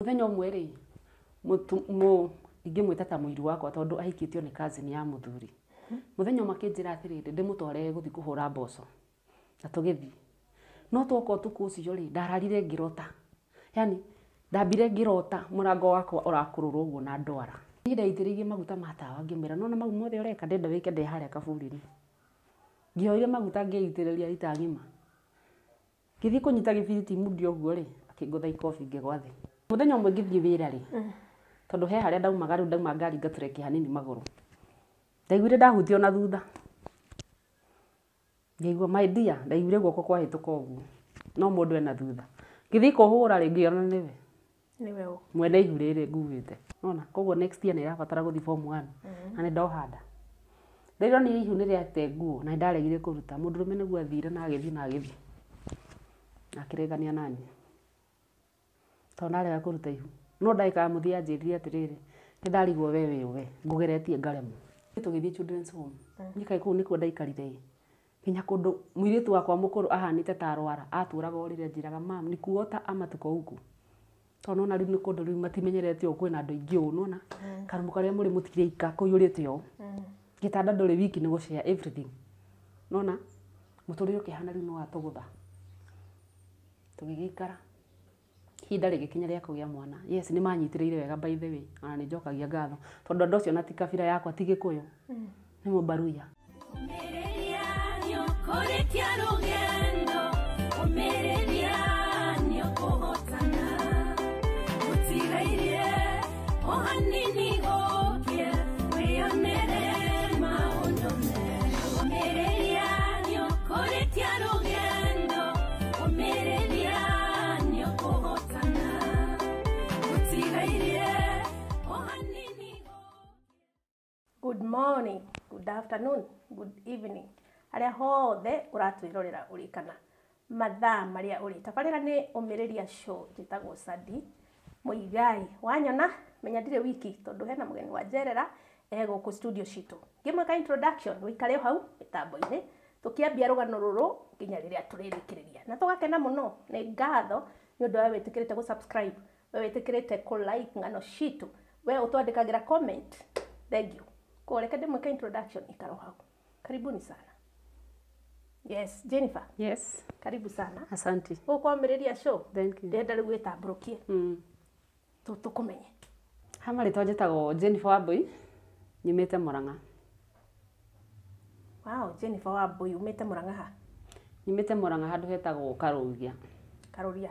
Mũthenya ũmwe rĩ, ingĩmwĩta ta mũiru wakwa tondũ ahikĩtio nĩ cousin ya mũthuri. Mũthenya ũmwe akĩnjĩra atĩrĩrĩ, ndĩmũtware gũthiĩ kũhũra mboco. Na tũgĩthiĩ. No twoka ũtukũ ũcio rĩ, ndararire ngĩrota. Yaani ndambire ngĩrota mũrango wakwa ũrakũrũrwo ũguo na ndwara. Niĩ ndeitĩrĩirie maguta ma tawa ngĩmwĩra, nĩwona mau mothe ũreka ndĩrenda wĩke ndĩ harĩa kaburi-inĩ. Ngĩoire maguta ngĩitĩrĩria rita ng'ima. Ngĩthiĩ kũnyita gĩbiriti mundi ũguo rĩ, akĩngũtha ikobi ngĩgwa thĩ. Mũthenya ũmwe ngĩthiĩ wĩra rĩ, tondũ he harĩa ndaumaga rĩu ndauma ngari ngatũrekia hanini magũrũ. Ndaiguire ndahutio na thutha. Ngĩigua my dear, ndaiguire guoko kwahĩtũka ũguo. No mũndũ ena thutha. Ngĩthiĩ kũhũra rĩ, ngĩona nĩwe. Nĩwe ũ? Mwene ihu rĩrĩ nguĩte. Nona, koguo next year nĩ ĩrabatara gũthiĩ form 1. Na nĩ ndoha nda. Ndĩronire ihu nĩ rĩate nguo na nĩ ndaregire kũruta. Mũndũrũme nĩguo athire na agĩthiĩ na agĩthiĩ. Na akĩregania naniĩ. Tondũ ndarega kũruta ihu. No ndagĩka ya mũthia anjĩrire atĩrĩrĩ, nĩ ndarigwo we wĩ ũ we, ngũgeretie ngaremwo. Tũgĩthiĩ children's home. Niĩ kaĩ kũu nĩkuo ndaikarire ĩ. Nginya kũndũ mũirĩtu wakwa mũkũrũ ahanĩte ta arwara, atũraga ũrĩrĩ anjĩraga mam ni kuota ama tuko huku. Tondũ nĩwona rĩu nĩ kũndũ rĩu matimenyerete ũũ kwĩna andũ aingĩ ũũ nĩwona. Karumu karĩa mũrĩ mũtirĩ kũiyũrĩte ũũ. Gĩtanda ndũrĩ wiki nĩ gũ-share everything. Nĩwona mũtũrĩre ũkĩhana rĩu nĩ watũgũtha. Tũgĩgĩikara. Ihinda rĩgĩkinya rĩa kũgĩa mwana. Yes, nĩ manyitĩrĩire wega by the way. Ona nĩ njokagia ngatho. Tondũ andũ acio na ti kabira yakwa, ti Gĩkũyũ. Nĩ Mũmbaruya. Good morning, good afternoon, good evening. Arĩa hothe ũratwĩrorera ũrĩ kana mathaa marĩa ũrĩ. Tabarĩra nĩ Ũmĩrĩria Show, njĩtagwo Sadi Mũigai. Wanyona menya ndirĩ wiki tondũ hena mũgeni wa njerera e gũkũ studio citũ. Ngĩmwĩka introduction, ũikare hau mĩtambo-inĩ tũkĩambia rũgano rũrũ nginya rĩrĩa tũrĩrĩkĩrĩria. Na tũgakena mũno nĩ ngatho nĩ ũndũ wa wĩtĩkĩrĩte gũ subscribe, we wĩtĩkĩrĩte kũ like ng'ano citũ, we ũtwandĩkagĩra comment. Thank you. Kwa reke ndĩmwĩke introduction ikaro hau. Karibuni sana. Yes, Jennifer. Yes. Karibu sana. Asante. Gũkũ Ũmĩrĩria Show. Thank you. Ndĩrenda rĩu wĩtambũrũkie. Tũkũmenye. Ha marĩtwa njĩtagwo Jennifer Wambui, nyumĩte Murang'a. Wow, Jennifer Wambui umĩte Murang'a ha? Nyumĩte Murang'a handũ hetagwo Karũria. Karũria.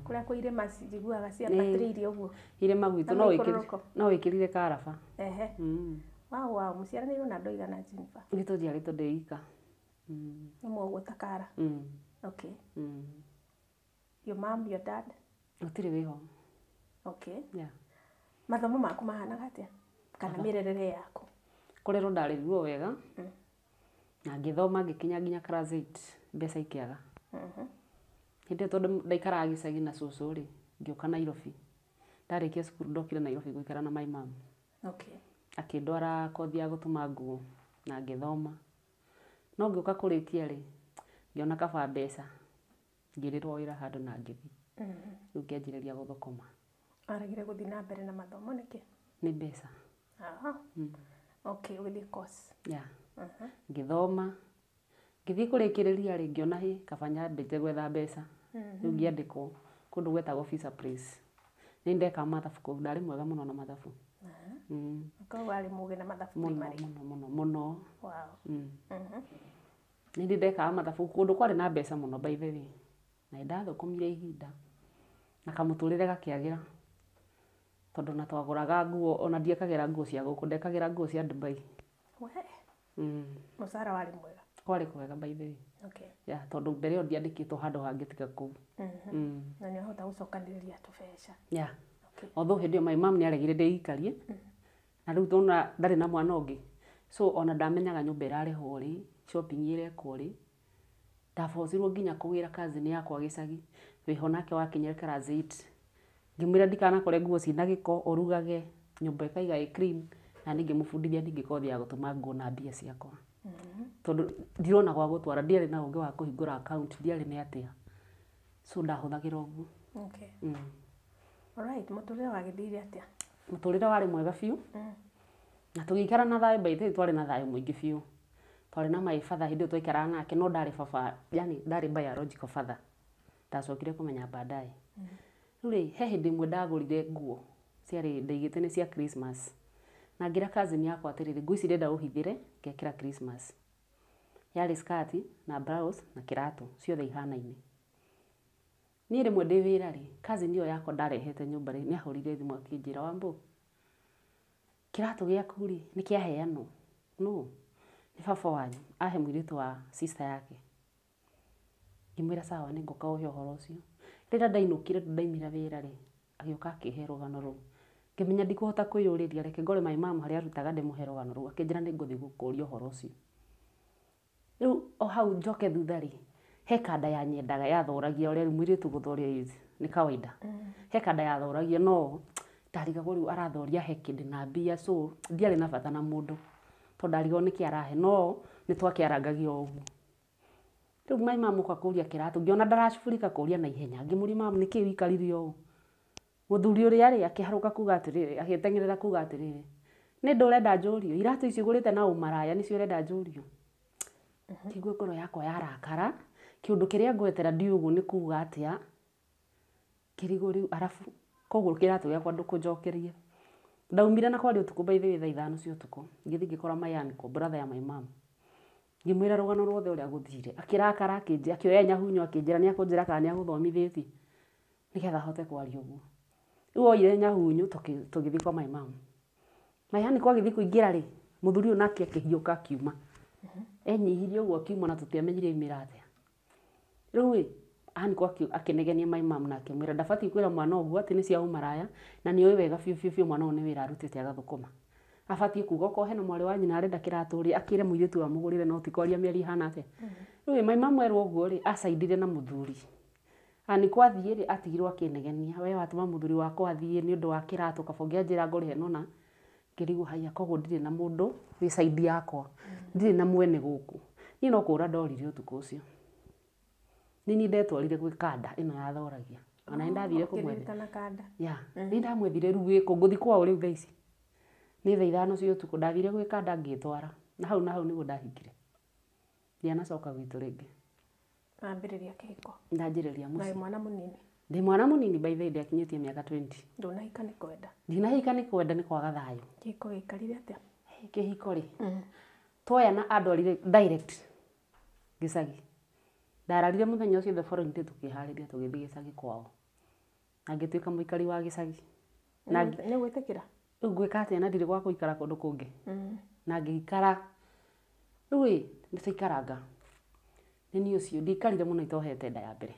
Kũrĩa kwĩ irĩma njiguaga ciambatĩrĩire ũguo. Irĩma gwitũ no wĩkĩrire karaba. Ehe. Wow, wow, mũciaranĩirwo na andũ aigana Jennifer? Gwitũ njiarĩtwo ndĩ ika. Nĩ ũguo ta kara. Okay. Your mom, your dad? Gũtirĩ wĩho. Okay. Yeah. Mathomo maku mahanaga atĩa? Kana mĩrerere yaku? Kũrerwo ndarerirwo wega. Na ngĩthoma ngĩkinya nginya class 8 mbeca ikĩaga. Hĩndĩ ĩyo tondũ ndaikaraga gĩcagi na cũcũ rĩ, ngĩũka Nairobi. Ndarĩkia cukuru ndokire Nairobi gũikara na my mom. Okay. Akĩndwara kothi ya gũtuma nguo na ngĩthoma. No ngĩũka kũrĩkia rĩ, ngĩona kaba mbeca. Ngĩrĩrwo wĩra handũ na ngĩthiĩ. Rĩu ngĩanjĩrĩria gũthũkũma. Waregire gũthiĩ na mbere na mathomo nĩkĩ? Nĩ mbeca. Aha. Okay, ũgĩthiĩ course. Yeah. Ngĩthoma. Ngĩthiĩ kũrĩkĩrĩria rĩ, ngĩona hĩ kaba nyambĩte gwetha mbeca. Rĩu ngĩandĩkwo kũndũ gwetagwo Visa Place. Nĩ ndeka mathabu kũu, ndarĩ mwega mũno na mathabu. Koguo warĩ mũgĩ na mathabu mũno primary. Mũno mũno mũno. Wow. Nĩ ndĩ ndekaga mathabu kũndũ kwarĩ na mbeca mũno by the way. Na nĩndathũkũmire ihinda na kamũtũrĩre gakĩagĩra. Tondũ na twagũraga nguo ona ndiekagĩra nguo cia gũkũ, ndekagĩra nguo cia Dubai. We. Mũcara warĩ mwega. Kwarĩ kwega by the way. Okay. Yeah, tondũ mbere ĩyo ndiandĩkĩtwo handũ hangĩ tiga kũu. Na nĩ wahota gũcokanĩrĩria tũbeca. Yeah. Okay. Although hĩndĩ ĩyo my mom nĩ aregire ndĩikarie. Na rĩu tondũ ndarĩ na mwana ũngĩ. So ona ndamenyaga nyũmba ĩrarĩhwo rĩ, shopping ĩrekwo rĩ. Ndabocirwo nginya kũgĩra cousin yakwa gĩcagi. Wĩho nake wakinyire class 8. Ngĩmwĩra ndikanakore nguo ciĩna gĩko, ũrugage, nyũmba ĩkaiga ĩ clean. Na ningĩ mũbundithia ningĩ kothi ya gũtuma nguo na mbia ciakwa. Tondũ ndirona gwa gũtwara, ndiarĩ na ũgĩ wa kũhingũra account, ndiarĩ nĩ atĩa. So ndahũthagĩra ũguo. Okay. Alright, mũtũrĩre wagĩthiire atĩa? Mũtũrĩre warĩ mwega biũ. Na tũgĩikara na thayũ, by the way twarĩ na thayũ mũingĩ biũ. Twarĩ na my father hĩndĩ ĩyo twaikaraga nake, no ndarĩ baba, yani ndarĩ biological father. Ndacokire kũmenya baadaye. Rĩu rĩ, he hĩndĩ ĩmwe ndagũrire nguo ciarĩ ndaigĩte nĩ cia Christmas. Na ngĩra cousin yakwa atĩrĩrĩ, nguo ici ndĩrenda ũhithĩre ngekĩra Christmas. Yarĩ skirt na blouse na kĩratũ, ciothe ihanaine. Niĩ rĩmwe ndĩ wĩra rĩ, cousin ĩyo yakwa ndarehete nyũmba rĩ, nĩ ahũrire thimũ akĩnjĩra, Wambũ, kĩratũ gĩaku rĩ, nĩ kĩaheanwo. No, nĩ baba wanyu, ahe mũirĩtu wa sister yake. Ngĩmwĩra sawa, nĩ ngũka ũhe ũhoro ũcio. Rĩrĩa ndainũkire ndaimĩra wĩra rĩ, agĩũka akĩhe rũgano rũu. Ngĩmenya ndikũhota kwĩyũrĩria, reke ngore my mom harĩa arutaga ndĩmũhe rũgano rũu. Akĩnjĩra nĩ ngũthiĩ gũkũria ũhoro ũcio. Rĩu o hau njoke thutha rĩ, he kanda ya nyendaga yathoragia ũrĩa rĩu mũirĩtu gũthoria is nĩ kawaida. He kanda yathoragia no ndarigagwo rĩu arathoria he kĩndĩ na mbia, so ndiarĩ na bata na mũndũ tondũ ndarigagwo nĩkĩ arahe, no nĩ twakĩarangagia o ũguo. Rĩu my mom oka kũria kĩratũ, ngĩona ndaracubũrika kũria na ihenya, ngĩmũria mom nĩkĩ ũikarire ũũ? Mũthuri ũrĩa rĩ, akĩharũka kuga atĩrĩrĩ, agĩteng'erera kuga atĩrĩrĩ, nĩ ndũ ũrenda njũrio? Iratũ ici ũgũrĩte na ũmaraya nĩcio ũrenda njũrio? Ngĩigua ngoro yakwa yarakara, kĩũndũ kĩrĩa ngwetera ndiũĩ ũguo nĩ kuga atĩa. Ngĩrigwo rĩu arabu, koguo kĩratũ gĩakwa ndũkũnjokeria. Ndaumire na kwarĩ ũtukũ by the way thaa 5 cia ũtukũ, ngĩthiĩ ngĩkora my uncle, brother ya my mom. Ngĩmwĩra rũgano ruothe ũrĩa gũthire. Akĩrakara, akĩoya nyahunyo akĩnjĩra nĩ akũnjĩra kana nĩ agũthomithĩtie nĩgetha ahote kwaria ũguo. Rĩu oire nyahunyo tũgĩthiĩ kwa my mom. My uncle agĩthiĩ kũingĩra rĩ, mũthuri ũyũ nake akĩhiũka akiuma. Enyihirie ũguo akiuma na tũtiamenyire aumĩra atĩa. Rĩu ĩ, uncle akĩnegenia my mom na akĩmwĩra ndabatiĩ kwĩra mwana ũguo atĩ nĩ cia ũmaraya na nĩ oĩ wega biũ biũ biũ mwana ũyũ nĩ wĩra arutĩte agathũkũma. Abatiĩ kuga okorwo hena mwarĩ wa nyina arenda kĩratũ rĩ, akĩre mũirĩtu amũgũrĩre no ti kwaria mĩario ĩhana atĩa. Rĩu ĩ, my mom erwo ũguo rĩ, acaindire na mũthuri. Uncle athiĩ rĩ, atigirwo akĩnegenia, we watũma mũthuri wakwa athiĩ nĩ ũndũ wa kĩratũ, kaba ũngĩanjĩra ngũrĩhe nona. Ngĩrigwo haiya, koguo ndirĩ na mũndũ wĩ side yakwa, ndirĩ na mwene gũkũ. Niĩ no kũra ndorire ũtukũ ũcio. Nĩ niĩ ndetwarire gwĩ kanda ĩno yathoragia. Ona nĩ ndathire kũmwethera. Ũkĩririkana kanda? Yeah, nĩ ndamwethire rĩu wĩkũ, ngũthiĩ kwao rĩu thaa ici. Nĩ thaa 5 cia ũtukũ, ndathire gwĩ kanda ngĩtwara. Na hau nĩguo ndahikire. Ndianacoka gwitũ rĩngĩ. Wambĩrĩria kĩhiko? Ndanjĩrĩria Na mũciĩ. wĩ mwana mũnini? Ndĩ mwana mũnini by the way, ndiakinyĩtie mĩaka 20. Ndũnahika nĩ kwenda? Ndinahika nĩ kwenda, nĩ kwaga thayũ. Kĩhiko gĩikarire atĩa? Kĩhiko rĩ, twoyana andwarire direct gĩcagi. Ndararire mũthenya ũcio the following day tũkĩharĩria tũgĩthiĩ gĩcagi kwao. Na ngĩtuĩka mũikari wa gĩcagi. Na Nĩ gwĩtĩkĩra? Rĩu ngwĩka atĩa na ndirĩ gwa gũikara kũndũ kũngĩ? Na ngĩikara. Rĩu ĩ, nĩ twaikaranga. Nĩ niĩ ũcio, ndiikarire mũno itohete nda ya mbere.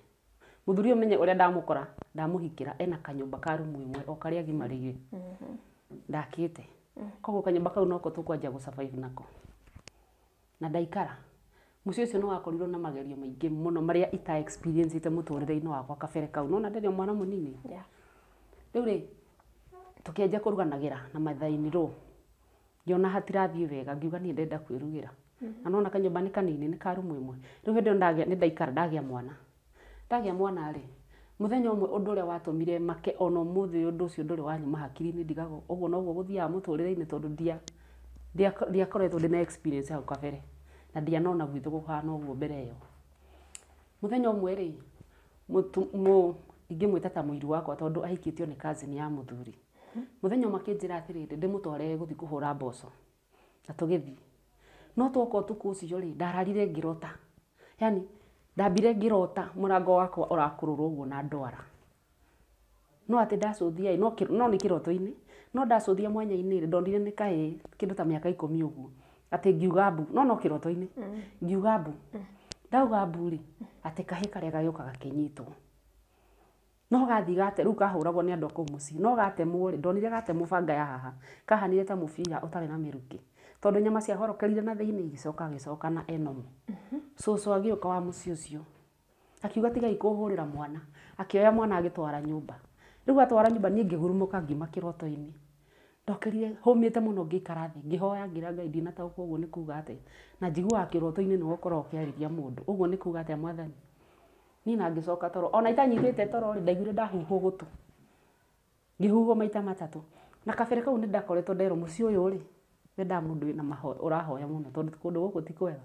Mũthuri ũyũ menye ũrĩa ndamũkora, ndamũhikĩra ena kanyũmba ka rumu ĩmwe o karĩa agimarĩire. Ndakĩte. Koguo kanyũmba kau noko tũkwanjia gũ survive nako. Na ndaikara. Mũciĩ ũcio nĩ wakorirwo na magerio maingĩ mũno marĩa ita experience ĩte mũtũrĩre-inĩ wakwa kabere kau. Nĩwona ndĩrĩ o mwana mũnini. Rĩu rĩ, tũkĩanjia kũruganagĩra na mother-in-law. Ngĩona hatirathiĩ wega, ngiuga niĩ ndĩrenda kwĩrugĩra. Na nĩwona kanyũmba nĩ kanini, nĩ ka rumu ĩmwe. Rĩu hĩndĩ ĩyo nĩ ndaikara ndagĩa mwana. Ndagĩa mwana rĩ, mũthenya ũmwe ũndũ ũrĩa watũmire make ona ũmũthĩ ũndũ ũcio ndũrĩ wanyuma hakiri-inĩ ndigagwo ũguo noguo gũthiaga mũtũrĩre-inĩ tondũ ndiakoretwo ndĩna experience hau kabere. Na ndianona gwitũ gũhana ũguo mbere ĩyo. Mũthenya ũmwe rĩ, ingĩmwĩta ta mũiru wakwa tondũ ahikĩtio nĩ cousin ya mũthuri. Mũthenya ũmwe akĩnjĩra atĩrĩrĩ, ndĩmũtware gũthiĩ kũhũra mboco. Na tũgĩthiĩ. No twoka ũtukũ ũcio rĩ, ndararire ngĩrota. Yaani, ndambire ngĩrota mũrango wakwa ũrakũrũrwo ũguo na ndwara. No atĩ ndacũthia ĩ, no nĩ kĩroto-inĩ, no ndacũthia mwanya-inĩ rĩ, ndonire nĩ kahĩĩ kĩndũ ta mĩaka 10 ũguo. Atĩ ngiuga mbu, no kĩroto-inĩ. Ngiuga mbu. Ndauga mbu rĩ, atĩ kahĩĩ karĩa gagĩũka gakĩnyitwo. No gathiĩ gate, rĩu kahũragwo nĩ andũ a kũu mũciĩ. No gatemwo rĩ, ndonire gatemwo banga ya haha. Kahanire ta mũbira ũtarĩ na mĩrukĩ. Tondũ nyama ciahorokerire na thĩinĩ igĩcoka agĩcoka na enomo. Cũcũ agĩũka wa mũciĩ ũcio. Akiuga tigai kũhũrĩra mwana. Akĩoya mwana agĩtwara nyũmba. Rĩu atwara nyũmba niĩ ngĩhurumũka ngiuma kĩroto-inĩ. Ndokĩrire hũmĩte mũno ngĩikara thĩ, ngĩhoya ngĩra Ngai ndinataũkwo ũguo nĩ kuga atĩa. Na njiguaga kĩroto-inĩ nĩwe ũkoragwo ũkĩarĩria mũndũ. Ũguo nĩ kuga atĩa mwathani? Niĩ na ngĩcoka toro. Ona itanyitĩte toro rĩ, ndaiguire ndahuhwo gũtũ. Ngĩhuhwo maita matatũ. Na kabere kau nĩ ndakoretwo nderwo mũciĩ ũyũ rĩ, wendaga mũndũ wĩna mahoya, ũrahoya mũno tondũ kũndũ gũkũ ti kwega.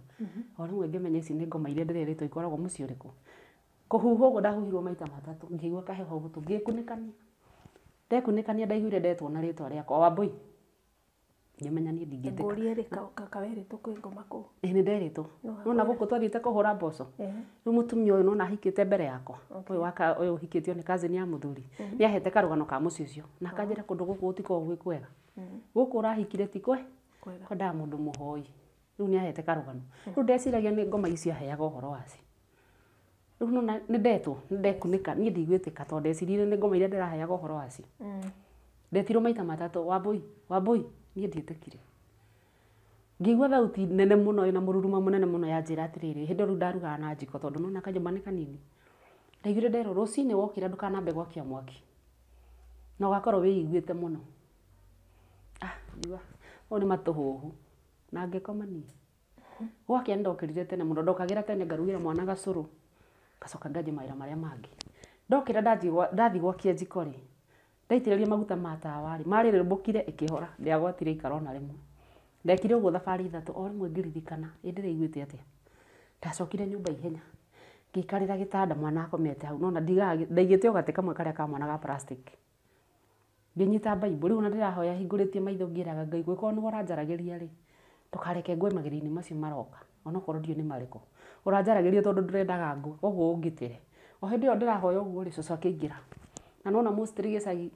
O rĩmwe ngĩmenya ici nĩ ngoma iria ndĩrerĩtwo ikoragwo mũciĩ ũrĩkũ. Kũhuhwo ũguo ndahuhirwo maita matatũ, ngĩigua kaheho gũtũ, ngĩkunĩkania. Ndekunĩkania ndaiguire ndetwo na rĩtwa rĩakwa, Wambũi. Ngĩmenya niĩ ndingĩtĩka. Ngũrie rĩ kawerĩtwo kwĩ ngoma kũu. Ĩĩ nĩ nderĩtwo. Nona gũkũ twathiĩte kũhũra mboco. Rĩu mũtumia ũyũ nona ahikĩte mbere yakwa. Ũyũ waka ũyũ ũhikĩtio nĩ cousin ya mũthuri. Nĩ ahete karũgano ka mũciĩ ũcio. Na akanjĩra kũndũ gũkũ gũtikoragwo gwĩ kwega. Gũkũ ũrahikire ti kwe. Kwega. Kwendaga mũndũ mũhoi. Rĩu nĩ ahete karũgano. Rĩu ndeciragia nĩ ngoma icio aheaga ũhoro wacio. Rĩu nona nĩ ndetwo, nĩ ndekunĩka, niĩ ndigwĩtĩka tondũ ndeciririe nĩ ngoma iria ndĩraheaga ũhoro wacio. Ndetirwo maita matatũ, Wambũi, Wambũi, niĩ ndiĩtĩkire. Ngĩigua thauti nene mũno ĩna mũrurumo mũnene mũno yanjĩra atĩrĩrĩ, hĩndĩ ĩyo rĩu ndarugaga na njiko tondũ nona kanyũmba nĩ kanini. Ndaiguire nderwo rũcinĩ wokĩra ndũkanambe gwakia mwaki. Na ũgakorwo wĩiguĩte mũno. Ah, ngiuga, ũyũ nĩ matũhũhũ. Na ngĩkoma niĩ. Gwakĩa nĩ ndokĩrire tene mũno, ndokagĩra tene ngarugĩra mwana gacũrũ. Ngacoka nganjia mawĩra marĩa mangĩ. Ndokĩra ndathiĩ gwakia njiko rĩ, ndaitĩrĩria maguta ma tawa rĩ, marĩrĩmbũkire ĩkĩhora, ndĩagwatire ikara ona rĩmwe. Ndekire ũguo thabarĩ ithatũ, o rĩmwe ngĩririkana, ĩ ndĩraiguĩte atĩa. Ndacokire nyũmba ihenya, ngĩikarĩra gĩtanda mwana akomete hau, nona ndigaga, ndaigĩte o gatĩ kamwe karĩa ka mwana ga plastic. Ngĩnyita Bible, rĩu ona ndĩrahoya hingũrĩtie maitho ngĩraga Ngai, gwĩkorwo nĩwe ũranjaragĩria rĩ, ndũkareke ngwe magerio-inĩ macio maroka, onokorwo ndiũĩ nĩ marĩkũ. Ũranjaragĩria tondũ ndũrendaga ngwe, koguo ũngitĩre. O hĩndĩ ĩyo ndĩrahoya ũguo rĩ, cũcũ akĩingĩra. Na nona mostly gĩcagi,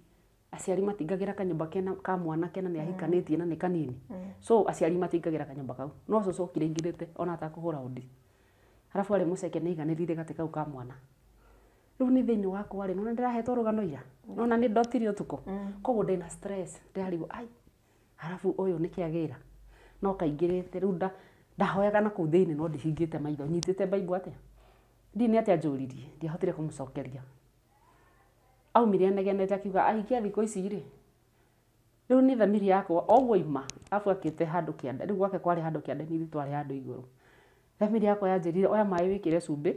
aciari matingagĩra kanyũmba kena ka mwana kena nĩ ahikanĩtie na nĩ kanini. So aciari matingagĩra kanyũmba kau. No cũcũ okire aingĩrĩte ona atakũhũra ũndi. Arabu arĩ mũceke nĩ aiganĩrire gatĩ kau ka mwana. Rĩu nĩ thĩinĩ wakwa rĩ, nona ndĩrahetwo rũgano ira. Nona nĩ ndotire ũtukũ. Koguo ndĩna stress, ndĩrarigwo ai, arabu ũyũ nĩkĩ agĩra. No kaingĩrĩte rĩu ndahoyaga na kũu thĩinĩ no ndihingĩte maitho, nyitĩte Bible atĩa. Ndiũĩ nĩ atĩa anjũririe, ndiahotire kũmũcokeria. Aumire anegenete akiuga ahikia thikũ ici rĩ, rĩu nĩ thamiri yakwa o ũguo aima, arabu akĩte handũ kĩanda, rĩu gwake kwarĩ handũ kĩanda ithuĩ twarĩ handũ igũrũ. Thamiri yakwa yanjĩrire oya maĩ wĩkĩre cumbĩ,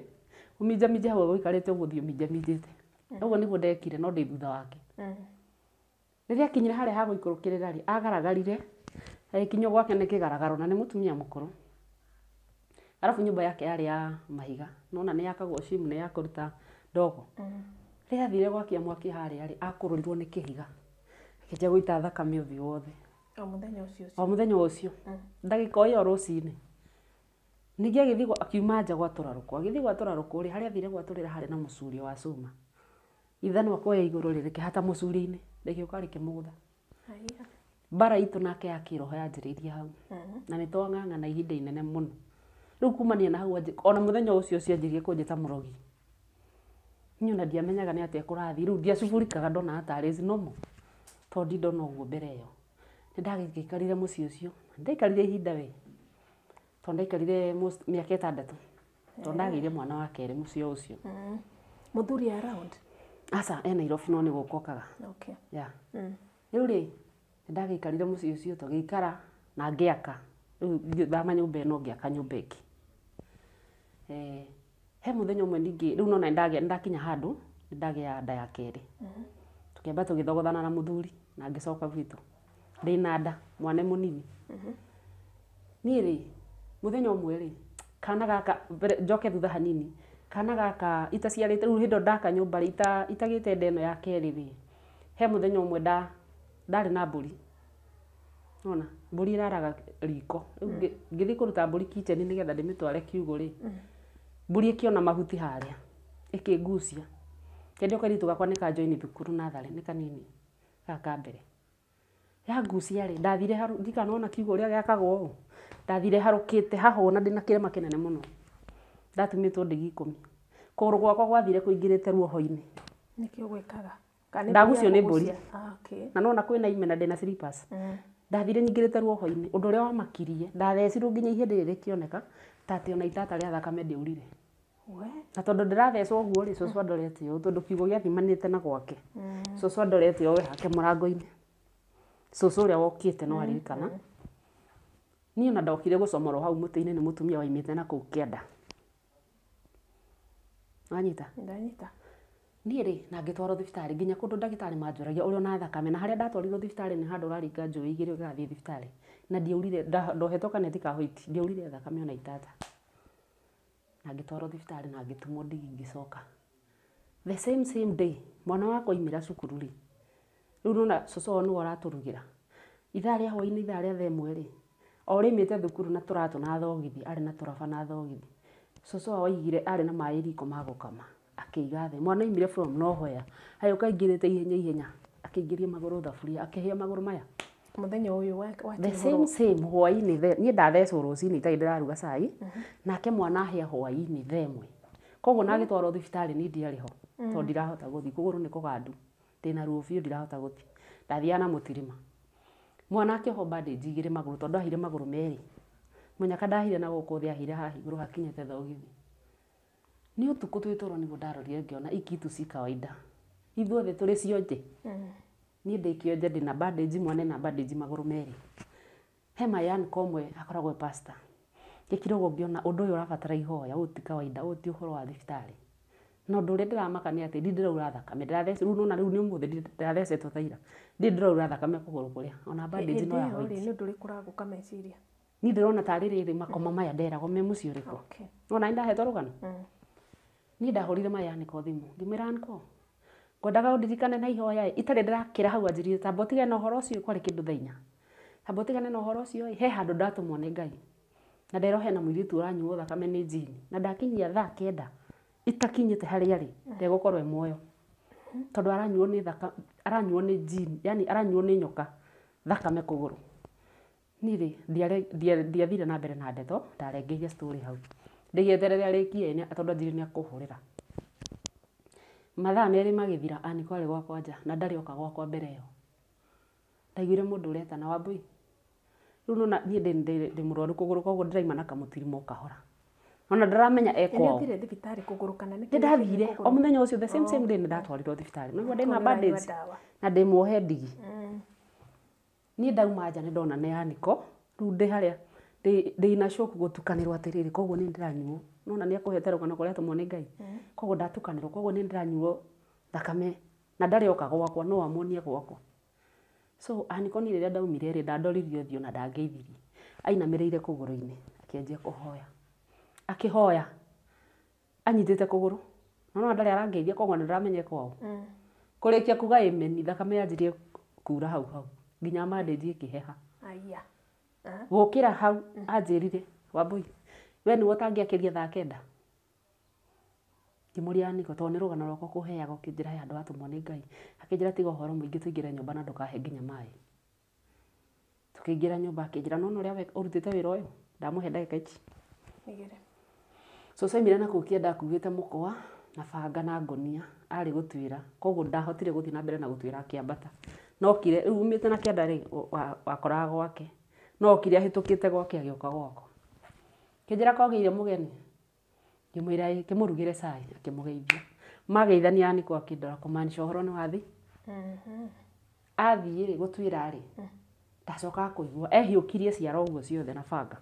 ũminjaminje hau ũikarĩte ũguo ũthiĩ ũminjaminjĩte. Ũguo nĩguo ndekire no ndĩ thutha wake. Rĩrĩa akinyire harĩa ha gũikũrũkĩrĩra rĩ, agaragarire, agĩkinywo gwake nĩ kĩgaragaro na nĩ mũtumia mũkũrũ. Arabu nyũmba yake yarĩ ya mahiga, nona nĩ yakagwo chimney ya kũruta ndogo. Rĩrĩa athire gwakia mwaki harĩa rĩ, akũrũrirwo nĩ kĩhiga. Akĩanjia gũita thakame ũthiũ wothe. O mũthenya ũcio ũcio. O mũthenya ũcio. Ndagĩka o ĩyo rũcinĩ. Ningĩ agĩthiĩ akiuma nja gwatũra rũkũ. Agĩthiĩ gwatũra rũkũ rĩ, harĩa athire gwatũrĩra harĩ na mũcurio wa cuma. Ithanwa kuoya igũrũ rĩ, rĩkĩhata mũcurio-inĩ, rĩgĩũka rĩkĩmũgũtha. Mbara itũ nake ya kĩroho yanjĩrĩirie hau. Na nĩ twang'ang'ana ihinda inene mũno. Rĩu kumania na hau ona mũthenya ũcio ũcio anjĩrĩirie kũnjĩta mũrogi. Niĩ ona ndiamenyaga nĩ atĩa kũrathiĩ, rĩu ndiacugurikaga ndonaga tarĩ normal. Tondũ ndindona ũguo mbere ĩyo. Nĩ ndagĩikarire mũciĩ ũcio, ndaikarire ihinda we. Tondũ ndaikarire mĩaka ĩtandatũ. Tondũ ndagĩire mwana wa kerĩ mũciĩ o ũcio. Mũthuri around? Aca, e Nairobi no nĩ gũka okaga. Okay. Yeah. Rĩu rĩ, nĩ ndagĩikarire mũciĩ ũcio tũgĩikara na ngĩaka. Rĩu ngĩthama nyũmba ĩno ngĩaka nyũmba ĩngĩ. He mũthenya ũmwe ningĩ, rĩu nona nĩ ndakinya handũ, nĩ ndagĩa nda ya kerĩ. Tũkĩamba tũgĩthogothana na mũthuri na ngĩcoka gwitũ. Ndĩna nda, mwana mũnini. Niĩ rĩ, mũthenya ũmwe rĩ, kana gaka, mbere njoke thutha hanini, kana gaka itaciarĩte, rĩu hĩndĩ ĩyo ndaka nyũmba rĩ, itagĩte nda ĩno ya kerĩ rĩ, he mũthenya ũmwe ndarĩ na mbũri. Nona, mbũri ĩraraga riko. Rĩu ngĩthiĩ kũruta mbũri kitchen nĩgetha ndĩmĩtware kiugũ rĩ, mbũri ĩkĩona mahuti harĩa, ĩkĩngucia. Hĩndĩ ĩyo kairĩtu gakwa nĩ ka join thukuru natharĩ, nĩ kanini, gaka ka mbere. Yangucia rĩ, ndathire haru, ndikanona kiugũ ũrĩa gĩakagwo ũũ. Ndathire harũkĩte hahũna ndĩna kĩrema kĩnene mũno. Ndatumĩtwo ndigi ikũmi. Kũgũrũ gwakwa gwathire kũingĩrĩte ruoho-inĩ. Nĩkĩo gwĩkaga? Ndagucio nĩ mbũri. Na nona kwĩna ime na ndĩna slippers. Ndathire nyingĩrĩte ruoho-inĩ, ũndũ ũrĩa wamakirie, ndathecirwo nginya ihĩndĩ rĩrĩ rĩkĩoneka, ta atĩ ona itata rĩa thakame ndĩaurire. Na tondũ ndĩrathecwo ũguo rĩ, cũcũ andorete ũũ, tondũ kiugũ gĩathimanĩte na gwake. Cũcũ andorete ũũ hake mũrango-inĩ. Cũcũ ũrĩa wokĩte no aririkana. Niĩ ona ndokire gũcomorwo hau mũtĩ-inĩ nĩ mũtumia waimĩte na kũu kĩanda. Wanyita? Ndanyita. Niĩ rĩ na ngĩtwarwo thibitarĩ nginya kũndũ ndagĩtarĩ manjũragia ũrĩ ona thakame na harĩa ndatwarirwo thibitarĩ nĩ handũ ũraringa njũĩ igĩrĩ ũgathiĩ thibitarĩ na ndiaurire ndohetwo kaneti ka white ndiaurire thakame ona itata. Na ngĩtwarwo thibitarĩ na ngĩtumwo ndigi ngĩcoka. The same same day mwana wakwa aimĩra cukuru rĩ, rĩu nĩwona cũcũ wao nĩwe ũratũrugĩra. Ithaa rĩa hwainĩ ithaa rĩa thaa ĩmwe rĩ, o rĩaimĩte thukuru na tũratũ na thogithi, arĩ na tũraba na thogithi. Cũcũ wao aigire arĩ na maĩ riko ma gũkama akĩiga thĩ. Mwana aimire from nowhere agĩũka aingĩrĩte ihenya ihenya akĩingĩria magũrũ thaburia akĩhĩa magũrũ maya. Mũthenya ũyũ The same same hwainĩ niĩ ndathecwo rũcinĩ itarĩ ndĩraruga cai nake mwana ahĩa hwainĩ thaa ĩmwe. Koguo na agĩtwarwo thibitarĩ niĩ ndiarĩ ho tondũ ndirahota gũthiĩ kũgũrũ nĩ kũgandu ndĩna ruo biũ ndirahota gũthiĩ. Ndathiaga na mũtirima. Mwana akĩohwo bandage igĩrĩ magũrũ tondũ ahire magũrũ merĩ. Mũnyaka ndahire na gũkũ thĩ ahire haha igũrũ hakinyĩte thogithi. Nĩ ũtukũ twĩ toro nĩguo ndarorire ngĩona hii kitu si kawaida. Ithuothe tũrĩ cionje. Niĩ ndĩ kĩonje ndĩna bandage mwana ena bandage magũrũ merĩ. He my uncle ũmwe akoragwo e pastor. Ngĩkira ũguo ngĩona ũndũ ũyũ ũrabatara ihoya, ũyũ ti kawaida, ũyũ ti ũhoro wa thibitarĩ. Na ũndũ ũrĩa ndĩramaka nĩ atĩ ndirĩ ndĩraura thakame, rĩu nĩwona rĩu nĩ ũmũthĩ ndĩrathecetwo ta ira. Ndirĩ ndĩraura thakame kũgũrũ kũrĩa, ona bandage no ya white. Nĩ ũndũ ũrĩkũ ũragũka meciria? Niĩ ndĩrona tarĩ rĩrĩ makoma maya nderagwo me mũciĩ ũrĩkũ. Nĩwona nĩ ndahetwo rũgano? Niĩ ndahũrire my uncle thimũ, ngĩmwĩra uncle, ngwendaga ũndirikane na ihoya ĩ, itarĩ ndĩrakĩra hau anjĩrire tamba ũtigane na ũhoro ũcio kwarĩ kĩndũ thaa inya. Tamba ũtigane na ũhoro ũcio ĩ, he handũ ndatũmwo nĩ Ngai. Na nderwo hena mũirĩtu ũranyuo thakame nĩ njini. Na ndakinyia thaa kenda itakinyĩte harĩa arĩ ndegũkorwo e muoyo. Tondũ aranyuo nĩ thaka, aranyuo nĩ njini, yani aranyuo nĩ nyoka thakame kũgũrũ. Niĩ rĩ, ndiathire na mbere na ndeto, ndarengeire story hau. Ndĩgĩeterere arĩkie tondũ anjĩrire nĩ akũhũrĩra. Mathaa merĩ magĩthira Aniko arĩ gwakwa nja na ndarĩ oka gwakwa mbere ĩyo. Ndaiguire mũndũ ũretana Wambui. Rĩu nĩwona niĩ ndĩ mũrwaru kũgũrũ koguo ndĩraima na kamũtirimo kahora. Ona ndĩramenya e kwao. Nĩ ũthire thibitarĩ kũgũrũ kana nĩ Nĩ ndathire o mũthenya ũcio the same same day nĩ ndatwarirwo thibitarĩ. Nĩguo ndĩna bandage na ndĩ muohe ndigi. Niĩ ndauma nja nĩ ndona nĩ Aniko rĩu ndĩ harĩa ndĩ shock gũtukanĩrwo atĩrĩrĩ koguo nĩ ndĩranyuo. Nĩwona nĩ akũhete rũgano kũrĩa atũmwo nĩ Ngai. Koguo ndatukanĩrwo koguo nĩ ndĩranyuo thakame na ndarĩ oka gwakwa no amuonie gwakwa. So Aniko niĩ rĩrĩa ndaumire rĩ ndandoririe ũthiũ na ndangeithirie. Ainamĩrĩire kũgũrũ-inĩ akĩanjia kũhoya. Akĩhoya anyitĩte kũgũrũ. Na nĩwona ndarĩ arangeithia koguo nĩ ndĩramenya kwao. Kũrĩkia kuga amen thakame yanjirie kura hau hau nginya bandage ĩkĩheha. Aya. Gũkĩra hau anjĩrire Wambui we nĩwe ũtangĩakĩria thaa kenda. Ngĩmũria Aniko tondũ nĩ rũgano rwakwa kũheaga ũkĩnjĩra he handũ watũmwo nĩ Ngai. Akĩnjĩra tiga ũhoro mũingĩ tũingĩre nyũmba na ndũkahe nginya maĩ. Tũkĩingĩra nyũmba akĩnjĩra nĩwona ũrĩa ũrutĩte wĩra ũyũ ndamũhe ndagĩka ici. Cũcũ aimire na kũu kĩanda akuĩte mũkwa na banga na ngũnia arĩ gũtuĩra koguo ndahotire gũthiĩ na mbere na gũtuĩra akĩambata. No okire rĩu umĩte na kĩanda rĩ wakoraga gwake. No okire ahĩtũkĩte gwake agĩũka gwakwa. Akĩnjĩra kwagĩire mũgeni. Ngĩmwĩra ĩ kĩmũrugĩre cai akĩmũgeithia. Mageithania Aniko akĩndora kũmaanisha ũhoro nĩ wathiĩ. Athiĩ rĩ gũtuĩra rĩ ndacokaga kũigua ehiũkirie ciara ũguo ciothe na banga.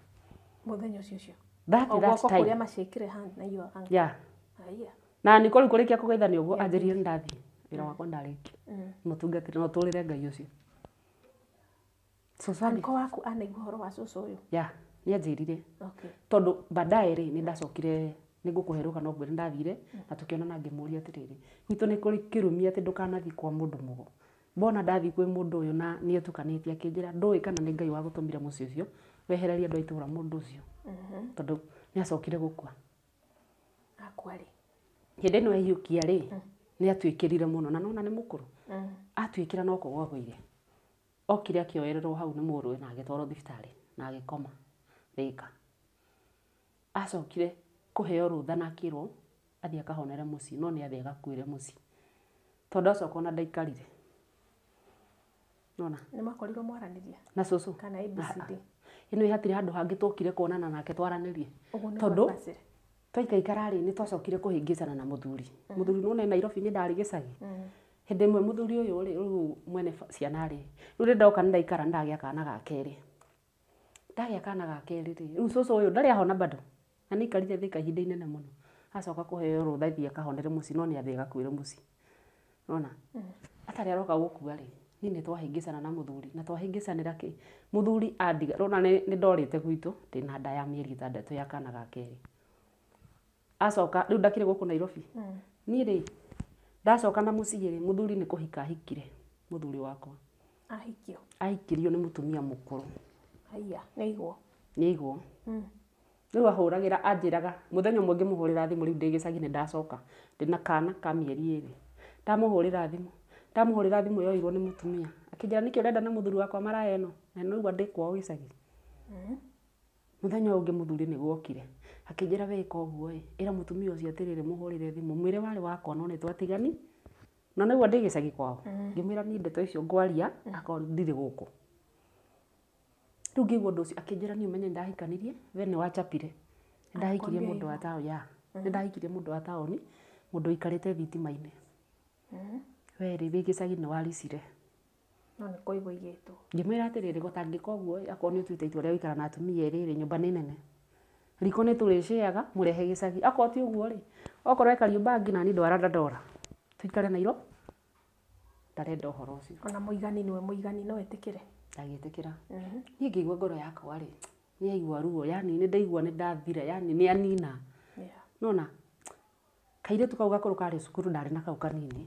Mũthenya ũcio ũcio. That time. Kũrĩa maciĩkire hand na your uncle. Yeah. Aya. Na Aniko rĩu kũrĩkia kũgeithania ũguo anjĩrire nĩ ndathiĩ wĩra wakwa ndarĩkia. Mũtungatĩre no tũrĩre Ngai ũcio. Cũcũ Uncle waku anaigua ũhoro wa cũcũ ũyũ? Yeah, nĩ anjĩrire. Okay. Tondũ baadaye rĩ nĩ ndacokire nĩ ngũkũhe rũgano ngwĩre ndathire na tũkĩonana ngĩmũria atĩrĩrĩ gwitũ nĩ kũrĩ kĩrumi atĩ ndũkanathiĩ kwa mũndũ mũgo. Mbona ndathiĩ kwĩ mũndũ ũyũ na nĩ etukanĩtie akĩnjĩra ndũĩ kana nĩ Ngai wagũtũmire mũciĩ ũcio wehererie andũ a itũũra mũndũ ũcio. Tondũ nĩ acokire gũkua. Akua rĩ? Hĩndĩ ĩno ehiũkia rĩ nĩ atuĩkĩrire mũno na nĩwona nĩ mũkũrũ. Atuĩkĩra no kũgũa agũire. Okire akĩoererwo hau nĩ mũrũwe na agĩtwarwo thibitarĩ na agĩkoma Thĩka. Acokire kũheo rũtha na akĩrwo athiĩ akahonere mũciĩ no nĩ athiĩ agakuĩre mũciĩ. Tondũ acoka ona ndaikarire. Nĩwona? Nĩ mwakorirwo mwaranĩria? Na cũcũ. Kana ABCD? Ĩno hatirĩ handũ hangĩ twokire kuonana nake twaranĩrie. Tondũ twaikaikara rĩ nĩ twacokire kũhĩngĩcana na mũthuri. Mũthuri nĩwona e Nairobi niĩ ndarĩ gĩcagi. Hĩndĩ ĩmwe mũthuri ũyũ rĩ rĩu mwene ciana rĩ rĩu rĩrĩa ndoka nĩ ndaikara nĩ ndagĩa kana ga kerĩ. Ndagĩa kana ga kerĩ rĩ rĩu cũcũ ũyũ ndarĩ ahona bado. Na nĩ aikarire Thĩka ihinda inene mũno. Acoka kũheo rũtha ithiĩ akahonere mũciĩ no nĩ athiĩ agakuĩre mũciĩ. Nona? Atarĩ aroka gũkua rĩ, niĩ nĩ twahĩngĩcana na mũthuri na twahĩngĩcanĩra kĩ? Mũthuri andiga, rona nĩ ndorĩte gwitũ ndĩna nda ya mĩeri 6 ya kana ga kerĩ. Acoka, rĩu ndakĩrĩ gũkũ Nairobi. Niĩ rĩ, ndacoka na mũciĩ rĩ, mũthuri nĩ kũhika ahikire, mũthuri wakwa. Ahikio? Ahikirio nĩ mũtumia mũkũrũ. Haiya, nĩ aigwo? Nĩ aigwo. Rĩu ahũragĩra, anjĩraga, mũthenya ũmwe ngĩmũhũrĩra thimũ rĩu ndĩ gĩcagi nĩ ndacoka, ndĩna kana ka mĩeri 2. Ndamũhũrĩra thimũ, ndamũhũrĩra thimũ yoirwo nĩ mũtumia. Akĩnjĩra nĩkĩ ũrenda na mũthuri wakwa maraya ĩno? Na nĩ ũraigua ndĩ kwao gĩcagi. Mũthenya ũyũ ũngĩ mũthuri nĩ gwokire. Akĩnjĩra we ĩka ũguo ĩ, ĩra mũtumia ũcio atĩrĩrĩ mũhũrĩre thimũ, mwĩre warĩ wakwa no nĩ twatigani. Na nĩguo ndĩ gĩcagi kwao. Ngĩmwĩra niĩ ndeto icio ngwaria, akorwo ndirĩ gũkũ. Rĩu ngĩigua ũndũ ũcio, akĩnjĩra niĩ ũmenye nĩndahikanirie, we nĩ wachapire. Nĩndahikirie mũndũ wa taũni, ya. Nĩndahikirie mũndũ wa taũni, mũndũ ũikarĩte thitima-inĩ. We rĩ, wĩ gĩcagi nĩ waricire. No nĩ kũigwo igĩtwo. Ngĩmwĩra atĩrĩrĩ, gũtangĩka ũguo, akorwo nĩ ũtuĩte itua rĩa gũikara na atumia erĩ rĩ, nyũmba nĩ nene. Riko nĩ tũrĩcĩaga, mũrehe gĩcagi. Akorwo ti ũguo rĩ, okorwo e Kariobangi na niĩ ndwara Dandora. Tũikare Nairobi. Ndarenda ũhoro ũcio. Ona mũigani nĩwe mũigani no etĩkĩre. Ndagĩtĩkĩra. Niĩ ngĩigua ngoro yakwa rĩ, nĩ yaigua ruo, yani nĩ ndaigua nĩ ndathira, yani nĩ anina. Nona, kairĩtu kau gakũrũ karĩ cukuru ndarĩ na kau kanini.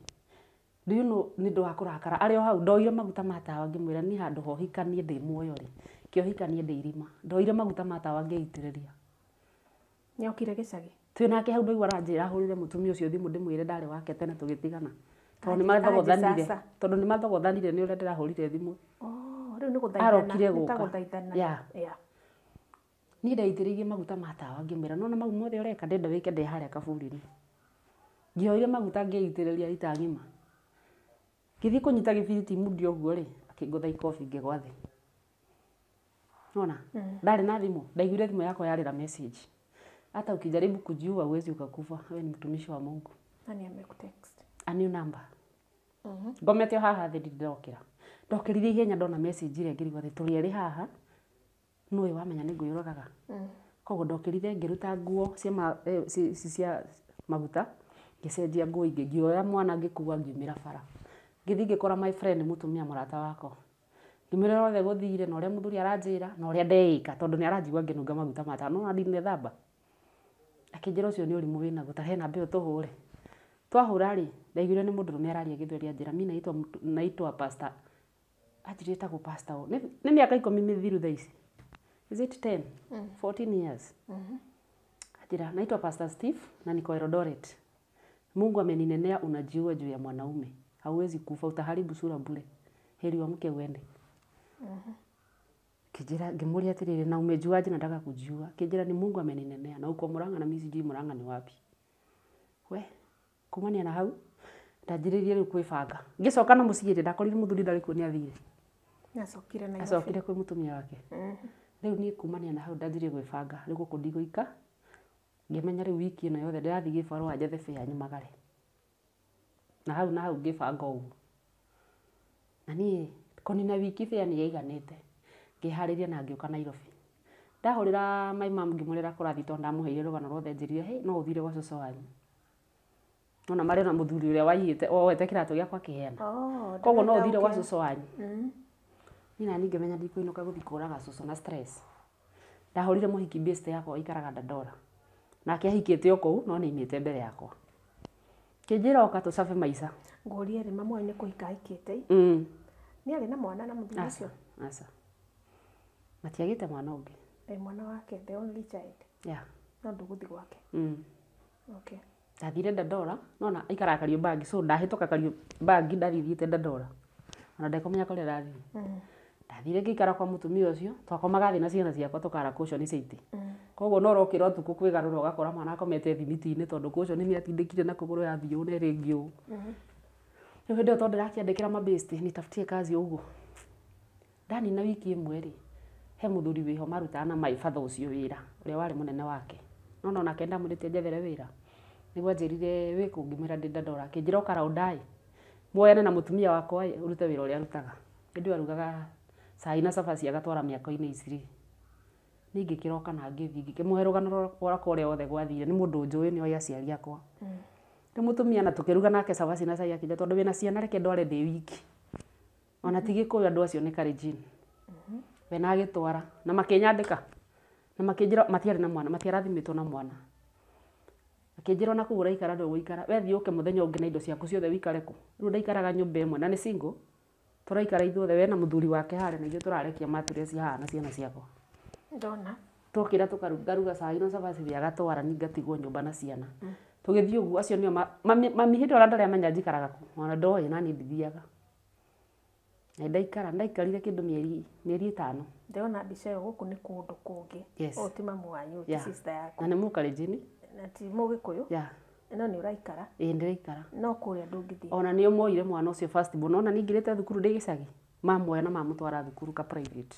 Do you know nĩ ũndũ wa kũrakara arĩ o hau ndoire maguta ma tawa ngĩmwĩra niĩ handũ ha ũhikanie ndĩ muoyo rĩ, kĩohikanie ndĩ irima. Ndoire maguta ma tawa ngĩitĩrĩria. Nĩokire gĩcagi? Twĩ nake hau ndaigua aranjĩra hũrĩre mũtumia ũcio thimũ ndĩmwĩre ndarĩ wake tene tũgĩtigana. Tondũ nĩ mathogothanire. Tondũ nĩ mathogothanire nĩ ũrĩa ndĩrahũrire thimũ. Oh, rĩu nĩ gũthaithana. Arokire Nĩ ta gũka. gũthaithana. Yeah. Yeah. Niĩ ndaitĩrĩirie maguta ma tawa ngĩmwĩra nona mau mothe ũreka ndenda wĩke ndĩ harĩa kaburi-inĩ. Ngĩoire maguta ngĩitĩrĩria rita ng'ima. Ngĩthiĩ kũnyita gĩbiriti mundi ũguo rĩ, akĩngũtha ikobi ngĩgwa thĩ. Nona? Ndarĩ na thimũ, ndaiguire thimũ yakwa yarĩra message. Hata ukijaribu kujiua huwezi ukakufa, wewe ni mtumishi wa Mungu. Nani amekutext? A new number. Ngomete o haha thĩ ndindokĩra. Ndokĩrire ihenya ndona message ĩrĩa ngĩrigwo atĩ tũrĩ erĩ haha, nũĩ wamenya nĩ ngwĩyũragaga. Koguo ndokĩrire ngĩruta nguo cia cia maguta, ngĩcenjia nguo ingĩ, ngĩoya mwana ngĩkua ngiumĩra bara. Ngĩthiĩ ngĩkora my friend mũtumia mũrata wakwa. Ngĩmwĩra ũrĩa gũthire na ũrĩa mũthuri aranjĩra na ũrĩa ndeĩka tondũ nĩ aranjigua ngĩnunga maguta ma tawa, no ndinethamba. Akĩnjĩra ũcio nĩ ũrimũ wĩnaguo, ta he namba ĩyo tũhũre. Twahũra rĩ, ndaiguire nĩ mũndũrũme araria gĩthweri anjĩra mi naitwa pastor. Anjĩrire etagwo pastor ũ. Nĩ mĩaka 10 mĩthiru thaa ici. Is it 10? 14 years. Anjĩra naitwa Pastor Steve na niko Eldoret. Mungu ameninenea unajiua juu ya mwanaume. Hauwezi kufa, utaharibu sura bure. Heri uamke uende. Kijira ngĩmũria atĩrĩrĩ na umejuaje nataka kujiua? Kijira ni Mungu ameninenea na uko Murang'a na mimi sijui Murang'a ni wapi. We, kumania na hau ndanjĩrĩirie rĩu kwĩbanga. Ngĩcoka na mũciĩ rĩ, ndakorire mũthuri ndarĩ kuo nĩ athire. Nĩacokire Nairobi. Acokire kwĩ mũtumia wake. Rĩu niĩ kumania na hau ndanjirie gwĩbanga, rĩu gũkũ ndigũika. Ngĩmenya rĩu wiki ĩno yothe ndĩrathiĩ gĩbarũa njethe fare nyumagare. Na hau na hau ngĩbanga ũguo. Na niĩ kũnina wiki fare nĩ yaiganĩte. Ngĩharĩria na ngĩũka Nairobi. Ndahũrĩra my mom ngĩmwĩra kũrathiĩ tondũ ndamũheire rũgano rwothe njĩrire, hey, no ũthire gwa cũcũ wanyu. Nona marĩ na mũthuri ũrĩa waiyĩte, oete kĩratũ gĩakwa akĩheana. Oh, Koguo no ndĩrenda ũthire gwa ũkĩra. cũcũ wanyu. Niĩ nani ngĩmenya ndikũinũka gũthiĩ kũraga cũcũ na stress. Ndahũrire mũhiki best yakwa aikaraga Dandora. Nake ahikĩte o kũu no nĩaimĩte mbere yakwa. Kĩnjĩra oka tũcabe maica. Ngũrie rĩ, mamu wanyu nĩ kũhika ahikĩte? Nĩ arĩ na mwana na mũthuri Aca, ũcio? aca. Matiagĩte mwana ũngĩ. Mwana wake, the only child. Yeah. No ndũgũthiĩ gwake. Okay. Ndathire Dandora, nona aikaraga Kariobangi, so ndahĩtũka Kariobangi ndathiĩ thiĩte Dandora. Ona ndekũmenya kũrĩa ndathiĩ. Ndathire ngĩikara kwa mũtumia ũcio, twakomaga thĩ na ciana ciakwa tũkara cushion cia itĩ. Koguo no ũrokĩra ũtukũ kwĩgarũra ũgakora mwana akomete thimiti-inĩ tondũ cushion nĩ atindĩkire na kũgũrũ yathiĩ ũũ na ĩrĩ ĩngĩ ũũ. Rĩu hĩndĩ ĩyo tondũ ndĩrakĩandĩkĩra mabesti nitafutie kazi ũguo. Ndanina wiki ĩmwe rĩ, he mũthuri wĩho marutaga na my father ũcio wĩra, ũrĩa warĩ mũnene wake. No onake ndamwĩrĩte njethere wĩra. Nĩguo anjĩrire wĩ kũ, ngĩmwĩra ndĩ Dandora. Akĩnjĩra ũka round muoyane na mũtumia wakwa ĩ, ũrute wĩra ũrĩa arutaga. Hĩndĩ ĩyo arugaga cai na cabaci agatwara mĩako-inĩ Isiri. Niĩ ngĩkĩroka na ngĩthiĩ ngĩkĩmũhe rũgano rwakwa ũrĩa wothe gwathire nĩ mũndũ njũĩ nĩ oĩ aciari akwa. Rĩu mũtumia na tũkĩruga nake cabaci na cai akĩnjĩra tondũ wĩna ciana reke ndware ndĩ wiki. Ona ti Gĩkũyũ andũ acio nĩ Kalenjin. We na agĩtwara na makĩnyandĩka na makĩnjĩra matiarĩ na mwana matiarathimĩtwo na mwana. Akĩnjĩra ona kũu ũraikara ndũgũikara we thiĩ ũke mũthenya ũngĩ na indo ciaku ciothe wĩikare kũ. Rĩu ndaikaraga nyũmba ĩmwe na nĩ single tũraikara ithuothe we na mũthuri wake harĩa na ithuĩ tũrarekia mattress haha na ciana ciakwa. Ndona. Twokĩra tũkaruga cai na cabaci we agatwara niĩ ngatigwo nyũmba na ciana. Tũgĩthiĩ ũguo acio nĩo mami hĩndĩ ĩyo ndarĩ amenya njikaraga kũ ona ndoĩ na niĩ ndithiaga. Na ndaikara ndaikarire kĩndũ mĩeri 5. Ndĩrona mbica ĩyo gũkũ nĩ kũndũ kũngĩ. Yes. Ũyũ ti mamu wanyu, ti sister yaku. Na nĩ Mũkalenjin. Na ti Mũgĩkũyũ. Yeah. No nĩ ũraikara. Ĩĩ ndĩraikara. No kũrĩa ndũngĩthiĩ. Ona nĩo moire mwana ũcio first born. Ona ningĩrĩte thukuru ndĩ gĩcagi. Mamuoya na mamũtwara thukuru ka private.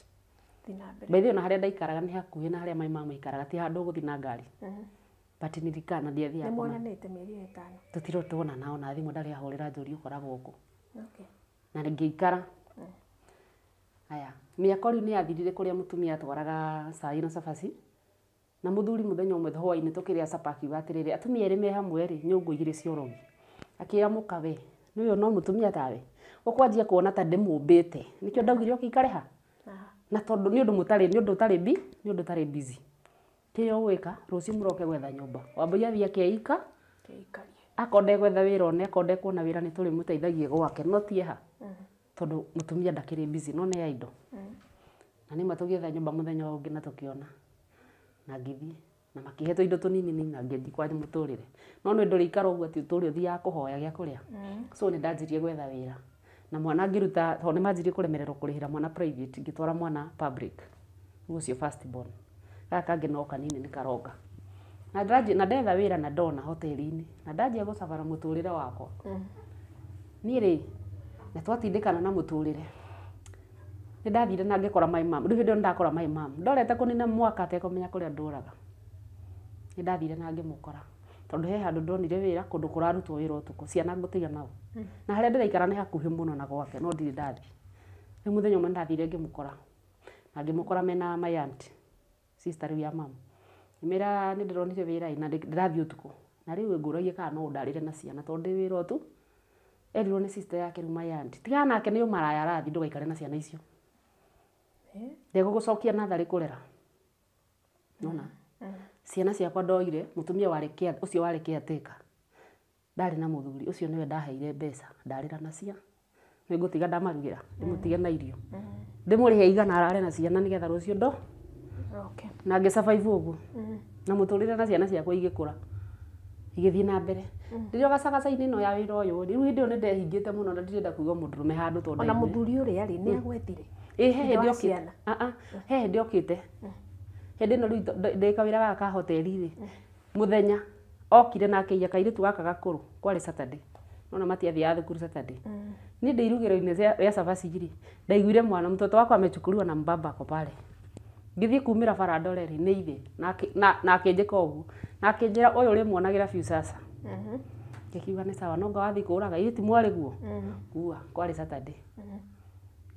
Thiĩ na mbere. By the way, ona harĩa ndaikaraga nĩ hakuhĩ na harĩa my mama aikaraga ti handũ ũgũthiĩ na ngari. But nilikaa na ndiathiaga Nĩ kuona. muonanĩte mĩeri ĩyo 5. Tũtirĩ tuonana ona thimũ ndarĩ ahũrĩra njũria ũkoragwo kũ. Okay. Na ngĩikara. Aya, mĩaka rĩu nĩ yathirire kũrĩa mũtumia atwaraga cai na cabaci. Na mũthuri mũthenya ũmwe hwaĩ-inĩ tũkĩrĩa capa akiuga atĩrĩrĩ, atumia erĩ me hamwe rĩ, nyũngũ igĩrĩ cia ũrogi. Akĩra mũka we, nĩ ũyũ no mũtumia tawe. Ũkwanjia kuona ta ndĩmũmbĩte. Nĩkĩo ndaugire ũke ikare ha? Na tondũ nĩ ũndũ mũtarĩ, nĩ ũndũ ũtarĩ bi, nĩ ũndũ ũtarĩ busy. Kĩrĩa ũgwĩka, rũciũ mũroke gwetha nyũmba. Wambui athiĩ akeika. Akeikarie. Akorwo ndegwetha wĩra one, akorwo ndekuona wĩra nĩ tũrĩmũteithagia gwake, no ti eha. Tondũ mũtumia ndakĩrĩ busy, no nĩ idle. Na nĩma tũgĩetha nyũmba mũthenya ũngĩ na tũkĩona. Na ngĩthiĩ. Na makĩhe tũindo tũnini nini na ngĩthiĩ kwa mũtũrĩre. No nĩ ndũrĩikara ũguo atĩ ũtũre ũthiaga kũhoya gĩa kũrĩa. So nĩ ndanjirie gwetha wĩra. Na mwana ngĩruta, tondũ nĩ manjirie kũremererwo kũrĩhĩra mwana private, ngĩtwara mwana public. Rĩu ũcio first born. Gaka kangĩ no kanini nĩ karonga. Na na ndetha wĩra na ndona hoteli-inĩ. Na ndanjia gũcabara mũtũrĩre wakwa. Niĩ rĩ, na twatindĩkana na mũtũrĩre. Nĩ ndathire na ngĩkora my mom. Rĩu hĩndĩ ĩyo nĩ ndakora my mom. Ndorete kũnina mwaka atekũmenya kũrĩa ndũraga. Nĩ ndathire na ngĩmũkora. Tondũ he handũ ndonire wĩra kũndũ kũrarutwo wĩra ũtukũ. Ciana ngũtiga nao. Na harĩa ndĩraikara nĩ hakuhĩ mũno na gwake, no ndirĩ ndathiĩ. Rĩu mũthenya ũmwe nĩ ndathire ngĩmũkora. Na ngĩmũkora mena my aunt, sister rĩu ya mama. Ngĩmĩra nĩ ndĩronire wĩra ĩ, na ndĩrathiĩ ũtukũ. Na rĩu ngũragia kana no ũndarĩre na ciana tondũ ndĩ wĩra ũtu. Erirwo nĩ sister yake rĩu my aunt. Tigana nake nĩ ũmaraya arathiĩ ndũgaikare na ciana icio. Ndegũgũcokia natharĩ kũrera. Nĩwona? Ciana ciakwa ndoire, mũtumia warĩ care, ũcio warĩ caretaker. Ndarĩ na mũthuri, ũcio nĩwe ndaheire mbeca, ndarĩra na cia. Nĩngũtiga ndamarugĩra, ndĩmũtige na irio. Ndĩmũrĩhe igana arare na ciana nĩgetha rũciũ ndo. Okay. Na ngĩ survive ũguo. Na mũtũrĩre na ciana ciakwa igĩkũra. Igĩthiĩ na mbere. Rĩrĩa gacagaca-inĩ ĩno ya wĩra ũyũ, rĩu hĩndĩ ĩyo nĩ ndehingĩte mũno na ndirenda kũigua mũndũrũme handũ tondũ Ona ndaiguire. mũthuri ũrĩa rĩ, nĩ agwethire. Ĩ, he hĩndĩ Thutha wa okĩte. ciana. He hĩndĩ okĩte. Hĩndĩ ĩno rĩu ndĩ kawĩra gaka ka hoteli rĩ, mũthenya okire na akĩiya kairĩtu gaka gakũrũ, kwarĩ Saturday. Nona matiathiaga thukuru Saturday. Niĩ ndĩ irugĩro-inĩ rĩa cabaci rĩ, ndaiguire mwana mtoto wako amechukuliwa na mbaba ako pale. Ngĩthiĩ kumĩra bara ndore rĩ, nĩ ithe. Na akĩnjĩka ũguo. Na akĩnjĩra ũyũ ũrĩmuonagĩra biũ sasa. Ngĩkiuga nĩ sawa, no anga wathiĩ kũũraga, ithuĩ ti mwarĩ guo. Kua, kwarĩ Saturday.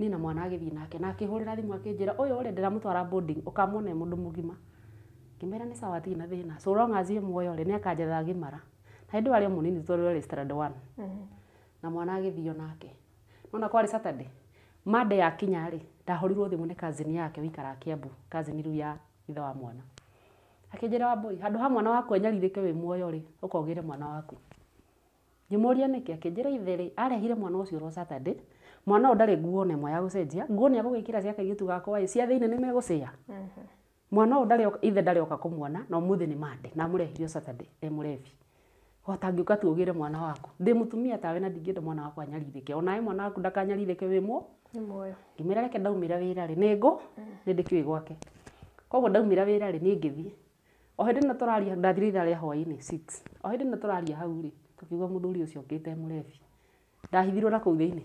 Niĩ na mwana agĩthiĩ nake, na akĩhũrĩra thimũ akĩnjĩra, ũyũ rĩ, ndĩramũtwara boarding, ũkamwona e mũndũ mũgima. Ngĩmwĩra nĩ sawa hatirĩ na thĩna. So long as e muoyo rĩ, nĩ akanjetha agimara. Na hĩndĩ ĩyo arĩ o mũnini tondũ arĩ standard 1. Na mwana agĩthiĩ o nake. Nona kwarĩ Saturday. Monday yakinya rĩ, ndahũrirwo thimũ nĩ cousin yake ũikaraga Kiambu, cousin rĩu ya ithe wa mwana. Akĩnjĩra Wambui, handũ ha mwana waku anyarirĩke wĩ muoyo rĩ, ũka ũgĩre mwana waku. Ngĩmũria nĩkĩ, akĩnjĩra ithe rĩ, arehire mwana ũcio ro Saturday. Mwana ũyũ ndarĩ nguo ona ĩmwe ya gũcenjia, nguo nĩ egũgĩkĩra cia kairĩtu gakwa ĩ, cia thĩinĩ nĩ megũcĩa. Mwana ũyũ ndarĩ ithe ndarĩ oka kũmuona, na ũmũthĩ nĩ Monday, na amũrehire o Saturday, e mũrebi. Hotangĩũka tu ũgĩre mwana waku. Ndĩ mũtumia tawe na ndingĩenda mwana wakwa anyarirĩke. Onawe mwana waku ndakanyarirĩke wĩ muoyo. Nĩ muoyo. Ngĩmwĩra reke ndaumĩra wĩra rĩ, nĩ ngũ, nĩ ndĩkĩũĩ gwake. Koguo ndaumĩra wĩra rĩ, niĩ ngĩthiĩ. O hĩndĩ ĩno tũraria, ndathire ithaa rĩa hwaĩ-inĩ 6. O hĩndĩ ĩno tũraria hau rĩ, tũkiuga mũthuri ũcio okĩte e mũrebi. Ndahithirwo na kũu thĩinĩ.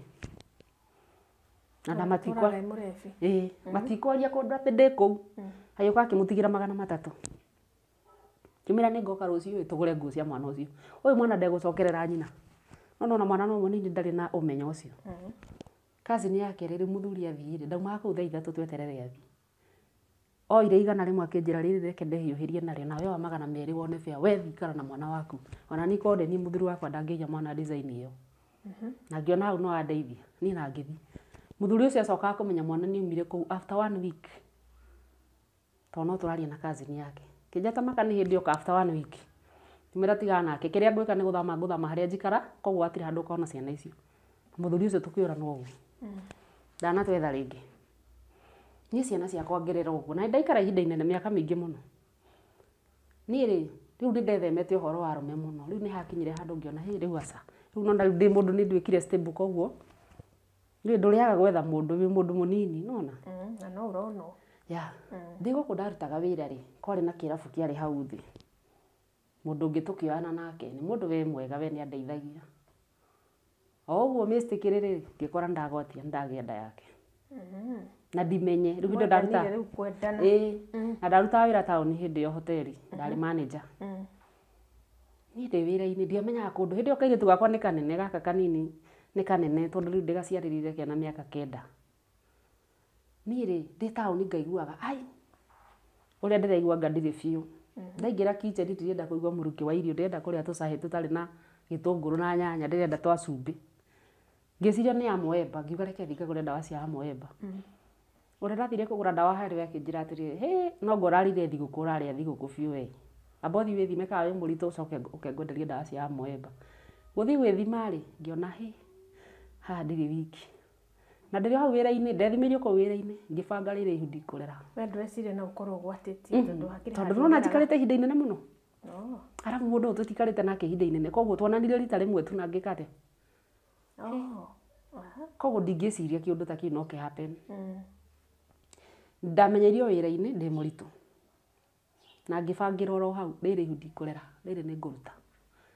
Na matikwa. Ũraga e mũrebi. Ĩĩ, matikwaria kũndũ atĩ ndĩ kũu. Agĩũka akĩmũtigĩra 300. Ngĩmwĩra nĩ ngoka rũciũ ĩ, tũgũre nguo cia mwana ũcio. Ũyũ mwana ndegũcokerera nyina. No nona mwana no mũnini ndarĩ na ũmenyo ũcio. Cousin yake rĩ, rĩu mũthuri athiĩ rĩ, ndaumaga kũu thaa 3 tweterere athiĩ. Oire 100 akĩnjĩra rĩrĩ reke ndehiũhĩrie narĩo nawe wa 200 wone bĩa we thikara na mwana waku. Ona niĩ korwo ndĩ niĩ mũthuri wakwa ndangĩiga mwana design ĩyo. Na ngĩona hau no andeithia niĩ na ngĩthiĩ. Mũthuri ũcio acokaga kũmenya mwana nĩ aumire kũu after 1 week. Tondũ no tũraria na cousin yake. Kĩnjata maka nĩ hĩndĩ oka after 1 week. Ngĩmwĩra tigana nake kĩrĩa ngwĩka nĩ gũthama ngũthama harĩa njikara koguo hatirĩ handũ ũkona ciana icio. Mũthuri ũcio tũkĩũranwo ũguo. Ndanatwetha rĩngĩ. Niĩ ciana ciakwa ngĩrera ũguo na ndaikara ihinda inene mĩaka mĩingĩ mũno. Niĩ rĩ rĩu nĩ ndethemete ũhoro wa arũme mũno. Rĩu nĩ hakinyire handũ ngĩona hĩ rĩu aca. Rĩu nona rĩu ndĩ mũndũ nĩ nduĩkire stable koguo rĩu ndũrĩaga gwetha mũndũ wĩ mũndũ mũnini nona. Na no ũronwo. Ya. Ndĩ gũkũ ndarutaga wĩra rĩ kwarĩ na kĩrabu kĩarĩ hau thĩ. Mũndũ ũngĩ tũkĩoyana nake nĩ mũndũ we mwega we nĩ andeithagia. O ũguo mistake rĩrĩ ngĩkora ndagwatia ndagĩa nda yake. Na ndimenye rĩu hĩndĩ ndaruta Rĩu kwendana. Ĩĩ na ndarutaga wĩra taũni hĩndĩ ĩyo hoteli ndarĩ manager. Niĩ ndĩ wĩra-inĩ ndiamenyaga kũndũ hĩndĩ ĩyo kairĩtu gakwa nĩ kanene gaka kanini nĩ kanene tondũ rĩu ndĩgaciarĩrire kena mĩaka 9. Niĩ rĩ ndĩ taũni ngaiguaga ai ũrĩa ndĩraigua anga ndirĩ biũ. Ndaingĩra kitchen ndirenda kũigua mũrukĩ wa irio ndĩrenda kũrĩa tũcahĩ tũtarĩ na gĩtũngũrũ na nyanya ndĩrenda twa cumbĩ. Ngĩciria nĩ amoeba ngiuga reke thiĩ ngagũre ndawa cia amoeba. Ũrĩa ndathire kũgũra ndawa harĩ we akĩnjĩra atĩrĩrĩ hĩ no ngo ũrarĩire thigũkũ ũrarĩa thigũkũ biũ we. Amba ũthiĩ wĩthime kana wĩ mũritũ ũcoke ũke ngwenderie ndawa cia amoeba. Gũthiĩ gwĩthima rĩ ngĩona hĩ haha ndirĩ wiki. Na ndĩrĩ hau wĩra-inĩ ndethimĩirio kũu wĩra-inĩ ngĩbanga rĩrĩ ihu ndikũrera. We ndũreciria no ũkorwo ũgwatĩtie tondũ hakĩrĩ Tondũ nĩwona njikarĩte ihinda inene mũno. Arabu mũndũ ũyũ tũtikarĩte nake ihinda inene koguo twonanire rita rĩmwe tu na ngĩka atĩa. Koguo ndingĩciria kĩũndũ ta kĩu no kĩ happen. Ndamenyeirio wĩra-inĩ ndĩ mũritũ. Na ngĩbangĩra oro hau rĩrĩ ihu ndikũrera rĩrĩ nĩ ngũruta.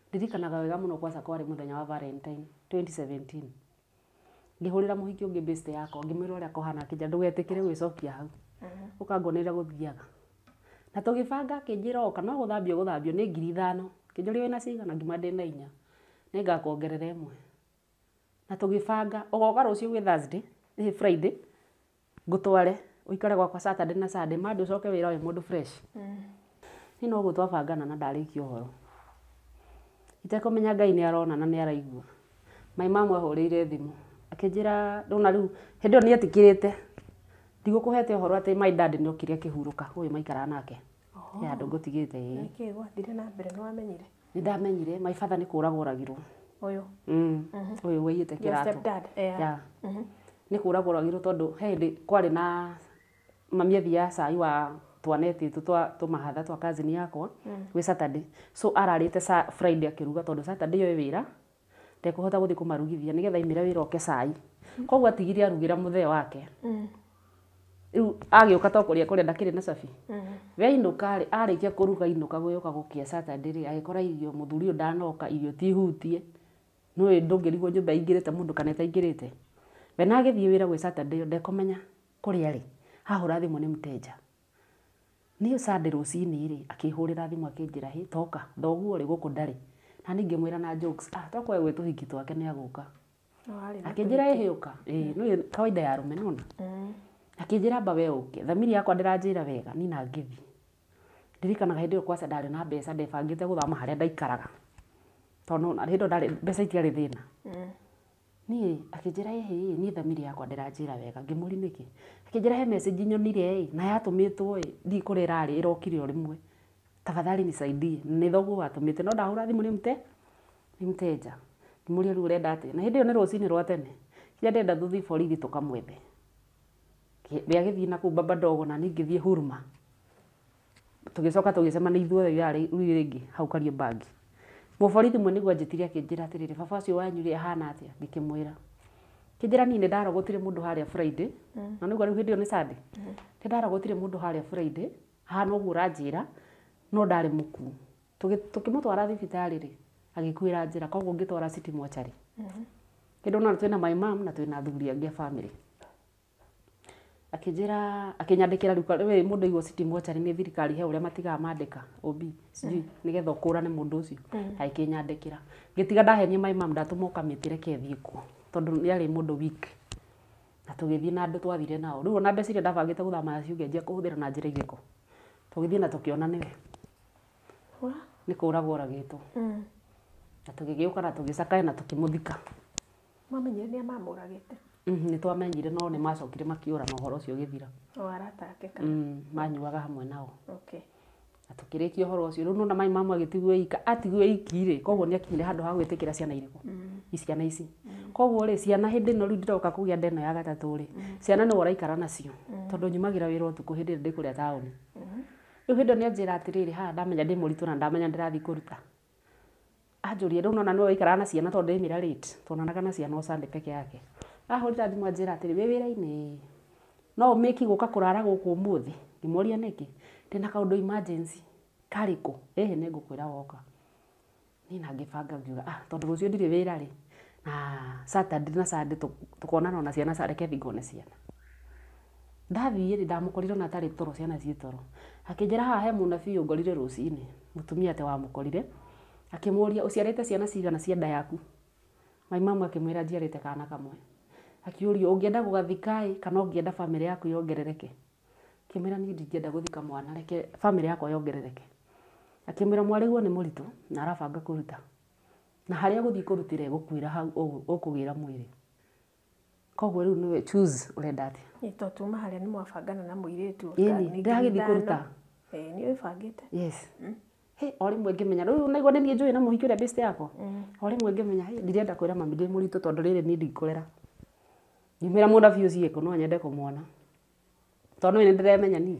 Ndirikanaga wega mũno kwaca kwarĩ mũthenya wa Valentine 2017. Ngĩhũrĩra mũhiki ũngĩ best yakwa ngĩmwĩra ũrĩa kũhana akĩnjĩra ndũgetĩkĩre gwĩcokia hau. Ũkanguonĩrĩra gũthiaga. Na tũgĩbanga akĩnjĩra oka no gũthambio gũthambio nĩ 5,000. Akĩnjũria wĩna cigana ngiuma ndĩna 4. Nĩngakuongerera 1. Na tũgĩbanga ũgoka rũciũ gwĩ Thursday, Friday ngũtware ũikare gwakwa Saturday na Sunday Monday ũcoke wĩra wĩ mũndũ fresh. Niĩ no ũguo twabangana na ndarĩkia ũhoro. Itekũmenya Ngai nĩ arona na nĩ araigua. My mum ahũrĩire thimũ akĩnjĩra ndona rĩu hĩndĩ ĩyo nĩ etĩkĩrĩte ndigũkũhete ũhoro atĩ my dad nĩ okire akĩhurũka ũyũ maikaraga nake. He handũ ngũtigĩte ĩĩ. Nĩkĩĩ gwathire na mbere nĩ wamenyire? Nĩ ndamenyire my father nĩ kũragwo oragirwo. Ũyũ. Ũyũ waiyĩte Your kĩratũ. stepdad. Yeah. Nĩ kũragwo oragirwo tondũ he hĩndĩ kwarĩ na mami athiaga cai wa twanetĩtwo twa tũmahatha twa cousin yakwa gwĩ Saturday. So ararĩte Friday akĩruga tondũ Saturday ĩyo ĩ wĩra ndekũhota gũthiĩ kũmarugithia nĩgetha aimĩre wĩra oke cai. Koguo atigire arugĩra mũthee wake. Rĩu agĩũka to kũrĩa kũrĩa ndakĩrĩ na cabi. We ainũka rĩ arĩkia kũruga ainũka gũgĩũka gũkĩa Saturday rĩ agĩkora irio mũthuri ũyũ ndanoka irio ti hutie. Nĩũĩ ndũngĩrigwo nyũmba ĩingĩrĩte mũndũ kana ĩtaingĩrĩte. We na agĩthiĩ wĩra gwĩ Saturday ĩyo ndekũmenya kũrĩa arĩ. Ahũra thimũ nĩ mteja. Niĩ Sunday rũcinĩ rĩ akĩhũrĩra thimũ akĩnjĩra hĩ toka thoguo rĩ gũkũ ndarĩ. Na niĩ ngĩmwĩra na jokes ah toka gwĩ tũhiki twake nĩ agũka. Akĩnjĩra ĩhĩ ũka. Ĩĩ nĩũĩ kawaida ya arũme nĩwona. Akĩnjĩra amba we ũke. Thamiri yakwa ndĩranjĩra wega niĩ na ngĩthiĩ. Ndirikanaga hĩndĩ ĩyo kwaca ndarĩ na mbeca ndebangĩte gũthama harĩa ndaikaraga. Tondũ hĩndĩ ĩyo ndarĩ mbeca itiarĩ thĩna. Niĩ akĩnjĩra ĩhĩ niĩ thamiri yakwa ndĩranjĩra wega ngĩmũria nĩkĩ. Akĩnjĩra he message nyonire ĩ na yatũmĩtwo ĩ ndiũĩ kũrĩa ĩrarĩ ĩrokire o rĩmwe. Tafadhali nisaidie. Nĩ thoguo watũmĩte no ndahũra thimũ nĩ mteja. Ngĩmũria rĩu ũrenda atĩa. Na hĩndĩ ĩyo nĩ rũcinĩ rwa tene. Kĩrĩa ndĩrenda tũthiĩ borithi tũkamwethe. We agĩthiĩ na kũu baba ndogo na niĩ ngĩthiĩ Huruma. Tũgĩcoka tũgĩcemania ithuothe ithaa rĩu rĩngĩ hau Kariobangi. Mũborithi mwe nĩguo anjĩtire akĩnjĩra atĩrĩrĩ baba ũcio wanyu rĩ ahana atĩa ngĩkĩmwĩra. Akĩnjĩra niĩ nĩ ndarogotire mũndũ harĩa Friday na nĩguo rĩu hĩndĩ ĩyo nĩ Sunday. Nĩ ndarogotire mũndũ harĩa Friday hahana ũguo ũranjĩra no ndarĩ mũkuũ. Tũkĩmũtwara thibitarĩ rĩ agĩkuĩra njĩra koguo ngĩtwara city mortuary. Hĩndĩ ĩyo twĩna my mum na twĩna athuri angĩ a family. Akĩnjĩra akĩnyandĩkĩra rĩu mũndũ aigwo city mortuary nĩ thirikari he ũrĩa matigaga mandĩka OB sijui nĩgetha ũkũrane mũndũ ũcio. Na tũgĩthiĩ na andũ twathire nao. Rĩu ona mbeca iria ndabangĩte gũthama nacio ngĩanjia kũhũthĩra na njĩra irĩkũ. Tũgĩthiĩ na tũkĩona nĩwe. Nĩ kũragwo oragĩtwo. Na tũgĩgĩũka na tũgĩcakaya na tũkĩmũthika. Mwamenyire nĩa mamũragĩte? Nĩ twamenyire no nĩ macokire makĩũra na ũhoro ũcio ũgĩthira. O arata ake kana? Manyuaga hamwe nao. Okay. Na tũkĩrĩkia ũhoro ũcio. Rĩu nĩwona mai mamu agĩtigwo ika, atigwo iki rĩ, koguo nĩ akinyire handũ ha gwĩtĩkĩra ciana irĩkũ? Ciana ici. Koguo rĩ, ciana hĩndĩ ĩno rĩu ndĩroka kũgĩa nda ĩno ya gatatũ rĩ, ciana nĩwe ũraikara nacio. Tondũ nyumagĩra wĩra ũtukũ hĩndĩ ĩrĩa ndĩ kũrĩa taũni. Rĩu hĩndĩ ĩyo nĩ anjĩra atĩrĩrĩ, haha ndamenya ndĩ mũritũ na ndamenya ndĩrathiĩ kũruta. Anjũria rĩu nona nĩwe waikaraga na ciana tondũ ndĩmĩra late. Tuonanaga na ciana o Sunday peke yake. Ahũrĩra thimũ anjĩra atĩrĩ, wĩ wĩra-inĩ, no ũmĩki gũka kũrara gũkũ ũmũthĩ? Ngĩmũria nĩkĩ? Ndĩna kaũndũ emergency. Karĩkũ? Ĩhĩ nĩ ngũkwĩra woka. Niĩ na ngĩbanga ngiuga, tondũ rũciũ ndirĩ wĩra rĩ, na Saturday na Sunday tũkonana ona ciana, reke thiĩ ngone ciana. Ndathiĩ rĩ, ndamũkorire ona atarĩ toro, ciana ciĩ toro. Akĩnjĩra haha he mũnabii ũngorire rũcinĩ, mũtumia atĩ wamũkorire. Akĩmũria, ũciarĩte ciana cigana cia nda yaku? Mai mamu akĩmwĩra njiarĩte kana kamwe. Akĩũrio, ũngĩenda gũgathika ĩ, kana ũngĩenda bamĩrĩ yaku yongerereke? Akĩmwĩra niĩ ndingĩenda gũthika mwana, reke bamĩrĩ yakwa yongerereke. Akĩmwĩra mwarĩguo nĩ mũritũ na arabanga kũruta. Na harĩa ũgũthiĩ kũrutĩra ĩgũkuĩra hau ũkũgĩra mwĩrĩ. Koguo rĩu nĩwe choose ũrenda atĩa? Ĩ to tuma harĩa nĩ mwabangana na mũirĩtu. Ĩni, ndĩragĩthiĩ kũruta. Ĩ nĩ wĩbangĩte? Yes. He, o rĩmwe ngĩmenya, rĩu naigua nĩ niĩ njũĩ na mũhiki ũrĩa best yakwa. O rĩmwe ngĩmenya, he, ndirenda kwĩra mami ndĩ mũritũ tondũ rĩrĩ niĩ ndikũrera. Ngĩmwĩra mũnabii ũcio ĩkũ, no nyende kũmuona. Tondũ nĩ ndĩremenya niĩ.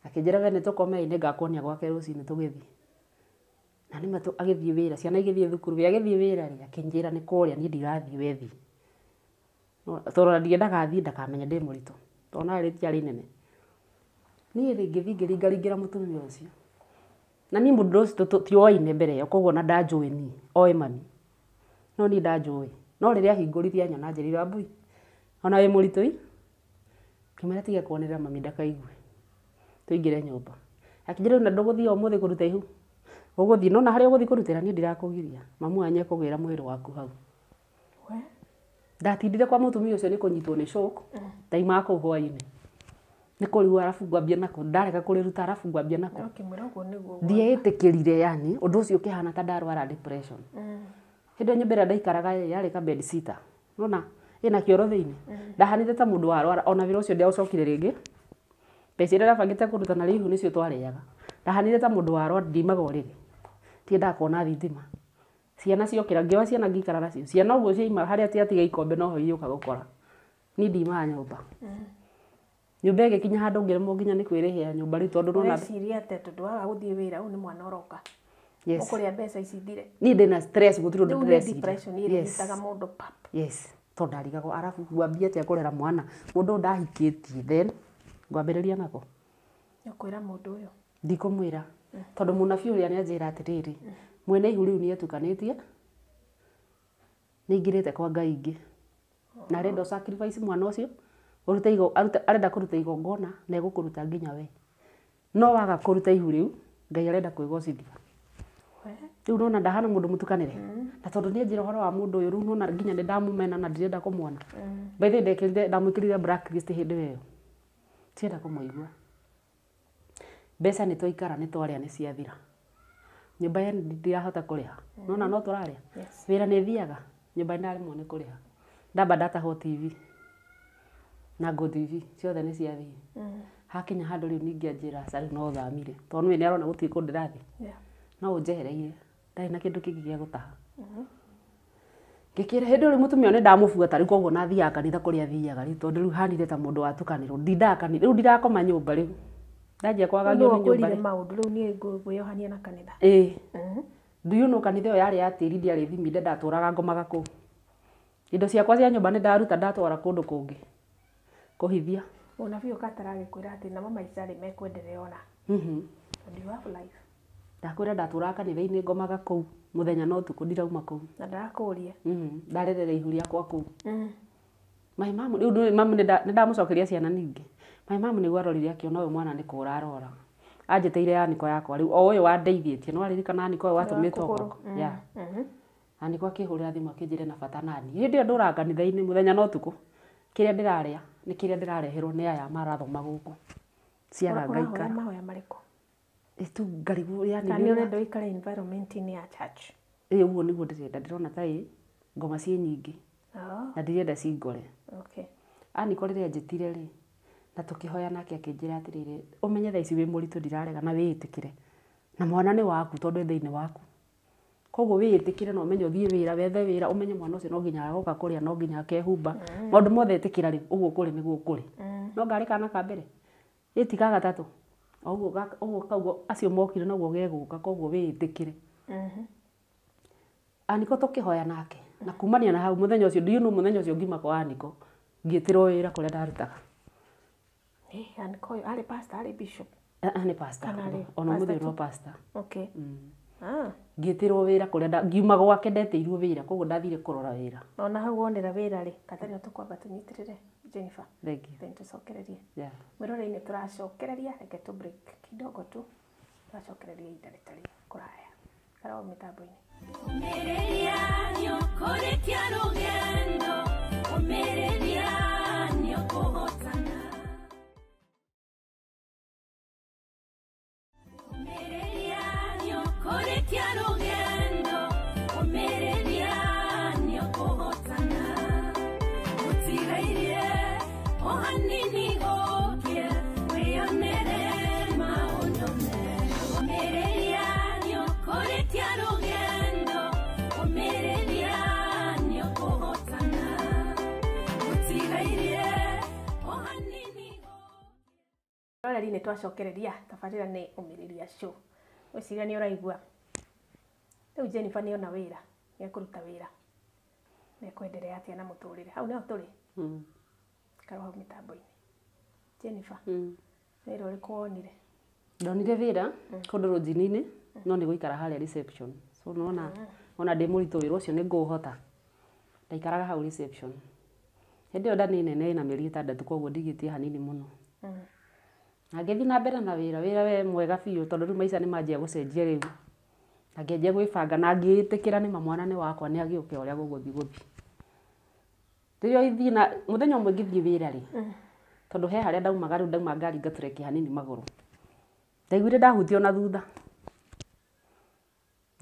Akĩnjĩra we nĩ tũkome, nĩ ngakuonia gwake rũcinĩ tũgĩthiĩ. Na nĩ ma agĩthiĩ wĩra, ciana igĩthiĩ thukuru, we agĩthiĩ wĩra rĩ, akĩnjĩra nĩ kũrĩa niĩ ndirathiĩ we thiĩ. Tondũ ona ndiendaga athiĩ ndakamenya ndĩ mũritũ. Tondũ narĩ rĩtiarĩ inene. Niĩ rĩ ngĩthiĩ ngĩringaringĩra mũtumia ũcio. Na niĩ mũndũ ũcio tioaine mbere ĩyo, koguo ona ndanjũĩ niĩ, oĩ mami. No niĩ ndanjũĩ. No rĩrĩa ahingũririe anyona anjĩrire, Wambui, ona wĩ mũritũ ĩ? Ngĩmwĩra tiga kuonera mami ndakaigue. Tũingĩre nyũmba. Akĩnjĩra rĩu na ndũgũthiĩ ũmũthĩ kũruta ihu? Ũgũthiĩ, nona harĩa ũgũthiĩ kũrutĩra niĩ ndirakũgiria. Mamu wanyu ekũgĩra mwĩrĩ waku hau. Ndatindire kwa mũtumia ũcio nĩ kũnyitwo nĩ shock. Ndaimaga kũu hwaĩ-inĩ. Nĩ kũrigwo arabu ngwambia nako, ndarega kũrĩruta arabu ngwambia nako. Ũkĩmwĩra ũguo nĩguo. Ndietĩkĩrire yani, ũndũ ũcio ũkĩhana ta ndarwara depression. Hĩndĩ ĩyo nyũmba ĩrĩa ndaikaraga yarĩ ka bed sitter. Nona ĩna kĩoro thĩinĩ. Ndahanire ta mũndũ warwara, ona wĩra ũcio ndiaũcokire rĩngĩ. Mbeca iria ndabangĩte kũruta na rĩu nĩcio twarĩaga. Ndahanire ta mũndũ warwara, ndiumaga ũrĩrĩ. Ndiendaga kuona thitima. Ciana ciokĩra, ngĩoya ciana ngĩikara nacio. Ciana ũguo ciaima harĩa ciatiga ikombe noho iũka gũkora. Niĩ ndiumaga nyũmba. Nyũmba ĩgĩkinya handũ ngĩremwo nginya nĩ kwĩrĩhĩra nyũmba rĩu tondũ nona Ũreciria atĩa tondũ waga gũthiĩ wĩra ũyũ nĩ mwana ũroka. Yes. Ũkũrĩa mbeca ici ithire. Niĩ ndĩna stress gũtirĩ ũndũ Rĩu nĩ ndĩreciria. depression ĩrĩnyitaga mũndũ pap. Yes. Tondũ ndarigagwo arabu ngwambia atĩa kũrera mwana. Mũndũ ũyũ ndahikĩtie then ngwambĩrĩria nako. Nĩũkwĩra mũndũ ũyũ? Ndikũmwĩra. Tondũ mũnabii ũrĩa nĩanjĩra atĩrĩrĩ, mwene ihu rĩu nĩetukanĩtie, nĩaingĩrĩte kwa Ngai ingĩ. Na arenda sacrifice mwana ũcio, ũrute arenda kũruta igongona na egũkũruta nginya we. No waga kũruta ihu rĩu, Ngai arenda kwĩgocithia. Rĩu nona ndahana mũndũ mũtukanĩre. Na tondũ nĩanjĩra ũhoro wa mũndũ ũyũ, rĩu nona nginya nĩndamũmena na ndirenda kũmuona. By the way, ndamwĩkĩrire blacklist hĩndĩ ĩyo. Ndienda kũmũigua. Mbeca nĩ twaikara nĩ twarĩa nĩ ciathira. Nyũmba yene ndirahota kũrĩha. Nona no tũrarĩa. Wĩra nĩ thiaga, nyũmba ndaremwo nĩ kũrĩha. Ndamba ndatahwo TV. Na ngo TV ciothe nĩ ciathiĩ. Hakinya handũ rĩu ningĩ anjĩra aca rĩu no thamire. Tondũ nĩwe nĩarona gũtirĩ kũndũ ndĩrathiĩ. No ũnjehereire. Ndarĩ na kĩndũ kĩngĩ gĩa gũtaha. Ngĩkĩra hĩndĩ ĩyo mũtumia ũyũ nĩndamũbuata rĩu koguo na thiaga kanitha kũrĩa thiaga rĩu tondũ rĩu hanire ta mũndũ watukanĩrwo. Ndindaga kanitha, rĩu ndirakoma nyũmba rĩu. Ndanjia kwagagio nĩ nyũmba. Rĩu maũndũ rĩu niĩ ngwĩyohania na kanitha. Ĩĩ. Do you know kanitha ĩyo yarĩ ya tĩri ndiarĩ thiminde ndatũraga ngomaga kũu. Indo ciakwa cia nyũmba nĩndaruta ndatwara kũndũ kũngĩ. Kũhithia. Mũnabii ũka ataragĩkwĩra atĩ namo maica rĩ mekwenderea ona. And you have life. Ndakwĩra ndatũraga kanitha-inĩ ngomaga kũu mũthenya na ũtukũ ndirauma kũu. Na ndarakũria. Ndarerera ihu rĩakwa kũu. Mai mamu rĩu ndũĩ mamu nĩndamũcokeria ciana ningĩ. Mai mamu nĩguo arorire akĩona ũyũ mwana nĩ kũra arora. Anjĩtĩire aniko yakwa rĩu o ũyũ wandeithĩtie nĩ waririkana aniko ũyũ watũmĩtwo gwakwa. Yeah. Aniko akĩhũrĩra thimũ akĩnjĩra na bata nani. Hĩndĩ ĩyo ndũraga kanitha-inĩ mũthenya na ũtukũ. Kĩrĩa ndĩrarĩa nĩ kĩrĩa ndĩrareherwo nĩ aya marathoma gũkũ. Ciaga Ũrahoya ngaikara. Mahoya marĩkũ? Tu ngarigwo yani. Kana nĩ ũrenda ũikare environment-inĩ ya church? Ĩ, ũguo nĩguo ndĩrenda. Ndĩrona ta ĩ ngoma ciĩ nyingĩ. Oh, Na ndirenda cingore. okay. Aniko rĩrĩa njĩtire rĩ, na tũkĩhoya nake akĩnjĩra atĩrĩrĩ, ũmenye thaa ici wĩ mũritũ, ndirarega na wĩĩtĩkĩre. Na mwana nĩ waku tondũ e thĩinĩ waku. Koguo wĩĩtĩkĩre na ũmenye ũthiĩ wĩra, wethe wĩra, ũmenye mwana ũcio no nginya agoka kũrĩa, no nginya akehumba. Maũndũ mothe ĩtĩkĩra rĩu, ũguo kũrĩ nĩguo kũrĩ. No ngarĩ kana ka mbere. Ĩ ti ga gatatũ. Ũguo ũguo kauguo acio mokire noguo gegũka, koguo wĩĩtĩkĩre. Aniko tũkĩhoya nake. Na kumania na hau mũthenya ũcio, ndiũ mũthenya ũcio ngiuma kwa Aniko, ngĩtĩrwo wĩra kũrĩa ndarutaga. Eh, Aniko ũyũ arĩ pastor, arĩ bishop? Nĩ pastor. Kana arĩ Ona ũmũthĩ pastor ũyũ no tu? pastor. Okay. Ah, Ngĩtĩrwo wĩra kũrĩa ngiuma gwake ndetĩirwo wĩra, koguo ndathire kũrora wĩra. Ona hau wonera wĩra rĩ, Katarina tũkwamba tũnyitĩrĩre Jennifer. Thank you. Then tũcokererie. Yeah. Mwĩrorei-inĩ tũracokereria, reke tũ break kidogo tu. Tũracokereria ihinda rĩtarĩ kũraya. Ikara o mĩtambo-inĩ. Ũmĩrĩria nĩũkũrĩkia rũgendo, ũmĩrĩria nĩũkũhotana. Ũmĩrĩria nĩũkũrĩkia rũgendo, ũmĩrĩria nĩũkũhotana. Gũtigairie o hanini gũkĩe, wĩyonere maũndũ mega. Ũmĩrĩria nĩũkũrĩkia rũgendo, ũmĩrĩria nĩũkũhotana. Gũtigairie o hanini gũkĩe. Roreri nĩ twacokereria tabarĩra nĩ Ũmĩrĩria Show. Ngwĩciria nĩ ũraigua. Rĩu Jennifer nĩ ona wĩra, nĩ ekũruta wĩra. Nĩ ekwenderea atĩa na mũtũrĩre. Hau nĩho tũrĩ. Ikara hau mĩtambo-inĩ. Jennifer, wĩra ũrĩkũ wonire? Ndonire wĩra kũndũ rũnjini-inĩ, no nĩ gũikara harĩa reception. So nona ona ndĩ mũritũ wĩra ũcio nĩ ngũũhota. Ndaikaraga hau reception. Hĩndĩ ĩyo nda nĩ nene ĩna mĩeri 6, koguo ndigĩtie hanini mũno. Na ngĩthiĩ na mbere na wĩra, wĩra we mwega biũ tondũ rĩu maica nĩ manjia gũcenjia rĩu. Na ngĩanjia gwĩbanga na ngĩĩtĩkĩra nĩma mwana nĩ wakwa nĩ agĩũke ũrĩa gũgũthiĩ gũthiĩ. Rĩrĩa ithiĩ na mũthenya ũmwe ngĩthiĩ wĩra rĩ, tondũ he harĩa ndaumaga rĩu ndauma ngari ngatũrekia hanini magũrũ. Ndaiguire ndahutio na thutha.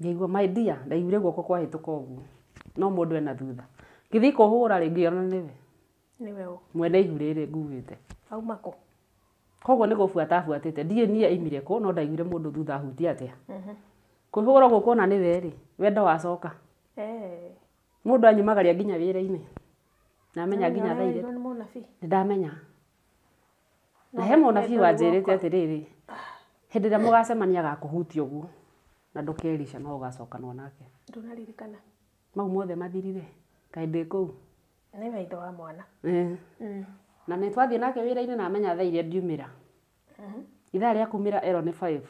Ngĩigua my dear, ndaiguire guoko kwahĩtũka ũguo. No mũndũ ena thutha. Ngĩthiĩ kũhũra rĩ, ngĩona nĩwe. Nĩwe ũ? Mwene ihu rĩrĩ nguĩte. Auma kũ? Koguo nĩ gũbuata abuatĩte. Ndiũĩ niĩ aimire kũ, no ndaiguire mũndũ thutha ahutia atĩa. Kwĩhũra ũguo kuona nĩwe rĩ, wendo wacoka. Eh. Mũndũ anyumagaria nginya wĩra-inĩ. Na amenya nginya thaa Nĩ mũnabii. Nĩ ndamenya. Na he mũnabii wanjĩrĩte atĩrĩrĩ, hĩndĩ ĩrĩa mũgacemania agakũhutia ũguo na ndũkerica no ũgacokanwo nake. Ndũnaririkana. Mau mothe mathirire. Kaĩ ndĩ kũu. Nĩwe ithe wa mwana. Na nĩ twathiĩ nake wĩra-inĩ na amenya thaa iria ndiumĩra. Ithaa rĩa kumĩra ero nĩ 5.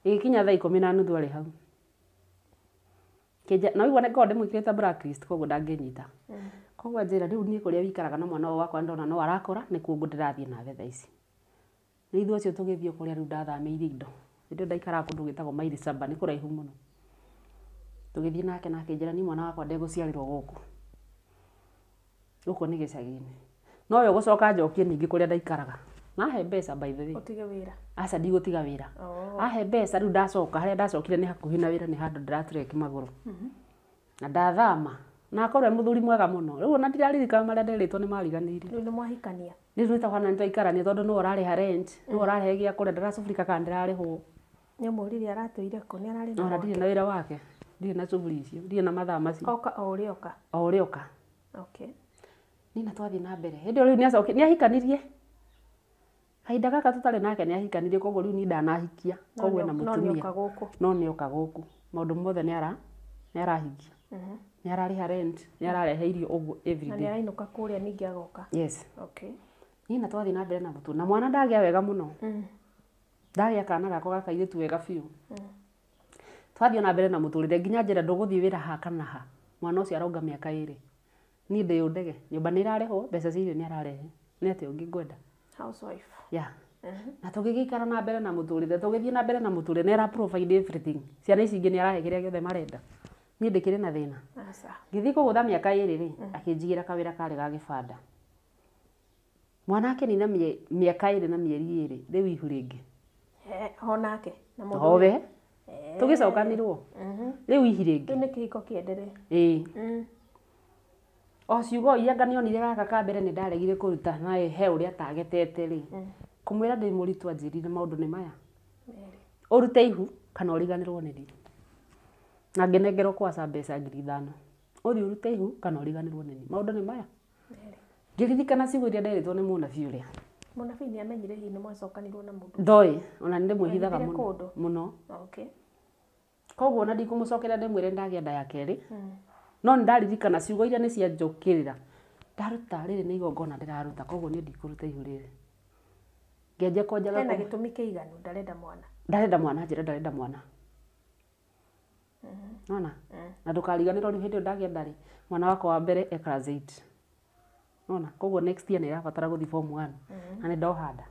Ĩgĩkinya thaa 10:30 arĩ hau. Kĩnja, na ũigua nĩngoragwo ndĩmwĩkĩrĩte blacklist koguo ndangĩnyita. Koguo anjĩra rĩu niĩ kũrĩa wĩikaraga na mwana ũyũ wakwa ndona no arakũra nĩkuo ndĩrathiĩ nawe thaa ici. Nĩ ithuĩ acio tũgĩthiĩ kũrĩa rĩu ndathamĩirie indo. Hĩndĩ ĩyo ndaikaraga kũndũ gwĩtagwo Maili Saba, nĩ kũraihu mũno. Tũgĩthiĩ nake na akĩnjĩra niĩ mwana wakwa ndegũciarĩrwo gũkũ. Gũkũ nĩ gĩcagi-inĩ. No we ũgũcoka njokie ningĩ kũrĩa ndaikaraga. Na ahe mbeca by the way. Ũtige wĩra. Aca ndigũtiga wĩra. Oh. Ahe mbeca rĩu ndacoka, harĩa ndacokire nĩ hakuhĩ na wĩra nĩ handũ ndĩratrek magũrũ. Na ndathama. Na akorwo e mũthuri mwega mũno. Rĩu ona ndiraririkana marĩa nderĩtwo nĩ mariganĩire. Rĩu nĩ mwahikania. Rĩu twĩtagwo na nĩtwaikarania tondũ nĩwe ũrarĩha rent, nĩwe ũrarehe gĩa kũrĩa, ndĩracubũrika kana ndĩrarĩhwo. Nĩ ũmũririe aratũire kũ? Nĩ ararĩ na Ona ndirĩ na wĩra wake. Ndirĩ na cuburi icio, ndirĩ na mathaa macio. Oka o ũrĩa oka. O ũrĩa oka. Okay. Niĩ na twathiĩ na mbere. Hĩndĩ ĩyo rĩu nĩacokire, nĩahikanirie. Kahinda gaka tũtarĩ nake nĩahikanirie, koguo rĩu niĩ ndanahikia. Koguo ena No mũtumia. nĩoka gũkũ. No nĩoka gũkũ. Maũndũ mothe nĩarahingia. Nĩararĩha rent, nĩararehe irio ũguo every Na day. nĩarainũka kũrĩa ningĩ agoka. Yes. Okay. Niĩ na twathiĩ na mbere na mũtũ. Na mwana ndagĩa wega mũno. Ndagĩa kana gakwa ga kairĩtu wega biũ. Twathiĩ na mbere na mũtũrĩre nginya njĩra ndũgũthiĩ wĩra ha kana ha. Mwana ũcio aronga mĩaka 2. Niĩ ndĩ ũndege. Nyũmba nĩ ĩrarĩhwo, mbeca cia irio nĩ ararehe. Nĩ atĩa ũngĩ ngwenda? Housewife. Yeah. Na tũgĩgĩikara na mbere na mũtũrĩre, tũgĩthiĩ na mbere na mũtũrĩre, nĩ ara provide everything. Ciana ici ingĩ nĩ arahe kĩrĩa gĩothe marenda. Niĩ ndĩkĩrĩ na thĩna. Aca. Ngĩthiĩ kũgũtha mĩaka 2 rĩ, akĩnjigĩra kawĩra karĩ ga gĩbanda. Mwana akinina mĩaka 2 na mĩeri 2 rĩu ihu rĩngĩ. Onake na mũndũ Owe tũgĩcokanĩrwo rĩu ihi rĩngĩ. Rĩu nĩ kĩhiko kĩendelee. Ĩĩ. O ciugo iria anga nĩonire gaka ka mbere nĩ ndaregire kũruta na he ũrĩa atagetete rĩ. Kũmwĩra ndĩ mũritũ anjĩrire maũndũ nĩ maya. Ũrute ihu kana ũriganĩrwo nĩ niĩ. Na ngĩnengerwo kwaca mbeca 5,000. Ũthiĩ ũrute ihu kana ũriganĩrwo nĩ niĩ. Maũndũ nĩ maya. Ngĩririkana ciugo iria nderĩtwo nĩ mũnabii ũrĩa. Mũnabii nĩ amenyire hihi nĩ mwacokanirwo na mũndũ. Ndoĩ, ona nĩ ndĩmwĩhithaga Mwahithire mũno. kũndũ? Mũno. Okay. Koguo ona ndikũmũcokera ndĩmwĩre ndagĩa nda ya kerĩ. No nĩ ndaririkana ciugo iria nĩ cianjũkĩrĩra. Ndaruta rĩrĩ nĩ igongona ndĩraruta koguo niĩ ndikũruta ihu rĩrĩ. Ngĩanjia kwanjaga Hena gĩtũmi kĩiganu ndarenda mwana. Ndarenda mwana njĩra ndarenda mwana. Nona? Na ndũkariganĩrwo rĩu hĩndĩ ĩyo ndagĩa nda rĩ, mwana wakwa wa mbere e class 8. Nona? Koguo next year nĩ ĩrabatara gũthiĩ form 1. Na nĩ ndoha nda.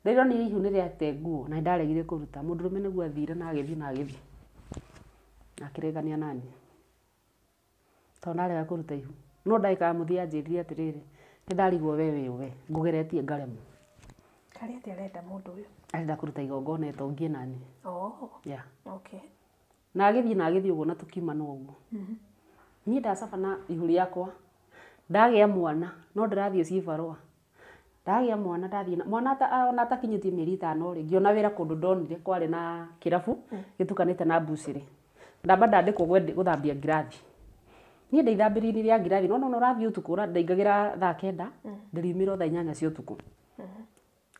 Ndĩronire ihu nĩ rĩate nguo na nĩ ndaregire kũruta. Mũndũrũme nĩguo athire na agĩthiĩ na agĩthiĩ. Na akĩregania naniĩ. Tondũ ndarega kũruta ihu. No ndagĩka ya mũthia anjĩrire atĩrĩrĩ, nĩ ndarigwo we wĩ ũ we, ngũgeretie ngaremwo. Karĩ atĩa arenda mũndũ ũyũ? Arenda kũruta igongona ĩtongie naniĩ. Oh. Yeah. Okay. Na agĩthiĩ na agĩthiĩ ũguo na tũkiumana ũguo. Niĩ ndacaba na ihu rĩakwa. Ndagĩa mwana no ndĩrathiĩ cibarũa. Ndagĩa mwana ndathiĩ na mwana ona atakinyĩtie mĩeri 5 rĩ, ngĩona wĩra kũndũ ndonire kwarĩ na kĩrabu gĩtukanĩte na mbucĩrĩ. Ndamba ndandĩkwo gũthambia ngirathi. Niĩ ndĩithambĩrie-inĩ rĩa ngirathi, no nona ũrathiĩ ũtukũ ndaingagĩra thaa 9, ndĩriumĩra o thaa 8 cia ũtukũ.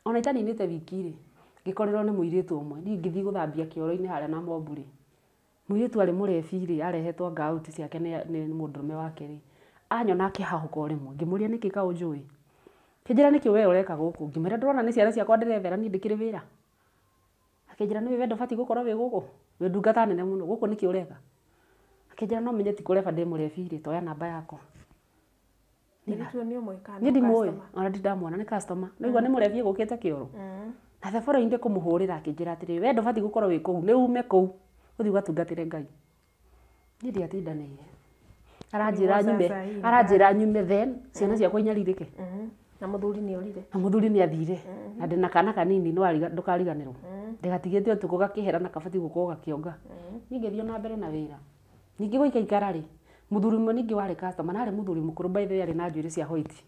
Ona itaninĩte wiki rĩ, ngĩkorerwo nĩ mũirĩtu ũmwe. Niĩ ngĩthiĩ gũthambia kĩoro-inĩ harĩa na mobu rĩ. Mũirĩtu arĩ mũrebi rĩ, arehetwo ngauti ciake nĩ mũndũrũme wake rĩ. Anyona akĩhahũka o rĩmwe, ngĩmũria nĩkĩ kaũ njũĩ. Akĩnjĩra nĩkĩ we ũreka gũkũ, ngĩmwĩra ndĩrona nĩ ciana ciakwa ndĩrethera niĩ ndĩkĩrĩ wĩra. Akĩnjĩra nĩũĩ we ndũbatiĩ gũkorwo wĩ gũkũ, wĩ ndungata nene mũno, gũkũ nĩkĩ ũreka. Akĩnjĩra no menye ti kũreba ndĩ mũrebi rĩ, toya namba yakwa. Mũirĩtu ũyũ nĩ ũmũĩ kana Niĩ nĩ ndimũĩ, customer? ona ndindamuona nĩ customer. Nĩwaigua nĩ mũrebi egũkĩte kĩoro. Na the following day kũmũhũrĩra akĩnjĩra atĩrĩrĩ, we ndũbatiĩ gũkorwo wĩ kũu, nĩ ume kũu, ũthiĩ ũgatungatĩre Ngai. Niĩ ndiatindanĩire. Aranjĩra nyume, aranjĩra nyume then ciana ciakwa inyarirĩke. Na mũthuri nĩ orire. Na mũthuri nĩ athire. Na ndĩna kana kanini no ndũkariganĩrwo. Ndĩgatigĩte ũtukũ gakĩhera na kabatiĩ gũkorwo gakĩonga. Niĩ ngĩthiĩ na mbere na wĩra. Ningĩ gũikaikara rĩ, mũthuri ũmwe ningĩ warĩ customer, na arĩ mũthuri mũkũrũ by the way arĩ na njuĩrĩ cia white.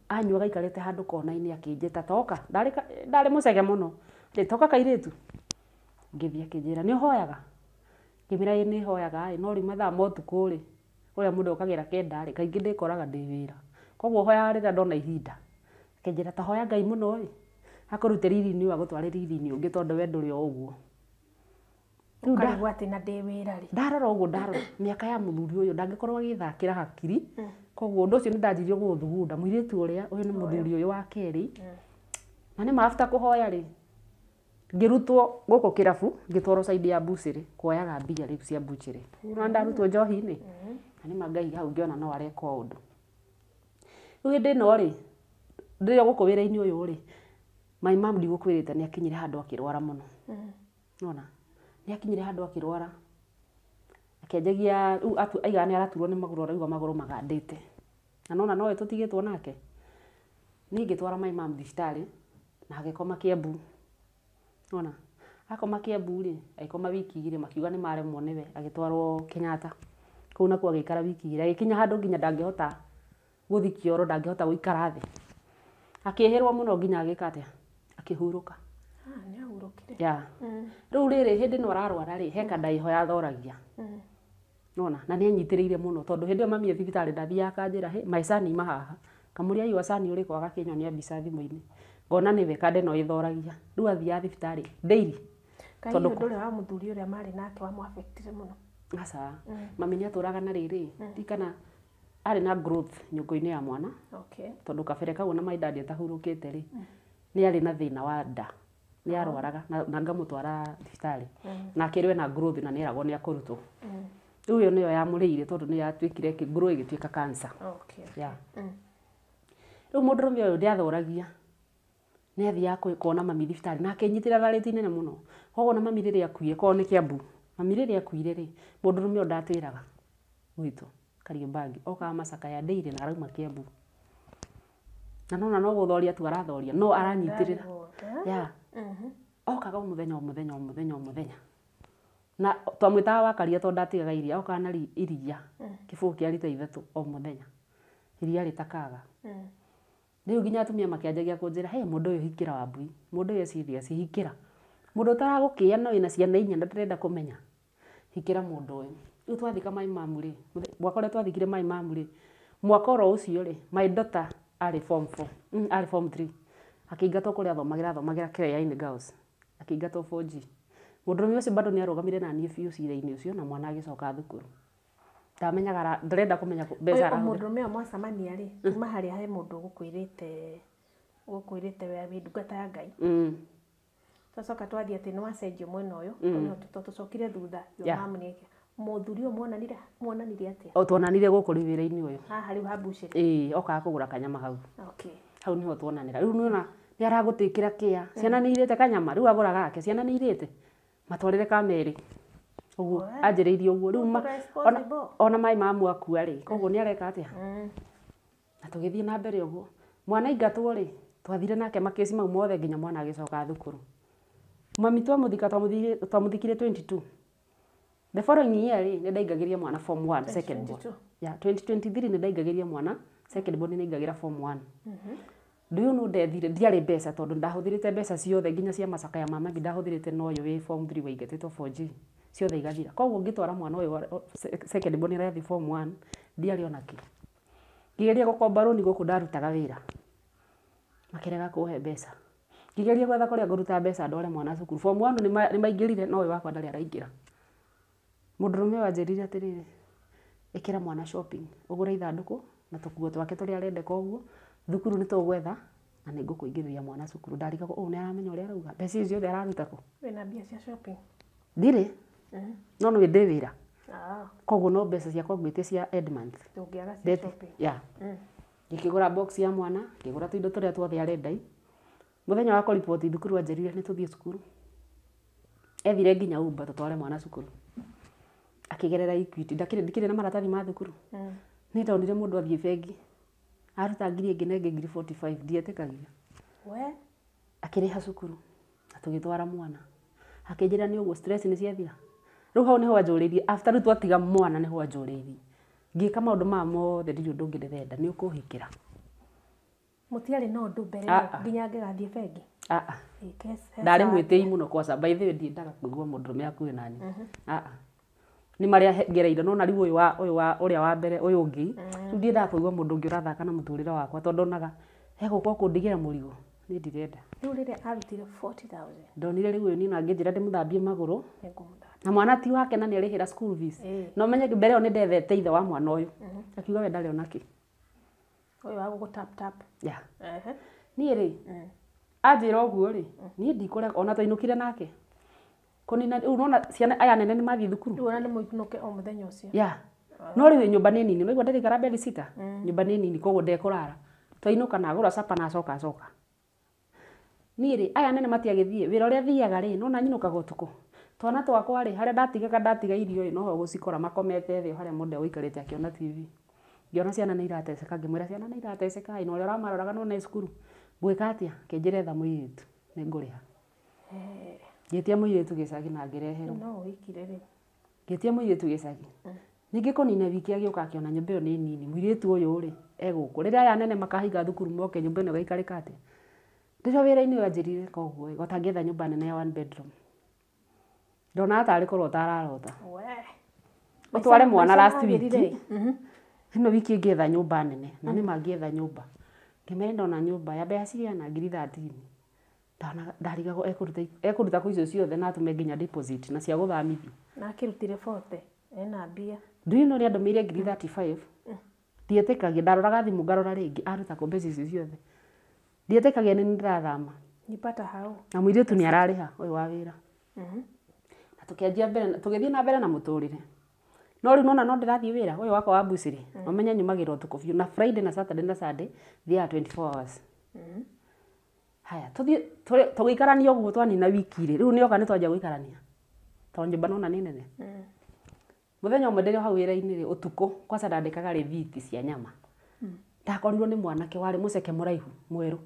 Anyuaga aikarĩte handũ kona-inĩ akĩnjĩta toka. Ndarĩ mũcege mũno. Rĩ toka kairĩtu. Ngĩthiĩ akĩnjĩra nĩ ũhoyaga? Ngĩmwĩra ĩĩ nĩ hoyaga ĩ, no rĩu mathaa ma ũtukũ rĩ, ũrĩa mũndũ okagĩra 9 rĩ, kaingĩ ndĩkoraga ndĩ wĩra. Koguo hoyaga rĩrĩa ndona ihinda. Akĩnjĩra ta hoya Ngai mũno ĩ, akũrute riri-inĩ ũyũ agũtware riri-inĩ ũngĩ tondũ we ndũrĩ o ũguo. Ũkarigwo atĩ na ndĩ wĩra rĩ. Ndarora ũguo ndarora mĩaka ya mũthuri ũyũ ndangĩkorwo agĩthakĩra hakiri. Koguo ũndũ ũcio nĩ ndanjirie gũũthugunda mũirĩtu ũrĩa ũyũ nĩ mũthuri ũyũ wa kerĩ. Na nĩ ma after kũhoya rĩ, ngĩrutwo gũkũ kĩrabu ngĩtwarwo side ya mbucĩrĩ kuoyaga mbia rĩu cia mbucĩrĩ. Nĩwona ndarutwo njohi-inĩ. Na nĩ ma Ngai hau ngĩona no areka ũndũ. Rĩu hĩndĩ ĩno rĩ, ndĩ o gũkũ wĩra-inĩ ũyũ rĩ, my mom ndigũkwĩrĩte nĩ akinyire handũ akĩrwara mũno. Nĩwona? Nĩ akinyire handũ akĩrwara. Akĩanjagia rĩu aigaga nĩ araturwo nĩ magũrũ araigua magũrũ magandĩte. Na nĩwona nowe tũtigĩtwo nake. Niĩ ngĩtwara my mom thibitarĩ na agĩkoma Kĩambu. Nĩwona? Akoma Kĩambu rĩ, agĩkoma wiki 2 makiuga nĩ maremwo nĩwe, agĩtwarwo Kenyatta. Kũu nakuo agĩikara wiki 2, agĩkinya handũ nginya ndangĩhota gũthiĩ kĩoro, ndangĩhota gũikara thĩ. Akĩhĩrwo mũno nginya agĩka atĩa? Akĩhurũka. Nĩ ahurũkire. Yeah. Rĩu rĩrĩ hĩndĩ ĩno ararwara rĩ, he kandaĩho yathoragia. Nĩwona? Na nĩ anyitĩrĩire mũno tondũ hĩndĩ ĩyo mami e thibitarĩ ndathiaga akanjĩra, "Hey, my son ima haha." Kamũria your son ũrĩkũ agakĩnyonia mbica thimũ-inĩ. Ngona nĩwe kanda ĩno ĩthoragia. Rĩu athiaga thibitarĩ daily. Kaĩ Tondũ ũndũ ũrĩa wa mũthuri ũrĩa marĩ nake wamũ-affect-ire mũno? Aca. Mami nĩ atũraga na rĩrĩ, ririkana arĩ na growth nyũngũ-inĩ ya mwana. Okay. Tondũ kabere kau ona my dad atahurũkĩte rĩ, nĩ arĩ na thĩna wa nda. Nĩ arwaraga na ngamũtwara thibitarĩ. Na akĩrwo ena growth na nĩ eragwo nĩ akũrutwo. Rĩu ĩyo nĩyo yamũrĩire tondũ nĩ yatuĩkire growth ĩgĩtuĩka cancer. Okay. Yeah. Rĩu mũndũrũme ũyũ ndĩathoragia. Nĩ athiaga kuona mami thibitarĩ na akĩnyitĩrĩra na rĩti nene mũno. Koguo ona mami rĩrĩa akuire, korwo nĩ Kĩambu, mami rĩrĩa akuire rĩ, mũndũrũme ũyũ ndatwĩraga gwitũ Kariobangi, okaga macakaya daily na arauma Kĩambu. Na nona no gũthoria tu arathoria no aranyitĩrĩra. Yeah. Okaga o mũthenya o mũthenya o mũthenya o mũthenya. Na twamwĩtaga wakaria tondũ ndatigaga iria, okaga na iria kĩbũyũ kĩa rita 3 o mũthenya. Iria rĩtakaga. Rĩu nginya atumia makĩanjagia kũnjĩra, hey, mũndũ ũyũ hikĩra Wambui, mũndũ ũyũ serious hikĩra. Mũndũ ũtaragũkĩĩa no wĩna ciana 4 na ndĩrenda kũmenya. Hikĩra mũndũ ũyũ. Rĩu twathika mai mamu rĩ, mwaka ũrĩa twathikire mai mamu rĩ, mwaka oro ũcio rĩ, my daughter arĩ form 4, arĩ form 3. Akĩingatwo kũrĩa athomagĩra Kĩrĩa-inĩ Girls. Akĩingatwo 4G. Mũndũrũme ũcio bado nĩarũgamire na niĩ biũ cira-inĩ ũcio na mwana agĩcoka thukuru. Ndamenyaga ndĩrenda kũmenya mbeca arahũthĩra. Mũndũrũme ũyũ mwacemania rĩ, kuma harĩa he mũndũ ũgũkwĩrĩte we wĩ ndungata ya Ngai. Twacoka twathiĩ atĩ nĩwacenjio mwena ũyũ, tũcokire thutha, mom nĩeke. Mũthuri ũyũ muonanire atĩa? O tuonanire gũkũ rĩu wĩra-inĩ ũyũ. Haha rĩu ha bucĩrĩ. Ĩĩ, okaga kũgũra kanyama hau. Okay. Hau nĩho tuonanĩra. Rĩu nĩwona nĩ aragũtĩkĩra kĩa. Ciana nĩ irĩte kanyama, rĩu agũra gake, ciana nĩ irĩte. Matwarĩre ka merĩ. Ũguo anjĩrĩirie ũguo. Rĩu ona mai mamu akua rĩ, koguo nĩ areka atĩa? Na tũgĩthiĩ na mbere ũguo. Mwana aingatwo rĩ, twathire nake makĩci mau mothe nginya mwana agĩcoka thukuru. Mami twamũthika twamũthikire 22. The following year rĩ, nĩ ndaingagĩria mwana form 1 second born. Yeah, 2023 nĩ ndaingagĩria mwana second born, nĩ ndaingagĩra form 1. Do you know ndethire ndiarĩ mbeca tondũ ndahũthĩrĩte mbeca ciothe nginya cia macakaya ma mami ndahũthĩrĩte na ũyũ wĩ form 3 waingatĩtwo 4G ciothe igathira. Koguo ngĩtwara mwana ũyũ second born arathiĩ form 1 ndiarĩ ona kĩ. Ngĩgeria gũkomba rũni gũkũ ndarutaga wĩra. Makĩrega kũhe mbeca. Ngĩgeria gwetha kũrĩa ngũruta mbeca ndware mwana cukuru. Form 1 nĩ maingĩrire no ũyũ wakwa ndarĩ araingĩra. Mũndũrũme ũyũ anjĩrire atĩrĩrĩ, ĩkĩra mwana shopping, ũgũre ithandũkũ na tũkuo twake tũrĩa arendeka ũguo, thukuru nĩ tũgwetha na nĩ ngũkũingĩrĩria mwana cukuru. Ndarigagwo ũũ nĩ aramenya ũrĩa arauga, mbeca ici ciothe araruta kũ? Wĩna mbia cia shopping? Ndirĩ. No nĩ ndĩ wĩra. Koguo no mbeca ciakwa ngwĩtie cia end month. Ndũngĩaga cia shopping. Yeah. Ngĩkĩgũra box ya mwana, ngĩgũra tũindo tũrĩa tuothe arenda. Mũthenya wa kũriboti thukuru anjĩrire nĩ tũthiĩ cukuru. Ethire nginya Uber tũtware mwana cukuru. Akĩgerera Equity, ndikĩrĩ na maratathi ma thukuru. Nĩ ndonire mũndũ athiĩ bengi. Aruta ngiri ĩngĩ na ĩngĩ ngiri 45 ndietĩkagia. We akĩrĩha cukuru na tũgĩtwara mwana. Akĩnjĩra nĩ ũguo stress nĩ ciathira. Rĩu hau nĩho anjũrĩirie, after rĩu twatiga mwana nĩho anjũrĩirie. Ngĩka maũndũ maya mothe ndirĩ ũndũ ũngĩ ndĩrenda, nĩ ũkũhikĩra. Mũtiarĩ na ũndũ mbere nginya angĩgathiĩ bengi? Ndarĩ mwĩtĩi mũno kwaca, by the way ndiendaga kũigua mũndũrũme akuĩ nani. Nĩ marĩa ngereire no na rĩu ũyũ wa ũrĩa wa mbere ũyũ ũngĩ, rĩu ndiendaga kũigua mũndũ ũngĩ ũrathaka na mũtũrĩre wakwa tondũ ndonaga egũka kũndigĩra mũrigo, niĩ ndirenda. Rĩu rĩrĩa arutire 40,000. Ndonire rĩu ũyũ niĩ na ngĩnjĩra ndĩmũthambie magũrũ. Na mwana ti wake na nĩarĩhĩra school fees. No menye mbere ĩyo nĩndethete ithe wa mwana ũyũ. Akiuga we ndarĩ ona kĩ. Ũyũ wa gũgũ tap tap. Yeah. Niĩ rĩ, anjĩra ũguo rĩ, niĩ ndikũrega ona twainũkire nake. Kũnina rĩu nona ciana aya nene nĩ mathiĩ thukuru. Rĩu ona nĩ mũinũke o mũthenya ũcio. Yeah. No rĩu nyũmba nĩ nini, ũraigua ndĩraikara bed sitter. Nyũmba nĩ nini koguo ndekũrara. Twainũka na agũra supper na acoka acoka. Niĩ rĩ, aya nene matiagĩthiĩ, wĩra ũrĩa thiaga rĩ, nona nyinũkaga ũtukũ. Twana twakwa rĩ, harĩa ndatigaga ndatiga irio ĩ, noho gũcikora makomete thĩ harĩa mũndũ egũikarĩte akĩona TV. Ngĩona ciana nĩ irateceka, ngĩmwĩra ciana nĩ irateceka ĩ, na ũrĩa ũramaroraga nona e cukuru. Ngwĩka atĩa? Kĩnjĩre etha mũirĩtu, nĩ ngũrĩha. Ngĩtia mũirĩtu gĩcagi na ngĩreherwo. No wĩkire rĩ. Ngĩtia mũirĩtu gĩcagi. Ningĩ kũnina wiki agĩũka akĩona nyũmba ĩyo nĩ nini, mũirĩtu ũyũ rĩ, egũkũ. Rĩrĩa aya nene makahinga thukuru moke nyũmba ĩno ĩgaikarĩka atĩa? Rĩrĩa wĩra-inĩ ũyũ anjĩrire koguo ĩ, gotangĩetha nyũmba nene ya one bedroom. Ndonaga tarĩ kũrota ararota. Ũtware mwana last week. Ĩno wiki ĩngĩetha nyũmba nene, na nĩ mangĩetha nyũmba. Ngĩmera ndona nyũmba ya mbeca cigana ngiri 13. Ndarigagwo ekũruta kũ icio ciothe na atũme nginya deposit na cia gũthamithio. Na akĩrutire 40, ena mbia. Do you know nĩ andũmĩire ngiri 35? Ndietĩkagia, ndaroraga thimũ ngarora rĩngĩ, aruta kũ mbeca icio ciothe. Ndietĩkagia nĩ ndĩrathama. Nipata hau. Na mũirĩtu nĩ ararĩha ũyũ wa wĩra. Na tũkĩanjia mbere, tũgĩthiĩ na mbere na mũtũrĩre. No rĩu nona no ndĩrathiĩ wĩra ũyũ wakwa wa bucĩrĩ, ũmenye nyumagĩra ũtukũ biũ na Friday na Saturday na Sunday thiaga 24 hours. Haya, tũthiĩ tũgĩikarania ũguo twanina wiki rĩ, rĩu nĩoka nĩ twanjia gũikarania. Tondũ nyũmba nona nĩ nene. Mũthenya ũmwe ndĩrĩ hau wĩra-inĩ rĩ, ũtukũ, kwanza ndandĩkaga rĩthiti cia nyama. Ndakorirwo nĩ mwanake warĩ mũceke mũraihu mwerũ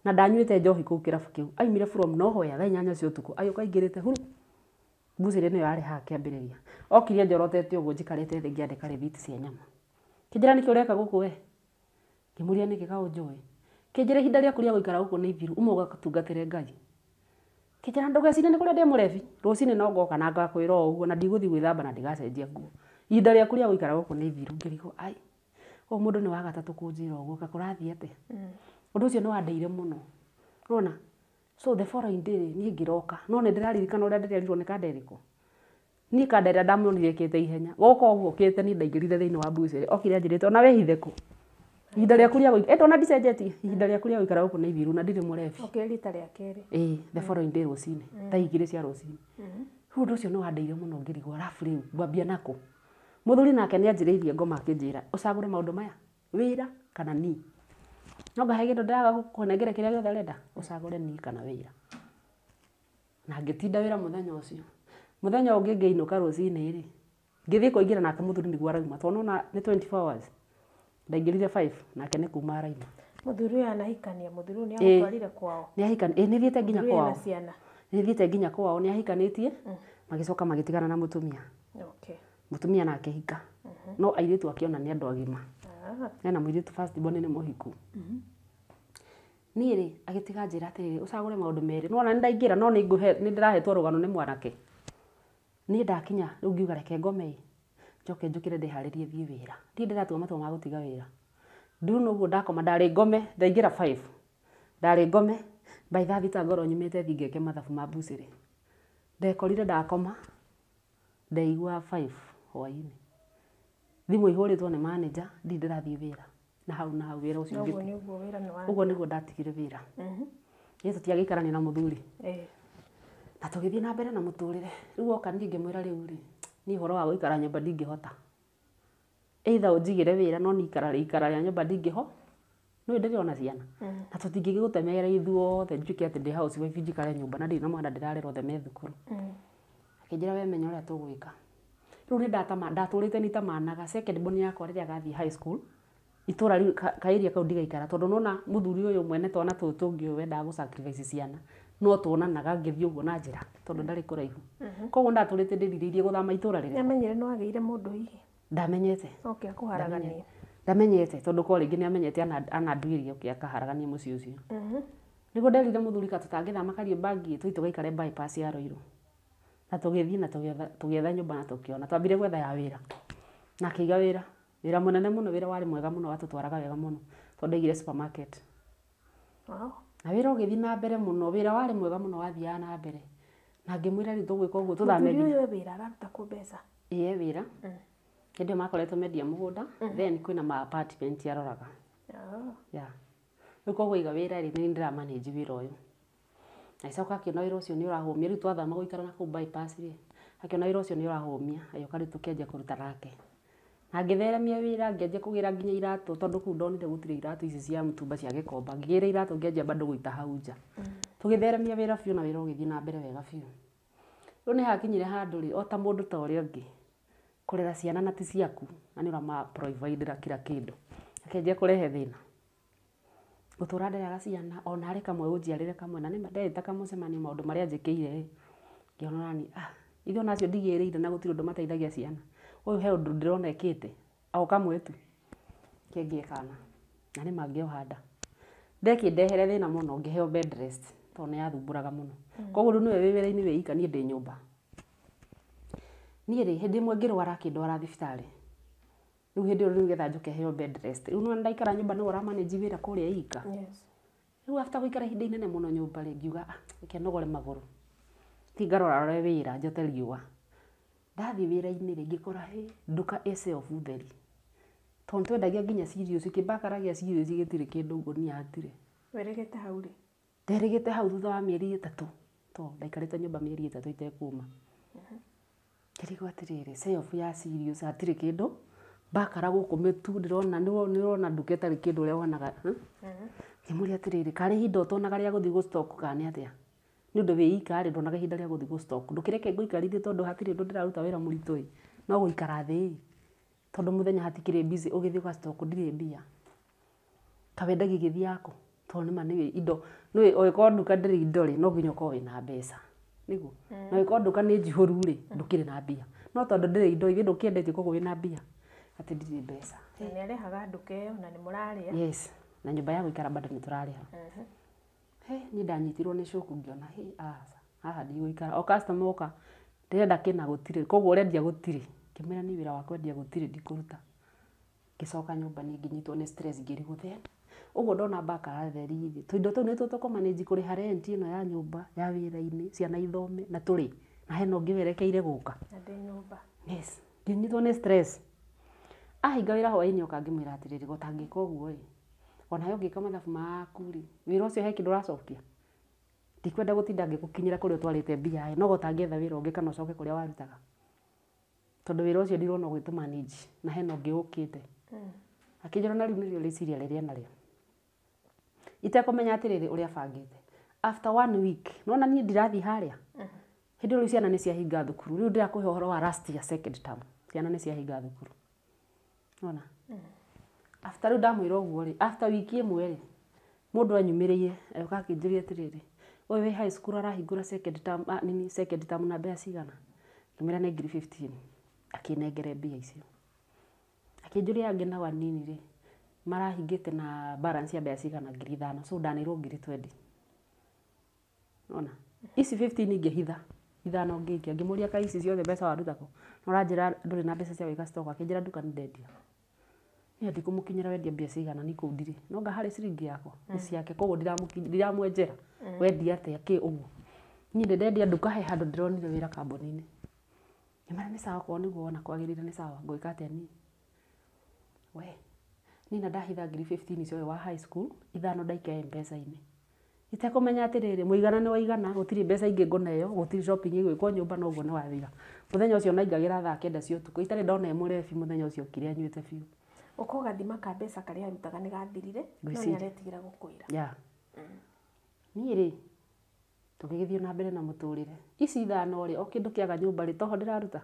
na ndanyuĩte njohi kũu kĩrabu kĩu. Aimire from nowhere thaa 8 cia ũtukũ agĩũka aingĩrĩte huru mbucĩrĩ nĩyo yarĩ haha kĩambĩrĩria. Okire njorotete ũguo njikarĩte thĩ ngĩandĩka rĩthiti cia nyama. Kĩnjĩra nĩkĩ ũreka gũkũ we? Ngĩmũria nĩkĩ kaĩ ũnjũĩ? Kĩnjĩra ihinda rĩaku rĩa gũikara gũkũ nĩ ithiru, uma ũgatungatĩre Ngai. Kĩnjĩra ndũgecirie nĩ kũrĩa ndĩ mũrebi, rũcinĩ no ngoka na ngakwĩra o ũguo na ndigũthiĩ gwĩthamba na ndigacenjia nguo. Ihinda rĩaku rĩa gũikara gũkũ nĩ ithiru. Ngĩrigwo ai, ũyũ mũndũ nĩ wa gatatũ kũnjĩra ũguo, ka kũrathiĩ atĩa? Ũndũ ũcio nĩ wandeire mũno. Nĩwona? So the following day niĩ ngĩroka, no nĩ ndĩraririkana ũrĩa ndĩrerirwo nĩ Kanderĩkũ. Niĩ Kandera ndamuonire ekĩte ihenya. Gũka ũguo okĩte niĩ ndaingĩrire thĩinĩ wa mbucĩrĩ. Okire anjĩrĩte ona wĩhithe kũ? Ihinda rĩaku rĩa gũikara, ona ndicenjetie. Ihinda rĩaku rĩa gũikara gũkũ nĩ ithiru na ndirĩ mũrebi. Okire rita rĩa kerĩ. Ĩĩ, the following day rũcinĩ, thaa 2 cia rũcinĩ. Rĩu ũndũ ũcio nĩ wandeire mũno ngĩrigwo arabu rĩu ngwambia nakũ? Mũthuri nake nĩ anjĩrĩirie ngoma akĩnjĩra ũcagũre maũndũ maya, wĩra kana niĩ. No ngahe kĩndũ ndĩraga gũkũnengera kĩrĩa gĩothe ũrenda, ũcagũre niĩ kana wĩra. Na ngĩtinda wĩra mũthenya ũcio. Mũthenya ũngĩ ngĩinũka rũcinĩ rĩ, ngĩthiĩ kũingĩra nake mũthuri nĩguo arauma, tondũ nĩwona nĩ 24 hours. Ndaingĩrire 5 nake nĩ kuma arauma. Mũthuri ũyũ anahikania, mũthuri ũyũ nĩ agũtwarire kwao. Nĩ ahikania, nĩ thiĩte nginya kwao. Nĩ thiĩte nginya kwao, nĩ ahikanĩtie, magĩcoka magĩtigana na mũtumia. Okay. Mũtumia nake hika. No airĩtu akĩona nĩ andũ agima. Ena mũirĩtu first born nĩ mũhiku. Niĩ rĩ, agĩtiga njĩra atĩrĩrĩ, ũcagũre maũndũ merĩ. Nĩwona nĩ ndaingĩra no nĩ ndĩrahetwo rũgano nĩ mwanake. Niĩ ndakinya rĩu ngiuga reke ngome ĩ, njoke njũkĩre ndĩharĩrie thiĩ wĩra. Ndirĩ ndĩratua matua ma gũtiga wĩra. Nduna ũguo ndakoma ndarĩ ngome, ndaingĩra 5. Ndarĩ ngome, by thaa thita ngorwo nyumĩte thiĩ ngeke mathabu ma mbucĩrĩ. Ndekorire ndakoma, ndeigua 5 hwaĩ-inĩ. Thimũ ihũrĩtwo nĩ manager, ndirĩ ndĩrathiĩ wĩra. Na hau wĩra ũcio ũngĩ. Ũguo nĩguo ndatigire wĩra. Niĩ tũtiagĩikarania na mũthuri. Na tũgĩthiĩ na mbere na mũtũrĩre. Rĩu oka niĩ ngĩmwĩra rĩu rĩ, niĩ ũhoro wa gũikara nyũmba ndingĩhota. Either ũnjigĩre wĩra no niĩ ikara rĩa nyũmba ndingĩho. Nĩũĩ ndĩrĩ ona ciana. Na tũtingĩgĩgũtemera ithuothe njuĩke atĩ ndĩ housewife njikare nyũmba na ndirĩ na mwana ndĩrarera othe me thukuru. Akĩnjĩra we menya ũrĩa tũgwĩka. Rĩu nĩ ndatũrĩte nĩtamanaga second born yakwa rĩrĩa agathiĩ high school. Itũra rĩu kaĩria kau ndigaikara tondũ nĩwona mũthuri ũyũ mwene twana tũtũ tũngĩ ũyũ wendaga gũ sacrifice ciana no tuonanaga ngĩthiĩ ũguo na njĩra tondũ ndarĩ kũraihu. Koguo ndatũrĩte ndĩrirĩirie gũthama itũra rĩrĩ. Nĩamenyire nĩ wagĩire mũndũ hihi? Ndamenyete. Oke akũharaganie. Ndamenyete tondũ ko rĩngĩ nĩamenyete ananduĩria oke akaharagania mũciĩ ũcio. Nĩguo nderire mũthuri ka tũtangĩthama Kariobangi tũthiĩ tũgaikare bypass ya Ruiru. Na tũgĩthiĩ na tũgĩetha nyũmba na tũkĩona. Twambire gwetha ya wĩra. Na akĩiga wĩra. Wĩra mũnene mũno, wĩra warĩ mwega mũno, watũtwaraga wega mũno tondũ ndaigire supermarket. Wow. Na wĩra ũgĩthiĩ na mbere mũno, wĩra warĩ mwega mũno wathiaga na mbere. Na ngĩmwĩra rĩu tũgwĩka ũguo tũthame. Mũthuri ũyũ e wĩra araruta kũ mbeca? Ĩĩ e wĩra. Hĩndĩ ĩyo makoretwo mendia mũgũnda, then kwĩna ma apartment aroraga. Yeah. Rĩu koguo aiga wĩra rĩ, nĩ ndĩra manage wĩra ũyũ. Agĩcoka akĩona wĩra ũcio nĩ ũrahũmia, rĩu twathama gũikara na kũu bypass rĩ, akĩona wĩra ũcio nĩ ũrahũmia, agĩũka rĩu tũkĩanjia kũruta nake. Na ngĩtheremia wĩra ngĩanjia kũgĩra nginya iratũ tondũ kũu ndonire gũtirĩ iratũ ici cia mũtumba cia Gĩkomba. Ngĩgĩra iratũ ngĩanjia bado gũita hau nja. Tũgĩtheremia wĩra biũ na wĩra ũgĩthiĩ na mbere wega biũ. Rĩu nĩ hakinyire handũ rĩ, o ta mũndũ ta ũrĩa ũngĩ, kũrera ciana na ti ciaku, na nĩ ũrama provide kila kĩndũ. Akĩanjia kũrehe thĩna. Gũtũra nderaga ciana, ona arĩ kamwe ũnjiarĩre kamwe, na nĩma nderĩte kamũcemanio maũndũ marĩa anjĩkĩire rĩ, ngĩona nani, ithuĩ ona acio ndigĩrĩire na gũtirĩ ũndũ mateithagia ciana. Ũyũ he ũndũ ndĩrona ekĩte, o kamwe tu, kĩngĩe kana, na nĩma ngĩoha nda. Ndekĩndehere thĩna mũno, ngĩheo bed rest, tondũ nĩ yathumbũraga mũno. Koguo rĩu nĩwe wĩ wĩra-inĩ wĩ ika, niĩ ndĩ nyũmba. Niĩ rĩ, hĩndĩ ĩmwe ngĩrwara akĩndwara thibitarĩ. Rĩu hĩndĩ ĩyo rĩu getha njũke heo bed rest. Rĩu nĩwona ndaikara nyũmba nĩwe ũramanage wĩra kũrĩa ika. Rĩu after gũikara ihinda inene mũno nyũmba rĩ, ngiuga reke nogore magũrũ. Thiĩ ngarorarore wĩra njote riũa. Ndathiĩ wĩra-inĩ rĩ, ngĩkora hĩ, nduka ĩ shelf theri. Tondũ twendagia nginya cereals, kĩbakara gĩa cereals gĩtirĩ kĩndũ ngũnia hatirĩ. Werĩgĩte hau rĩ? Nderĩgĩte hau thutha wa mĩeri 3. Tondũ ndaikarĩte nyũmba mĩeri 3 itekuma. Ngĩrigwo atĩrĩrĩ, shelf ya cereals hatirĩ kĩndũ. Bakara gũkũ mĩtu ndĩrona nĩũrona nduka ĩtarĩ kĩndũ ũrĩa wonaga. Ngĩmũria atĩrĩrĩ, karĩ ihinda ũtonaga rĩa gũthiĩ gũ stock kana nĩ atĩa? Nĩ ũndũ wĩ ika rĩ, ndonaga ihinda rĩa gũthiĩ gũ stock. Ndũkĩreke ngũikarithie tondũ hatirĩ ũndũ ndĩraruta wĩra mũritũ ĩ, no gũikara thĩ ĩ, tondũ mũthenya hatikĩrĩ busy ũgĩthiĩ ũga stock ndirĩ mbia. Kawenda gĩgĩthiĩ kũ? Tondũ nĩma nĩũĩ indo, nĩũĩ ũngĩkorwo nduka ndĩrĩ indo rĩ, no nginya ũkorwo wĩna mbeca. Nĩguo? Na ũngĩkorwo nduka nĩ njihũru rĩ, ndũkĩrĩ na mbia. No tondũ ndĩrĩ indo, ithe ndũkĩendetie koguo wĩna mbia. Atĩ ndirĩ mbeca. Na nĩ arehaga nduka ĩyo na nĩ mũrarĩa. Yes. Na nyũmba ya gũikara bado nĩ tũrarĩha. He, niĩ ndanyitirwo nĩ shock ngĩona, he, aca, haha ndigũikara. O customer oka, ndĩrenda kĩna gũtirĩ, koguo ũrendia gũtirĩ. Ngĩmwĩra niĩ wĩra wa kwendia gũtirĩ ndikũruta. Ngĩcoka nyũmba niĩ ngĩnyitwo nĩ stress ngĩrigwo then. Ũguo ndona mbaka theri thĩ. Tũindo tũu nĩtuo tũkũmanage kũrĩha rent ĩno ya nyũmba, ya wĩra-inĩ, ciana ithome, na tũrĩ. Na hena ũngĩ werekeire gũka. Na ndĩ nyũmba. Yes. Ngĩnyitwo nĩ stress. Ahinga wĩra hwaĩ-inĩ oka ngĩmwĩra atĩrĩrĩ, gũtangĩka ũguo ĩ, onawe ũngĩka mathabu maku rĩ, wĩra ũcio he kĩndũ ũracokia? Ndikwenda gũtinda ngĩgũkinyĩra kũrĩa ũtwarĩte mbia ĩ, no gũtangĩetha wĩra ũngĩ kana ũcoke kũrĩa warutaga. Tondũ wĩra ũcio ndirona ũgĩtũ manage na hena ũngĩ ũkĩte. Akĩnjĩra na rĩu nĩrĩo rĩciria rĩrĩa enarĩo. Itekũmenya atĩrĩrĩ ũrĩa abangĩte. After 1 week, nĩwona niĩ ndirathiĩ harĩa. Hĩndĩ ĩyo rĩu ciana nĩ ciahinga thukuru. Rĩu ndĩrakũhe ũhoro wa last year second term. Ciana nĩ ciahinga thukuru. Nĩwona? After rĩu ndamwĩra ũguo rĩ, after wiki ĩmwe rĩ, mũndũ anyumĩrĩire, agĩũka akĩnjũria atĩrĩrĩ, ũyũ wĩ high school arahingũra second term, nini second term na mbeca cigana? Ngĩmwĩra nĩ ngiri 15. Akĩnengere mbia icio. Akĩnjũria angĩ nao anini rĩ, marahingĩte na balance ya mbeca cigana? Ngiri 5. So ndanĩirwo ngiri 20. Nĩwona? Ici 15 ngĩhitha, 5 ngĩikia. Ngĩmũria kaĩ ici ciothe mbeca waruta kũ? Na ũranjĩra ndũrĩ na mbeca cia gwĩka stock. Akĩnjĩra nduka nĩ ndendia. Niĩ ndikũmũkinyĩra wendia mbia cigana, niĩ kũu ndirĩ. No anga harĩ ciringi yakwa, nĩ ciake, koguo ndiramwenjera. Wendia atĩa kĩ ũguo. Niĩ ndĩ ndendia nduka he handũ ndĩronire wĩra kambuni-inĩ. Ngĩmwĩra nĩ sawa, okorwo nĩguo wona kwagĩrĩire nĩ sawa, ngwĩka atĩa niĩ? We, niĩ na ndahitha ngiri 15 icio ũyũ wa high school, 5 ndaikia M-Pesa-inĩ. Itekũmenya atĩrĩrĩ, mũigana nĩ waigana, gũtirĩ mbeca ingĩ ngũneo, gũtirĩ shopping ĩgwĩkwo nyũmba no ũguo nĩ wathira. Mũthenya ũcio naingagĩra thaa 9 cia ũtukũ, itarĩ ndona e mũrebi mũthenya ũcio okire anyuĩte biũ. Ũka ũgathima ka mbeca karĩa arutaga nĩ gathirire, no Ngwĩciria. nĩ aretigĩra gũkwĩra. Yeah. Niĩ rĩ, tũgĩgĩthiĩ na mbere na mũtũrĩre. Ici 5 rĩ, o kĩndũ kĩaga nyũmba rĩ, toho ndĩraruta.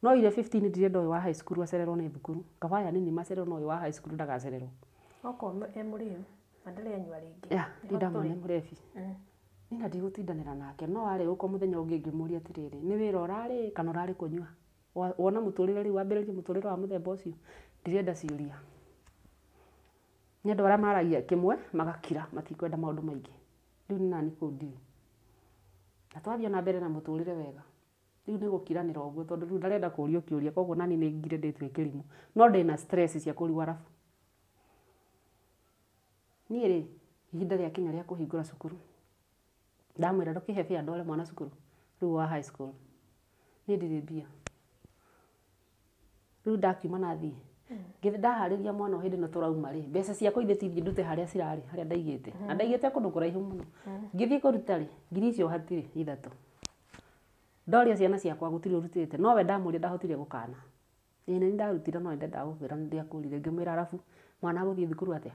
No ire 15 ndirenda ũyũ wa high school acererwo nĩ thukuru. Kaba aya nini macererwo no ũyũ wa high school ndagacererwo. Okorwo e mũrĩu, na ndarĩ anyua rĩngĩ. Yeah, Nĩho ndinda tũrĩ. mwana mũrebi. Niĩ na ndigũtindanĩra nake, no arĩ gũka mũthenya ũngĩ ngĩmũria atĩrĩrĩ, nĩ wĩra ũrarĩ kana ũrarĩ kũnyua? Wona mũtũrĩre rĩu wambĩrĩrie mũtũrĩre wa mũthemba ũcio, ndirenda ciũria. Nĩ andũ arĩa maragia kĩmwe magakira, matikwenda maũndũ maingĩ. Rĩu nĩ nani kũu ndirĩ. Na twathiĩ na mbere na mũtũrĩre wega. Rĩu nĩ gũkiranĩra ũguo tondũ rĩu ndarenda kũũrio kĩũria, koguo nani nĩ ngire ndĩtue kĩrimũ. No ndĩna stress cia kũrigwo arabu. Niĩ rĩ, ihinda rĩakinya rĩa kũhingũra cukuru. Ndamwĩra ndũkĩhe fare ndware mwana cukuru, rĩu wa high school. Niĩ ndirĩ mbia. Rĩu ndakiuma na thiĩ. Ngĩthiĩ ndaharĩria mwana o hĩndĩ ĩno tũrauma rĩ, mbeca ciakwa ithe ti thiĩ ndute harĩa cirarĩ, harĩa ndaigĩte. Na ndaigĩte kũndũ kũraihu mũno. Ngĩthiĩ kũruta rĩ, ngiri icio hatirĩ 3. Ndoria ciana ciakwa gũtirĩ ũrutĩte, no we ndamũria ndahotire gũkana. Ĩĩ nĩ ndarutire no nĩndendaga gũkwĩra nĩ ndiakũrire. Ngĩmwĩra arabu mwana agũthiĩ thukuru atĩa?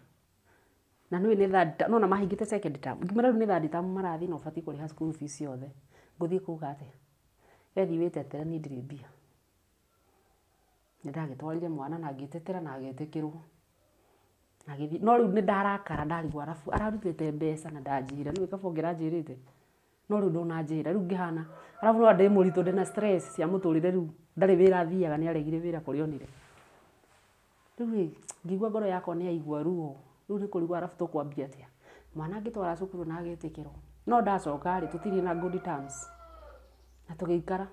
Na nĩũĩ nĩ third term, nona mahingĩte second term. Ngĩmwĩra rĩu nĩ third term marathiĩ na ũbatiĩ kũrĩha school fees ciothe. Ngũthiĩ kuga atĩa? We thiĩ wĩtetere niĩ ndirĩ mbia. Nĩ ndagĩtwarire mwana na ngĩtetera na agĩtĩkĩrwo. Agĩthiĩ, no rĩu nĩ ndarakara ndarigwo arabu ararutĩte mbeca na ndanjĩra, nĩũĩ kaba ũngĩranjĩrĩte. No rĩu ndũnanjĩra, rĩu ngĩhana. Arabu no ndĩ mũritũ ndĩna stress cia mũtũrĩre rĩu. Ndarĩ wĩra athiaga nĩ aregire wĩra kũrĩa onire. Rĩu rĩ, ngĩigua ngoro yakwa nĩ yaigua ruo. Rĩu nĩ kũrigwo arabu tũkwambia atĩa. Mwana angĩtwara cukuru na agĩtĩkĩrwo. No ndacoka rĩ, tũtirĩ na good terms. Na tũgĩikara.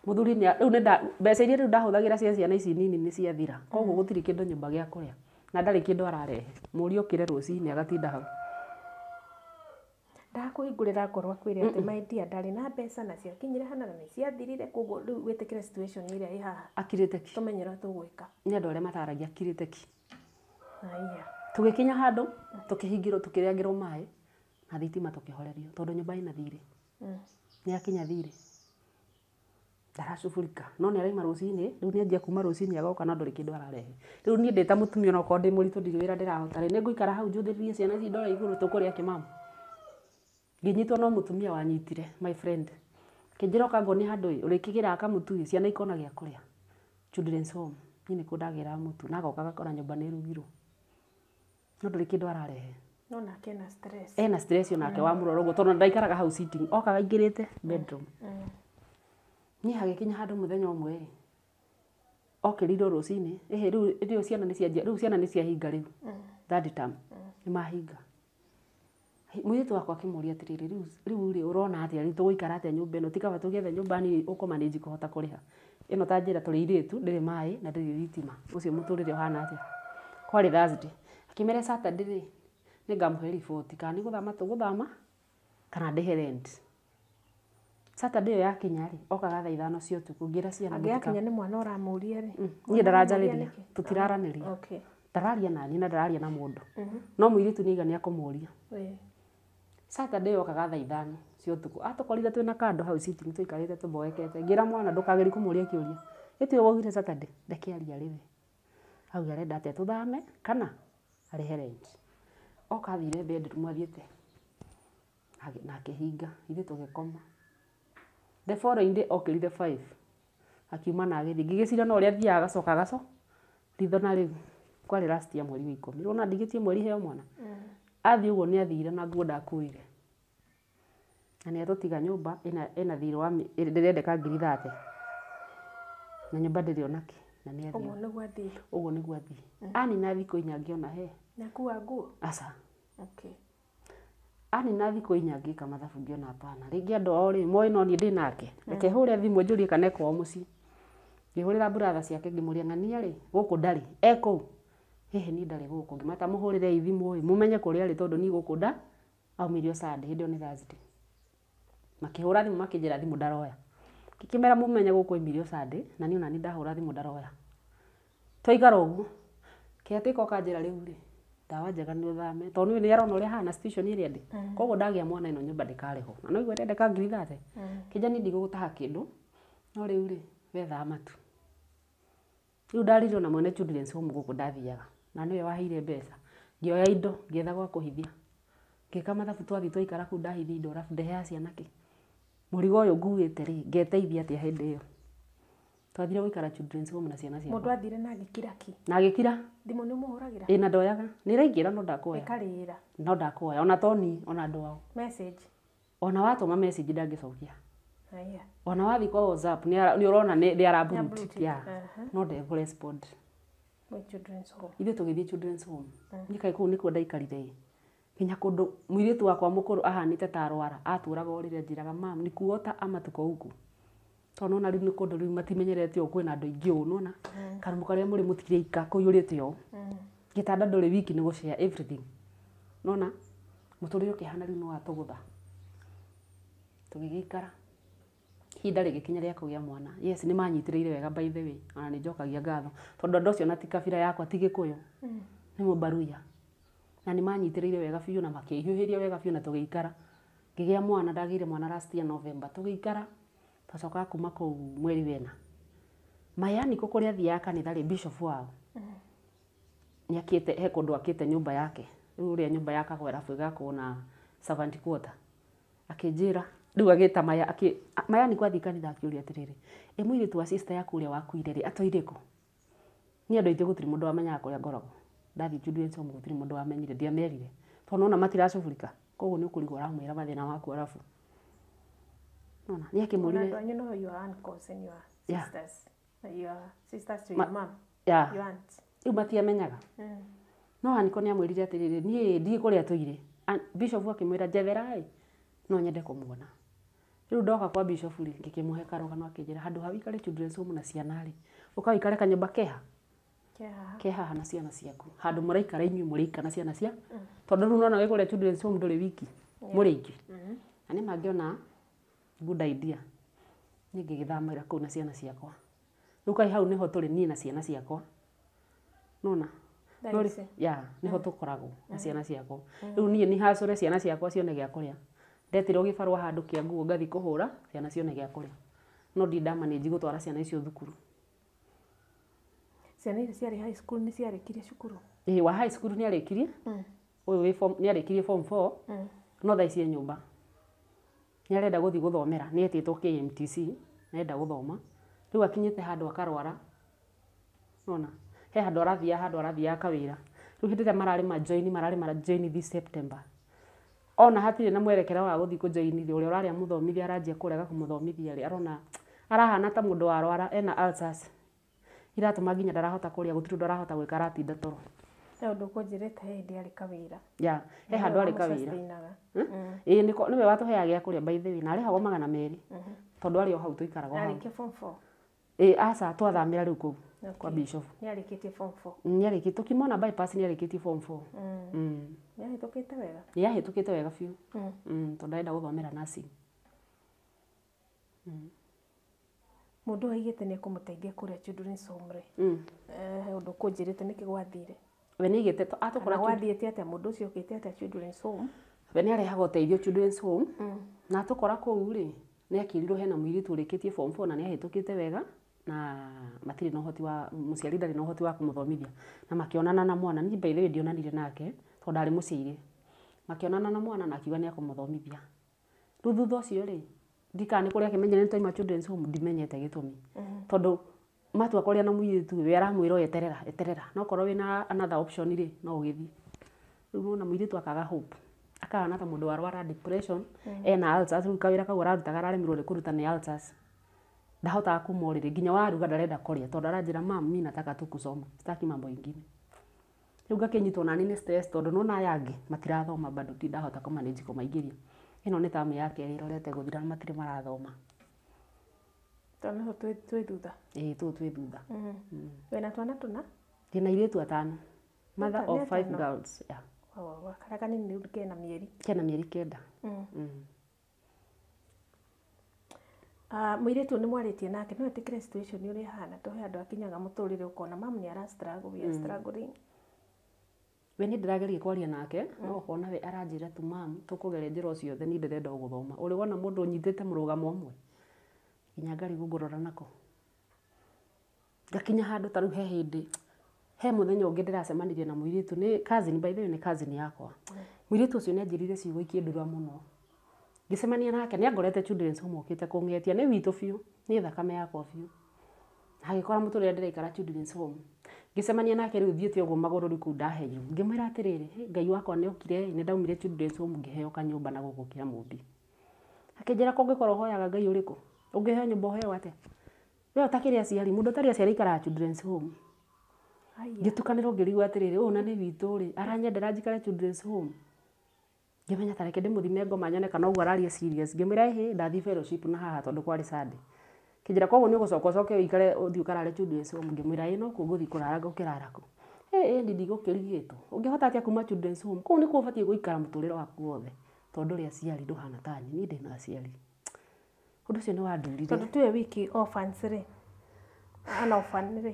Mũthuri nĩ rĩu nĩ mbeca iria rĩu ndahũthagĩra cia ciana ici nini nĩ ciathira. Koguo gũtirĩ kĩndũ nyũmba gĩa kũrĩa. Na ndarĩ kĩndũ ararehe. Mũriũ okire rũcinĩ agatinda hau. Ndakũhingũrĩra ngoro akwĩre atĩ my dear ndarĩ na mbeca na ciakinyire hana na nĩ ciathirire, koguo rĩu wĩtĩkĩre situation ĩrĩa ĩ haha. Akirĩte ki. Tũmenye ũrĩa tũgwĩka. Nĩ andũ arĩa mataragia akirĩte ki. Haiya. Tũgĩkinya handũ, tũkĩhingĩrwo, tũkĩrengерwo maĩ na thitima tũkĩhorerio tondũ nyũmba ĩna thirĩ. Nĩ akinya thirĩ. Ndaracubũrika. No nĩ araima rũcinĩ, rĩu nĩ anjia kuma rũcinĩ agoka na ndũrĩ kĩndũ ararehe. Rĩu niĩ ndĩ ta mũtumia onokorwo ndĩ mũritũ ndirĩ wĩra ndĩrahota rĩ, nĩ ngũikara hau njũthĩrĩrie ciana ici ndore igũrũ tũkũrĩa kĩ mama. Ngĩnyitwo no mũtumia wanyitire, my friend. Akĩnjĩra ũka nguonie handũ ĩ, ũrĩkĩgĩraga kamũtu ĩ, ciana ikona gĩa kũrĩa. Children's home. Niĩ nĩkuo ndagĩraga mũtu na agoka agakora nyũmba nĩ ĩrugirwo. No ndũrĩ kĩndũ ararehe. No nake ena stress. Ena stress onake wa mũrora ũguo tondũ ndaikaraga hau sitting okaga aingĩrĩte bedroom. Niĩ hagĩkinya handũ mũthenya ũmwe rĩ, okĩrire rũcinĩ, ĩhĩ rĩu ciana nĩ cianjia, rĩu ciana nĩ ciahinga rĩu. Third term nĩ mahinga. Mũirĩtu wakwa akĩmũria atĩrĩrĩ, rĩu rĩ ũrona atĩa, rĩu tũgũikara atĩa nyũmba ĩno, ti kaba tũgĩethe nyũmba nini ũkũmanage kũhota kũrĩha. Ĩno ta njĩra tũrĩ airĩtu, ndĩrĩ maĩ na ndĩrĩ thitima, ũcio mũtũrĩre ũhana atĩa. Kwarĩ Thursday, akĩmera Saturday rĩ, nĩngamũhe riboti kana nĩ gũthama tũgũthama kana ndĩhe rent. Saturday ĩyo yakinya rĩ, okaga thaa 5 cia ũtukũ, ngĩra ciana Angĩakinya nĩ mwana ũramũria rĩ. Niĩ ndaranjarĩria, tũtiraranĩria. Okay. Ndararia naniĩ na ndararia na mũndũ. No mũirĩtu nĩ aiga nĩ akũmũria. Saturday okaga thaa 5 cia ũtukũ. Atũkorire twĩna kando hau sitting tũikarĩte tũboekete. Ngĩra mwana ndũkagerie kũmũria kĩũria. Ĩtue waugire Saturday, reke arie arĩ we. Auga arenda atĩa tũthame kana arĩhe rent. Oka athire bedroom athiĩte na akĩhinga, ithuĩ tũgĩkoma. The following day okĩrire 5 akiuma na agĩthiĩ. Ngĩgĩciria no ũrĩa athiaga agacoka agacoka ritho na rĩu kwarĩ last year mweri wa 10. Rĩu ona ndigĩtie mweri heo mwana. Athiĩ ũguo nĩ athire na nguo ndakuire. Na nĩ atũtiga nyũmba ĩna thirĩ wa ndĩrendeka ngiri 30. Na nyũmba ndĩrĩ onake na nĩ athiĩ. Ũguo nĩguo athiĩ. Ũguo nĩguo athiĩ. Anina thikũ 4 ngĩona he. Na akua nguo? Aca. Okay. Anina thikũ 4 ngĩka mathabu ngĩona hapana. Rĩngĩ andũ ao rĩ moĩ no niĩ ndĩ nake. Reke hũre thimũ njũrie kana e kwao mũciĩ. Ngĩhũrĩra brother ciake ngĩmũria ng'ania rĩ gũkũ ndarĩ e kũu. Hihi niĩ ndarĩ gũkũ. Ngĩmata mũhũrĩre thimũ ĩ mũmenye kũrĩa arĩ tondũ niĩ gũkũ nda aumĩrio Sunday hĩndĩ ĩyo nĩ Thursday. Makĩhũra thimũ makĩnjĩra thimũ ndaroya. Ngĩkĩmera mũmenye gũkũ aumĩrio Sunday na niĩ ona niĩ ndahũra thimũ ndaroya. Twaikara ũguo caretaker oka anjĩra rĩu rĩ ndawa njega nĩ ũthame tondũ nĩ arona ũrĩa hana situation ĩrĩa ndĩ. Koguo ndagĩa mwana ĩno nyũmba ndĩkarĩhwo. Na no igue ndendeka ngiri 30. Kĩnja niĩ ndigũgũtaha kĩndũ no rĩu rĩ we thama tu. Rĩu ndaririo na mwene children's home gũkũ ndathiaga na nĩwe waheire mbeca. Ngĩoya indo ngĩetha gwa kũhithia. Ngĩka mathabu twathiĩ twaikara kũu ndahithia indo arabu ndeheaga ciana kĩ. Mũrigo ũyũ nguĩte rĩ ngeteithia atĩa hĩndĩ ĩyo. Twathire gũikara children's home na ciana ciakwa. Mũndũ athire na agĩkira ki. Na agĩkira. Thimũ nĩ ũmũhũragĩra? Ĩ na ndoyaga. Nĩ ĩraingĩra no ndakuoya. Ĩkarĩra. No ndakuoya ona to niĩ ona andũ ao. Message. Ona watũma message ndangĩcokia. Haya. Ona wathiĩ kwa WhatsApp nĩ ũrona nĩ ara blue tick. Yeah. No ndekũ respond. Mwĩ children's home. Ithuĩ tũgĩthiĩ children's home. Niĩ kaĩ kũu nĩkuo ndaikarire ĩ. Nginya kũndũ mũirĩtu wakwa mũkũrũ ahanĩte ta arwara atũraga o rĩrĩa anjĩraga mam nĩ kuota ama tuko huku. Tondũ nona rĩu nĩ kũndũ rĩu matimenyerete ũũ kwĩna andũ aingĩ ũũ nona. Karumu karĩa mũrĩ mũtirĩika kũiyũrĩte ũũ. Gĩtanda ndũrĩ wiki nĩ gũshare everything. Nona mũtũrĩre ũkĩhana rĩu nĩ watũgũtha. Tũgĩgĩikara. Ihinda rĩgĩkinya rĩa kũgĩa mwana. Yes, nĩ manyitĩrĩire wega by the way. Ona nĩ njokagia ngatho. Tondũ andũ acio ona ti kabira yakwa ti Gĩkũyũ. Nĩ Mũmbaruya. Na nĩ manyitĩrĩire wega biũ na makĩhiũhĩria wega biũ na tũgĩikara. Ngĩgĩa mwana, ndagĩire mwana last year November. Tũgĩikara. Twacokaga kuma kũu mweri wena. Mayaniko kũrĩa athiaga kanitha rĩ, bishop wao. Nĩ akĩte, he kũndũ akĩte nyũmba yake. Rĩu ũrĩa nyũmba yakagwo arabu ĩgakwo na servant quarter. Akĩnjĩra, rĩu agĩta Maya, Mayaniko athiĩ kanitha akĩũria atĩrĩrĩ, ĩ mũirĩtu wa sister yaku ũrĩa wakuire rĩ, atũire kũ? Niĩ andũ aitũ gũtirĩ mũndũ wamenyaga kũrĩa ngoragwo. Ndathiĩ children's home gũtirĩ mũndũ wamenyire, ndiamerire. Tondũ nona matiracubũrika. Koguo nĩ ũkũrigwo ũramwĩra mathĩna maku arabu. Nona, nĩ akĩmũrire. Andũ anyu no your uncles and your sisters. Your sisters to your mom. Yeah. Your aunts. Rĩu matiamenyaga. No Aniko nĩ amwĩrire atĩrĩrĩ, niĩ ndiĩ kũrĩa tũire. Bishop akĩmwĩra njethera ĩ, no nyende kũmuona. Rĩu ndoka kwa bishop rĩ, ngĩkĩmũhe karũgano akĩnjĩra handũ ha wĩikare children's home na ciana rĩ, ũka wĩikare kanyũmba keha. Ke haha na ciana ciaku. Handũ mũraikara inyuĩ mũrĩika na ciana cia. Tondũ rĩu nona wĩ kũrĩa children's home ndũrĩ wiki. Mũrĩ aingĩ. Na nĩ mangĩona good idea. Niĩ ngĩgĩthamĩra kũu na ciana ciakwa. Rĩu kaĩ hau nĩho tũrĩ niĩ na ciana ciakwa. Nona? Ya, nĩho tũkoragwo na ciana ciakwa. Rĩu niĩ nĩ hacũre ciana ciakwa cione gĩa kũrĩa. Ndetirwo gĩbarũa handũ kĩa nguo ngathiĩ kũhũra ciana cione gĩa kũrĩa. No ndirĩ ndamanĩnji gũtwara ciana icio thukuru. Ciana iria ciarĩ high school nĩ ciarĩkirie cukuru? Ĩĩ, wa high school nĩ arĩkirie. Ũyũ wĩ form nĩ arĩkirie form 4. No thaa ici e nyũmba. Nĩ arenda gũthiĩ gũthomera, nĩ etĩtwo KMTC, nĩ arenda gũthoma. Rĩu akinyĩte handũ akarwara. Nona? He handũ arathiaga kawĩra. Rĩu hĩndĩ ĩrĩa mararĩ mara join this September. Ona hatirĩ na mwerekera wa gũthiĩ kũjoin rĩ, ũrĩa ũrarĩ amũthomithia aranjia kũrega kũmũthomithia rĩ, arona arahana ta mũndũ warwara ena ulcers. Iratũma nginya ndarahota kũrĩa, gũtirĩ ũndũ arahota gwĩka, aratinda toro. He ũndũ ũkũnjĩrĩte he hĩndĩ arĩ kawĩra. Ya, he handũ arĩ kawĩra. Ĩĩ nĩwe watũheaga gĩa kũrĩa by the way, na arĩhagwo 200. Tondũ arĩ o hau tũikaraga o hau. Arĩkia form 4? Ĩĩ aca, twathamĩra rĩu kũu kwa Bishop. Nĩarĩkĩtie form 4? Nĩarĩkĩtie, tũkimona bypass nĩarĩkĩtie form 4. Nĩahĩtũkĩte wega? Nĩahĩtũkĩte wega biũ. Tondũ arenda gũthomera nursing. Mũndũ ũyũ aigĩte nĩekũmũteithia kũrĩa children's home rĩ. He ũndũ ũkũnjĩrĩte nĩkĩ gwathire? We nĩaigĩte atũkora gwathiĩte atĩa, mũndũ ũcio okĩte atĩa children's home? We nĩarehaga ũteithio children's home. Na atũkora kũu rĩ, nĩakĩrirwo hena mũirĩtu ũrĩkĩtie form 4 na nĩahĩtũkĩte wega, na matirĩ na ũhoti wa mũciari ndarĩ na ũhoti wa kũmũthomithia. Na makĩonana na mwana, niĩ by the way ndionanire nake tondũ ndarĩ mũciĩ-rĩ. Makĩonana na mwana na akiuga nĩekũmũthomithia. Rĩu thutha ũcio rĩ, ndikana nĩ kũrĩa akĩmenyire nĩ twaima children's home, ndimenyete gĩtũmi. Tondũ matua kũrĩa na mũirĩtu we aramwĩra eterera, eterera. No korwo wĩna another option rĩ, no ũgĩthiĩ. Rĩu nĩwona mũirĩtu akaga hope. Akahana ta mũndũ warwara depression, ena ulcers, rĩu kawĩra kau ararutaga araremirwo nĩ kũruta nĩ ulcers. Ndahotaga kuma ũrĩrĩ, nginya waruga ndarenda kũrĩa tondũ aranjĩra mam, mi nataka tu kusoma, sitaki mambo ingine. Rĩu ngakĩnyitwo nani nĩ stress tondũ nĩwona aya angĩ matirathoma bado, ndindahota kũmanage kũmaingĩria. Ĩno nĩ tamu ya kerĩ ĩrorete gũthira na matirĩ marathoma. Twana tũtũ twĩ thutha? Ĩĩ tũtũ twĩ thutha. Wĩna twana tũna? Ndĩna airĩtu atano. Mother of 5 girls. Yeah. Karĩa kanini rĩu kena mĩeri? Kena mĩeri 9. Mũirĩtu nĩ mwarĩtie nake, no etĩkĩre situation ũrĩa ĩhana, to he andũ akinyaga mũtũrĩre ũkona mam nĩ ara struggle, we are struggling. We nĩ ndĩrageria kwaria nake, no ũkona we aranjĩra tu mam, tũkũgeria njĩra o ciothe, niĩ ndĩrenda o gũthoma. Ũrĩ wona mũndũ ũnyitĩte mũrũgamo ũmwe? Nginya ngarigwo ngũrora nako. Ngakinya handũ ta rĩu he hĩndĩ, he mũthenya ũngĩ ndĩracemanirie na mũirĩtu, nĩ cousin, by the way nĩ cousin yakwa. Mũirĩtu ũcio nĩanjĩrire ciugo ikĩndura mũno. Ngĩcemania nake, nĩangorete children's home okĩte kũng'etia, nĩ witũ biũ, nĩ thakame yakwa biũ. Agĩkora mũtũrĩre ndĩraikara children's home. Ngĩcemania nake rĩu thiĩte ũguo magũrũ rĩu kũu ndaheirwo. Ngĩmwĩra atĩrĩrĩ, Ngai wakwa nĩokire, nĩ ndaumire children's home ngĩheo kanyũmba na gũkũ Kĩamũmbi. Akĩnjĩra kũngĩkorwo ũhoyaga Ngai ũrĩkũ? Ũngĩheo nyũmba ũheo atĩa? We ũtakĩrĩ aciari, mũndũ ũtarĩ aciari aikaraga children's home. Ngĩtukanĩrwo ngĩrigwo atĩrĩrĩ, ũyũ na nĩ witũ rĩ, aranyendera njikare children's home. Ngĩmenya ta reke ndĩmũthime ngoma nyone kana ũguo araria serious. Ngĩmwĩra ĩhĩ, ndathiĩ fellowship na haha tondũ kwarĩ Sunday. Kĩnjĩra koguo nĩ ũgũcoka ũcoke ũikare ũthiĩ ũkarare children's home. Ngĩmwĩra ĩĩ no kuo ngũthiĩ kũrara ngũkĩrara kũ. Ĩĩ ĩĩ ndigũkĩrigĩtwo. Ũngĩhota atĩa kuma children's home? Kũu nĩkuo ũbatiĩ gũikara mũtũrĩre waku wothe. Tondũ ndũrĩ aciari ndũhana ta niĩ, niĩ ndĩna aciari. Ũndũ ũcio nĩ wandurire. Tondũ tuwe wiki orphans rĩ, ana orphan rĩ,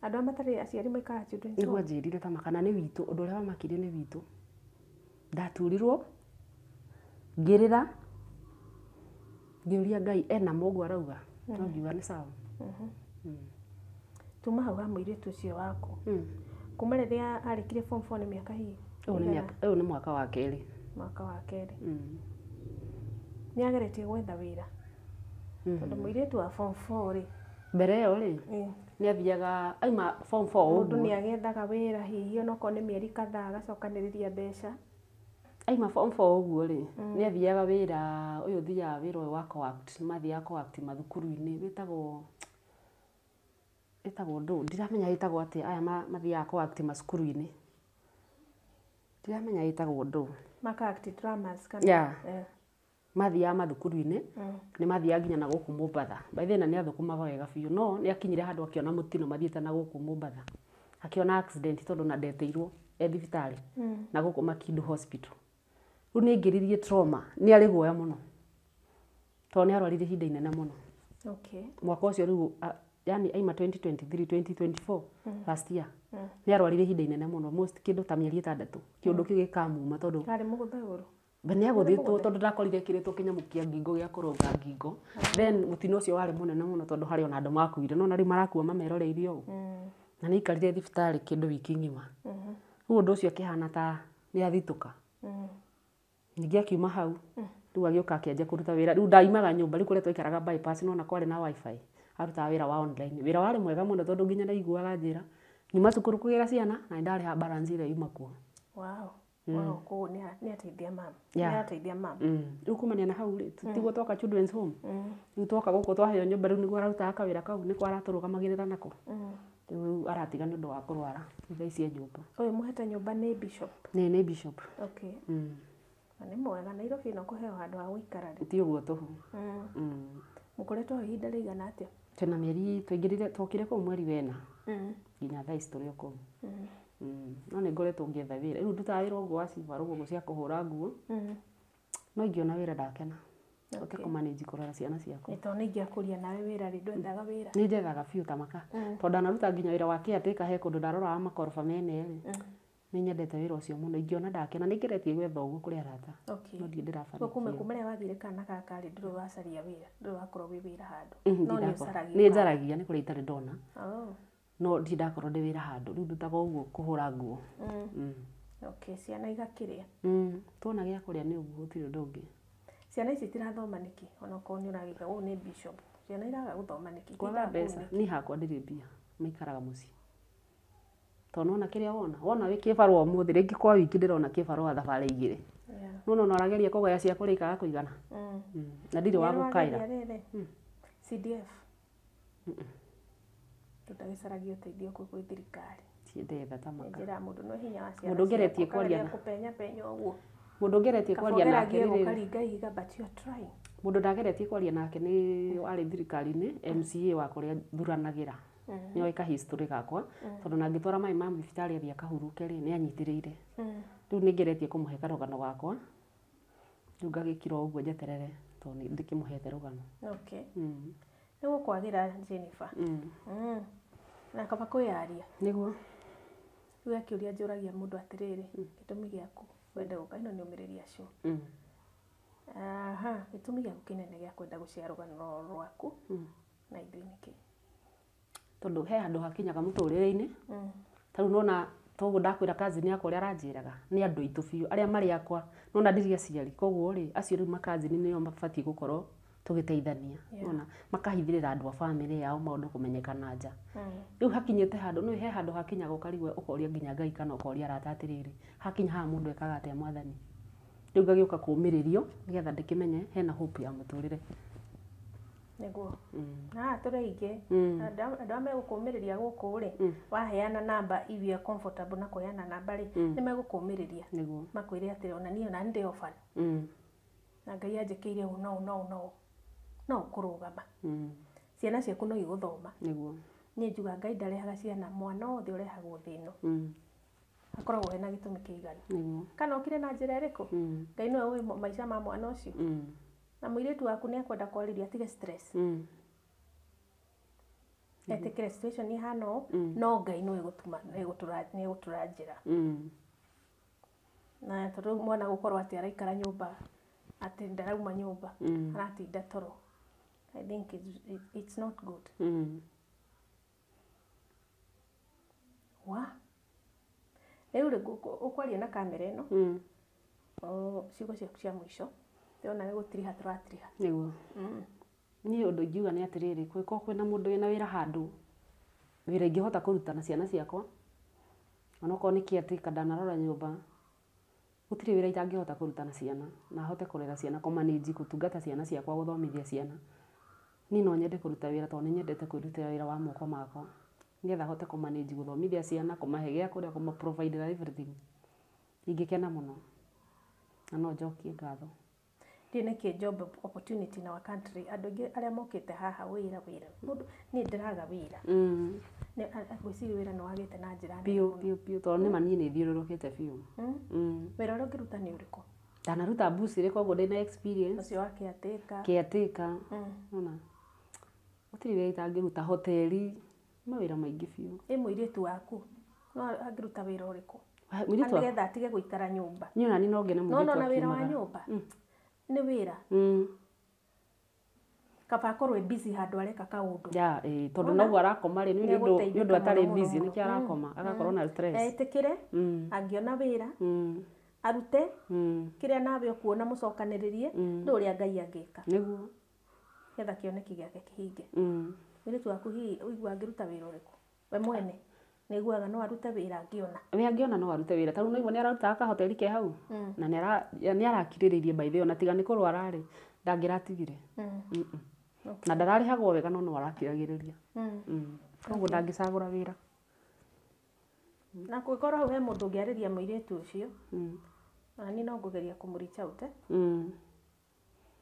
andũ arĩa matarĩ aciari maikaraga children's home. Nĩguo anjĩrire ta makana nĩ witũ, ũndũ ũrĩa wamakirie nĩ witũ. Ndaturirwo, ngĩrĩra, ngĩũria Ngai ena mũguo arauga, no ngiuga nĩ sawa. Tuma hau ha mũirĩtu ũcio waku. Kuma rĩrĩa arĩkirie form 4 nĩ mĩaka hihi? Ũyũ nĩ mwaka wa kerĩ. Mwaka wa kerĩ. Nĩageretie gwetha wĩra? Tondũ mũirĩtu wa form 4 rĩ, Mbere ĩyo rĩ, nĩathiaga aima form 4 ũguo. Mũndũ nĩagethaga wĩra hihi onokorwo nĩ mĩeri kadhaa agacokanĩrĩria mbeca. Aima form 4 ũguo rĩ, nĩathiaga wĩra, ũyũ ũthiaga wĩra ũyũ wa co-act, nĩmathiaga co-act mathukuru-inĩ, wĩtagwo ndũ, ndiramenya wĩtagwo atĩa, aya mathiaga co-act macukuru-inĩ. Ndiramenya wĩtagwo ndũ. Maka act dramas kana? Yeah. Mathiaga mathukuru-inĩ, nĩmathiaga nginya na gũkũ Mombatha. By the way, na nĩathũkũmaga wega biũ, no nĩakinyire handũ akĩona mũtino mathiĩte na gũkũ Mombatha. Akĩona accident tondũ na ndetĩirwo e thibitarĩ, na gũkũ Makindu Hospital. Rĩu nĩaingĩririe trauma, nĩarĩ guoya mũno. Tondũ nĩarwarire ihinda inene mũno. Mwaka ũcio rĩu, yani aima 2023, 2024, last year. Nĩarwarire ihinda inene mũno, most kĩndũ ta mĩeri 6. Kĩũndũ kĩu gĩkamuma tondũ Arĩ mũgũthe ũru? Be nĩagũthĩtwo tondũ ndakorire ekĩrĩtwo kĩnyamũ kĩa ngingo gĩa kũrũnga ngingo. Then mũtino ũcio warĩ mũnene mũno tondũ harĩ ona andũ makuire. No na rĩu marakua mameroreirie ũũ. Na nĩaikarire thibitarĩ kĩndũ wiki ng'ima. Rĩu ũndũ ũcio akĩhana ta nĩathitũka. Ningĩ akiuma hau, rĩu agĩũka akĩanjia kũruta wĩra. Rĩu ndaimaga nyũmba, rĩu kũrĩa twaikaraga bypass nĩwona kwarĩ na wifi. Arutaga wĩra wa online. Wĩra warĩ mwega mũno tondũ nginya ndaiguaga njĩra. Nyuma cukuru kũgĩra ciana na nĩndarĩha balance ĩrĩa yuma kuo. Wow. Wow, koguo nĩ ateithia mama. Yeah. Nĩ arateithia mama. Rĩu kumania na hau rĩ, tiguo twoka children's home. Rĩu twoka gũkũ twaheo nyũmba rĩu nĩguo ararutaga kawĩra kau nĩko aratũrũgamagĩrĩra nako. Rĩu aratiga nĩ ũndũ wa kũrwara. Rĩu thaa ici e nyũmba. Ũyũ mũhete nyũmba nĩ bishop. Nĩ bishop. Okay. Na nĩ mwega Nairobi ĩno kũheo handũ ha gũikara rĩ. Ti ũguo tũhũ. Mũkoretwo ho ihinda rĩigana atĩa? Twĩna mĩeri twaingĩrire twokire kũu mweri wena. Nginya thaa ici tũrĩ o kũu. No nĩ ngoretwo ngĩetha wĩra. Rĩu ndutaga wĩra ũguo wa cibarũa ũguo cia kũhũra nguo. No ingĩona wĩra ndakena. Hote kũmanage kũrora ciana ciakwa. Nĩ tondũ nĩ ingĩakũria nawe wĩra rĩ, ndwethaga wĩra. Nĩ njethaga biũ ta maka. Tondũ ndanaruta nginya wĩra wa caretaker he kũndũ ndaroraga makoroba mene rĩ. Nĩ nyendete wĩra ũcio mũno. Ingĩona ndakena. Nĩ ngeretie gwetha ũguo kũrĩ arata. Okay. No ndirĩ Koguo kuma ndĩrabanikiwa. kuma rĩrĩa wagĩire kana gaka rĩ, ndũrĩ wacaria wĩra, ndũrĩ wakorwo wĩ wĩra handũ. No nĩ ũcaragia. Nĩ njaragia nĩ kũrĩa itarĩ ndona. Oh. No ndirĩ ndakorwo ndĩ wĩra handũ. Rĩu ndutaga ũguo kũhũra nguo. Okay, ciana igakĩrĩa. Tuona gĩa kũrĩa nĩ ũguo gũtirĩ ũndũ ũngĩ. Ciana ici itirathoma nĩkĩ? Onokorwo nĩ ũragĩka ũũ nĩ bishop. Ciana iraga gũthoma nĩkĩ? Kwaga Itindaga kũu mbeca. nĩkĩ? Niĩ hakwa ndirĩ mbia. Maikaraga mũciĩ. Tondũ nĩwona kĩrĩa wona. Wona wĩ kĩbarũa ũmũthĩ rĩngĩ kwa wiki ndĩrona kĩbarũa thabarĩ igĩrĩ. Yeah. Nĩwona ona ũrageria kũgaya cia kũrĩa ikaga kũigana. Na ndirĩ wa gũkaĩra. Nĩ ũrageria rĩrĩ? CDF. Tũtagĩcaragia ũteithio kũ gwĩ thirikari. Ndetha ta maka. Njĩra mũndũ no hinya wa ciana. Mũndũ ũngeretie ciaku, kwaria ũkageria na- kũpenya penya ũguo. Mũndũ ũngeretie kwaria nake Kabogeраgie rĩrĩ. ũkaringa ihiga but you are trying. Mũndũ ndageretie kwaria nake nĩ warĩ thirikari-inĩ MCA wa kũrĩa thuranagĩra. Nĩ oĩ ka history gakwa tondũ na ngĩtwara maĩ ma thibitarĩ athiĩ akahurũke rĩ nĩ anyitĩrĩire. Rĩu nĩ ngeretie kũmũhe karũgano gakwa. Rĩu ngagĩkira o ũguo njeterere tondũ nĩ ndĩkĩmũhete rũgano. Okay. Nĩ gũkwagĩra Jennifer. Na kaba kwĩyaria. Nĩguo. Rĩu he kĩũria njũragia mũndũ atĩrĩrĩ, gĩtũmi gĩaku wende gũka ĩno nĩ ũmĩrĩria show. Aha, gĩtũmi gĩaku kĩnene gĩa kwenda gũcea rũgano rwaku na ithuĩ nĩkĩ? Tondũ he handũ hakinyaga mũtũrĩre-inĩ. Ta rĩu nĩwona toguo ndakwĩra cousin yakwa ũrĩa aranjĩraga nĩ andũ aitũ biũ arĩa marĩ akwa nĩwona ndirĩ aciari koguo rĩ acio rĩu makazini nĩo mabatiĩ gũkorwo tũgĩteithania. Nĩwona makahithĩrĩra andũ a bamĩrĩ yao maũndũ kũmenyekana nja. Rĩu hakinyĩte handũ nĩũĩ he handũ hakinyaga ũkarigwo ũkoria nginya Ngai kana ũkoria arata atĩrĩrĩ hakinya haha mũndũ ekaga atĩa mwathani. Rĩu ngagĩũka kũũmĩrĩrio nĩgetha ndĩkĩmenye hena hope ya mũtũrĩre. Nĩguo. Na haha tũrĩ aingĩ. Andũ arĩa megũkũmĩrĩria gũkũ rĩ, waheana namba if you are comfortable na kũheana namba rĩ, nĩ megũkũmĩrĩria. Nĩguo. Makwĩre atĩ ona niĩ ona ndĩ orphan. Na Ngai anjĩkĩire ũũ na ũũ na ũũ na ũũ. No ũkũrũgama. Ciana ciaku no igũthoma. Nĩguo. Niĩ njugaga Ngai ndarehaga ciana mwana wothe ũrehagwo thĩ ĩno. Akoragwo ena gĩtũmi kĩiganu. Nĩguo. Kana okire na njĩra ĩrĩkũ? Ngai nĩwe ũĩ maica ma mwana ũcio. Na mũirĩtu waku nĩ ekwenda kwarĩria atige stress. Etĩkĩre situation ĩhana ũũ, no Ngai no egũtũma nĩ egũtũra njĩra. Na tondũ rĩu mwana gũkorwo atĩ araikara nyũmba atĩ ndarauma nyũmba aratinda toro. I think it's not good. Wa rĩu rĩ ũkwaria na kamera ĩno ciugo ciaku cia mũico ndĩrona nĩ gũtiriha tũratiriha. Nĩguo. Niĩ ũndũ ingiuga nĩ atĩrĩrĩ kũngĩkorwo kwĩna mũndũ wĩna wĩra handũ wĩra ingĩhota kũruta na ciana ciakwa onokorwo nĩ caretaker ndanarora nyũmba gũtirĩ wĩra itangĩhota kũruta na ciana na hote kũrera ciana kũmanage gũtungata ciana ciakwa gũthomithia ciana. Niĩ no nyende kũruta wĩra tondũ nĩ nyendete kwĩrutĩra wĩra wa moko makwa nĩgetha hote kũmanage gũthomithia ciana kũmahe gĩa kũrĩa kũma provide everything. Ingĩkena mũno na no njokie ngatho. Ndiũĩ nĩkĩ job opportunity in our country andũ aingĩ arĩa mokĩte haha wĩra wĩra mũndũ niĩ ndĩraga wĩra. Ngwĩciria wĩra nĩ wagĩte na njĩra nene Biũ mũno. biũ biũ tondũ nĩma niĩ nĩ thiũrũrũkĩte biũ. Wĩra ũrĩa ũngĩruta nĩ ũrĩkũ? Ndanaruta mbucĩrĩ koguo ndĩna experience. Ũcio wa caretaker. Caretaker. Nĩwona gũtirĩ wĩra itangĩruta hoteli mawĩra maingĩ biũ. Ĩ mũirĩtu waku no angĩruta wĩra ũrĩkũ? Mũirĩtu wakwa Nĩgetha atige gũikara nyũmba. niĩ ona niĩ no ngene No mũirĩtu nona wĩra wa akiumaga. nyũmba nĩ wĩra. Kaba akorwo e busy handũ areka kaũndũ. Ya, tondũ noguo arakoma rĩ nĩ ũndũ atarĩ busy nĩkĩo arakoma agakorwo na stress. Etĩkĩre angĩona wĩra arute kĩrĩa nawe ũkuona mũcokanĩrĩrie nĩ ũrĩa Ngai angĩka. Nĩguo. Nĩgetha kĩoneki gĩake kĩhinge. Mũirĩtu waku hihi ũigua angĩruta wĩra ũrĩkũ? We mwene. Nĩguaga no arute wĩra angĩona. We angĩona no arute wĩra. Tarĩu nĩguo nĩararutaga kahoteri ke hau. Na nĩarakirĩrĩirie by the way, ona tiga nĩ kũrwara rĩ, ndangĩratigire. Na ndararĩhagwo wega no no arakiragĩrĩria. Koguo ndangĩcagũra wĩra. Na kũngĩkorwo hau he mũndũ ũngĩarĩria mũirĩtu ũcio, ona niĩ no ngũgeria kũmũ reach out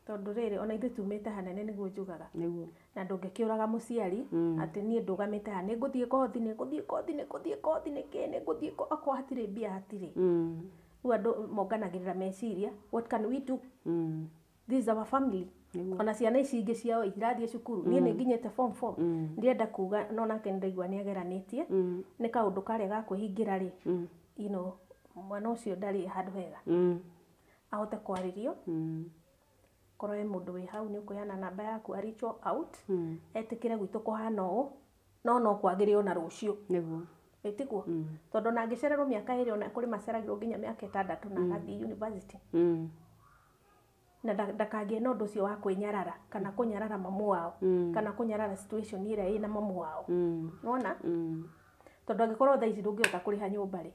Tondũ rĩrĩ ona ithuĩ tumĩte hanene nĩguo njugaga. Nĩguo. Na ndũngĩkĩũraga mũciari atĩ niĩ ndũgamĩte haha nĩngũthiĩ kothi nĩngũthiĩ kothi nĩngũthiĩ kothi nĩkĩ nĩngũthiĩ okorwo hatirĩ mbia hatirĩ. Rĩu andũ monganagĩrĩra meciria, what can we do? This is our family. Ona ciana ici ingĩ ciao irathiĩ cukuru, niĩ nĩ nginyĩte form 4. Ndĩrenda kuga no nake nĩndaigua nĩageranĩtie, nĩ kaũndũ karĩa ga kwĩhingĩra rĩ, you know, mwana ũcio ndarĩ handũ hega. Ahote kwarĩrio. Korwo he mũndũ wĩ hau nĩ ũkũheana namba yaku a reach out, etĩkĩre gwitũ kũhana ũũ, no no kwagĩre ona rũciũ. Nĩguo. Ĩtiguo? Tondũ ona angĩcererwo mĩaka 2 ona kũrĩ maceragĩrwo nginya mĩaka 6 na agathiĩ university. Na ndakagĩe na ũndũ ũcio wa kwĩnyarara kana kũnyarara mamu wao, kana kũnyarara situation ĩrĩa ĩna mamu wao. Nĩwona? Tondũ angĩkorwo thaa ici ndũngĩhota kũrĩha nyũmba rĩ,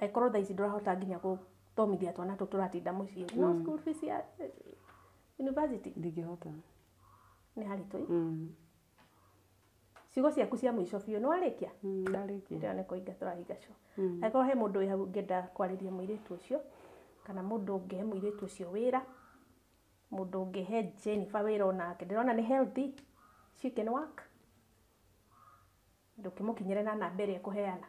angĩkorwo thaa ici ndũrahota nginya gũthomithia twana tũtũ tũratinda mũciĩ, no school fees ya university ndingĩhota. Nĩ haritũ. Ciugo ciaku cia mũico biũ nĩ warĩkia? Ndarĩkia. Ndĩrona nĩ kũhinga tũrahinga show. Angĩkorwo he mũndũ wĩ hau ũngĩenda kwarĩria mũirĩtu ũcio, kana mũndũ ũngĩhe mũirĩtu ũcio wĩra, mũndũ ũngĩhe Jennifer wĩra onake, ndĩrona nĩ healthy, she can work. Ndũkĩmũkinyĩre na namba ĩrĩa ĩkũheana.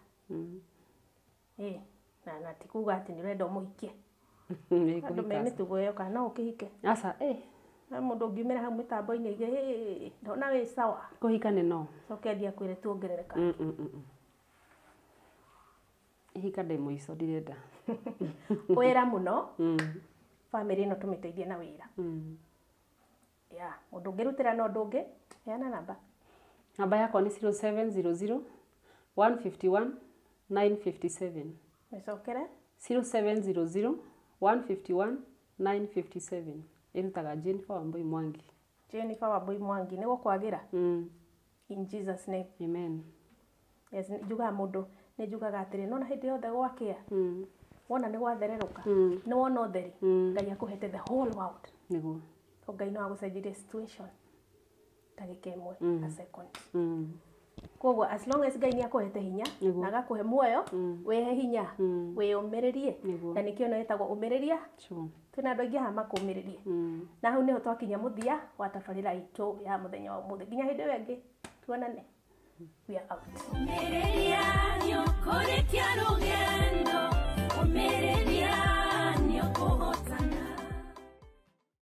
Na ti kuga atĩ nĩ ũrenda ũmũhikie. Andũ me mĩtugo ĩyo kana no ũkĩhike. Aca, Na mũndũ ũngiumĩra hau mĩtambo-inĩ aige, ndona wĩ sawa. Kũhika nĩ no. Coke athiĩ akwĩre tuongerereka. Ihika ndĩ mũico ndirenda. Wĩra mũno. Family ĩno tũmĩteithie na wĩra. Yeah, mũndũ ũngĩrutĩra na ũndũ ũngĩ, heana namba. Namba yakwa nĩ 0700 151 957. Mĩcokere. 0700 151 957. Ĩrutaga Jennifer Wambui Mwangi. Jennifer Wambui Mwangi nĩ gũkwagĩra. In Jesus name. Amen. Yes, njugaga mũndũ, nĩ njugaga atĩrĩ, nona hĩndĩ yothe gwakĩa. Wona nĩ gwathererũka. Nĩ wona ũtheri. Ngai akũhete the whole world. Nĩguo. To Ngai no agũcenjerie situation ndagĩka ĩmwe, a second. Koguo as long as Ngai nĩ akũhete hinya na agakũhe muoyo, wĩhe hinya, wĩyũmĩrĩrie. Na nĩkĩo ĩno ĩtagwo ũmĩrĩria. Twĩna andũ aingĩ haha makũmĩrĩrie. Na hau nĩho twakinya mũthia wa tabarĩra itũ ya mũthenya wa ũmũthĩ. Nginya hĩndĩ ĩyo ĩngĩ tuonane. We are out. Ũmĩrĩria nĩũkũrĩkia rũgendo, ũmĩrĩria nĩũkũhotana.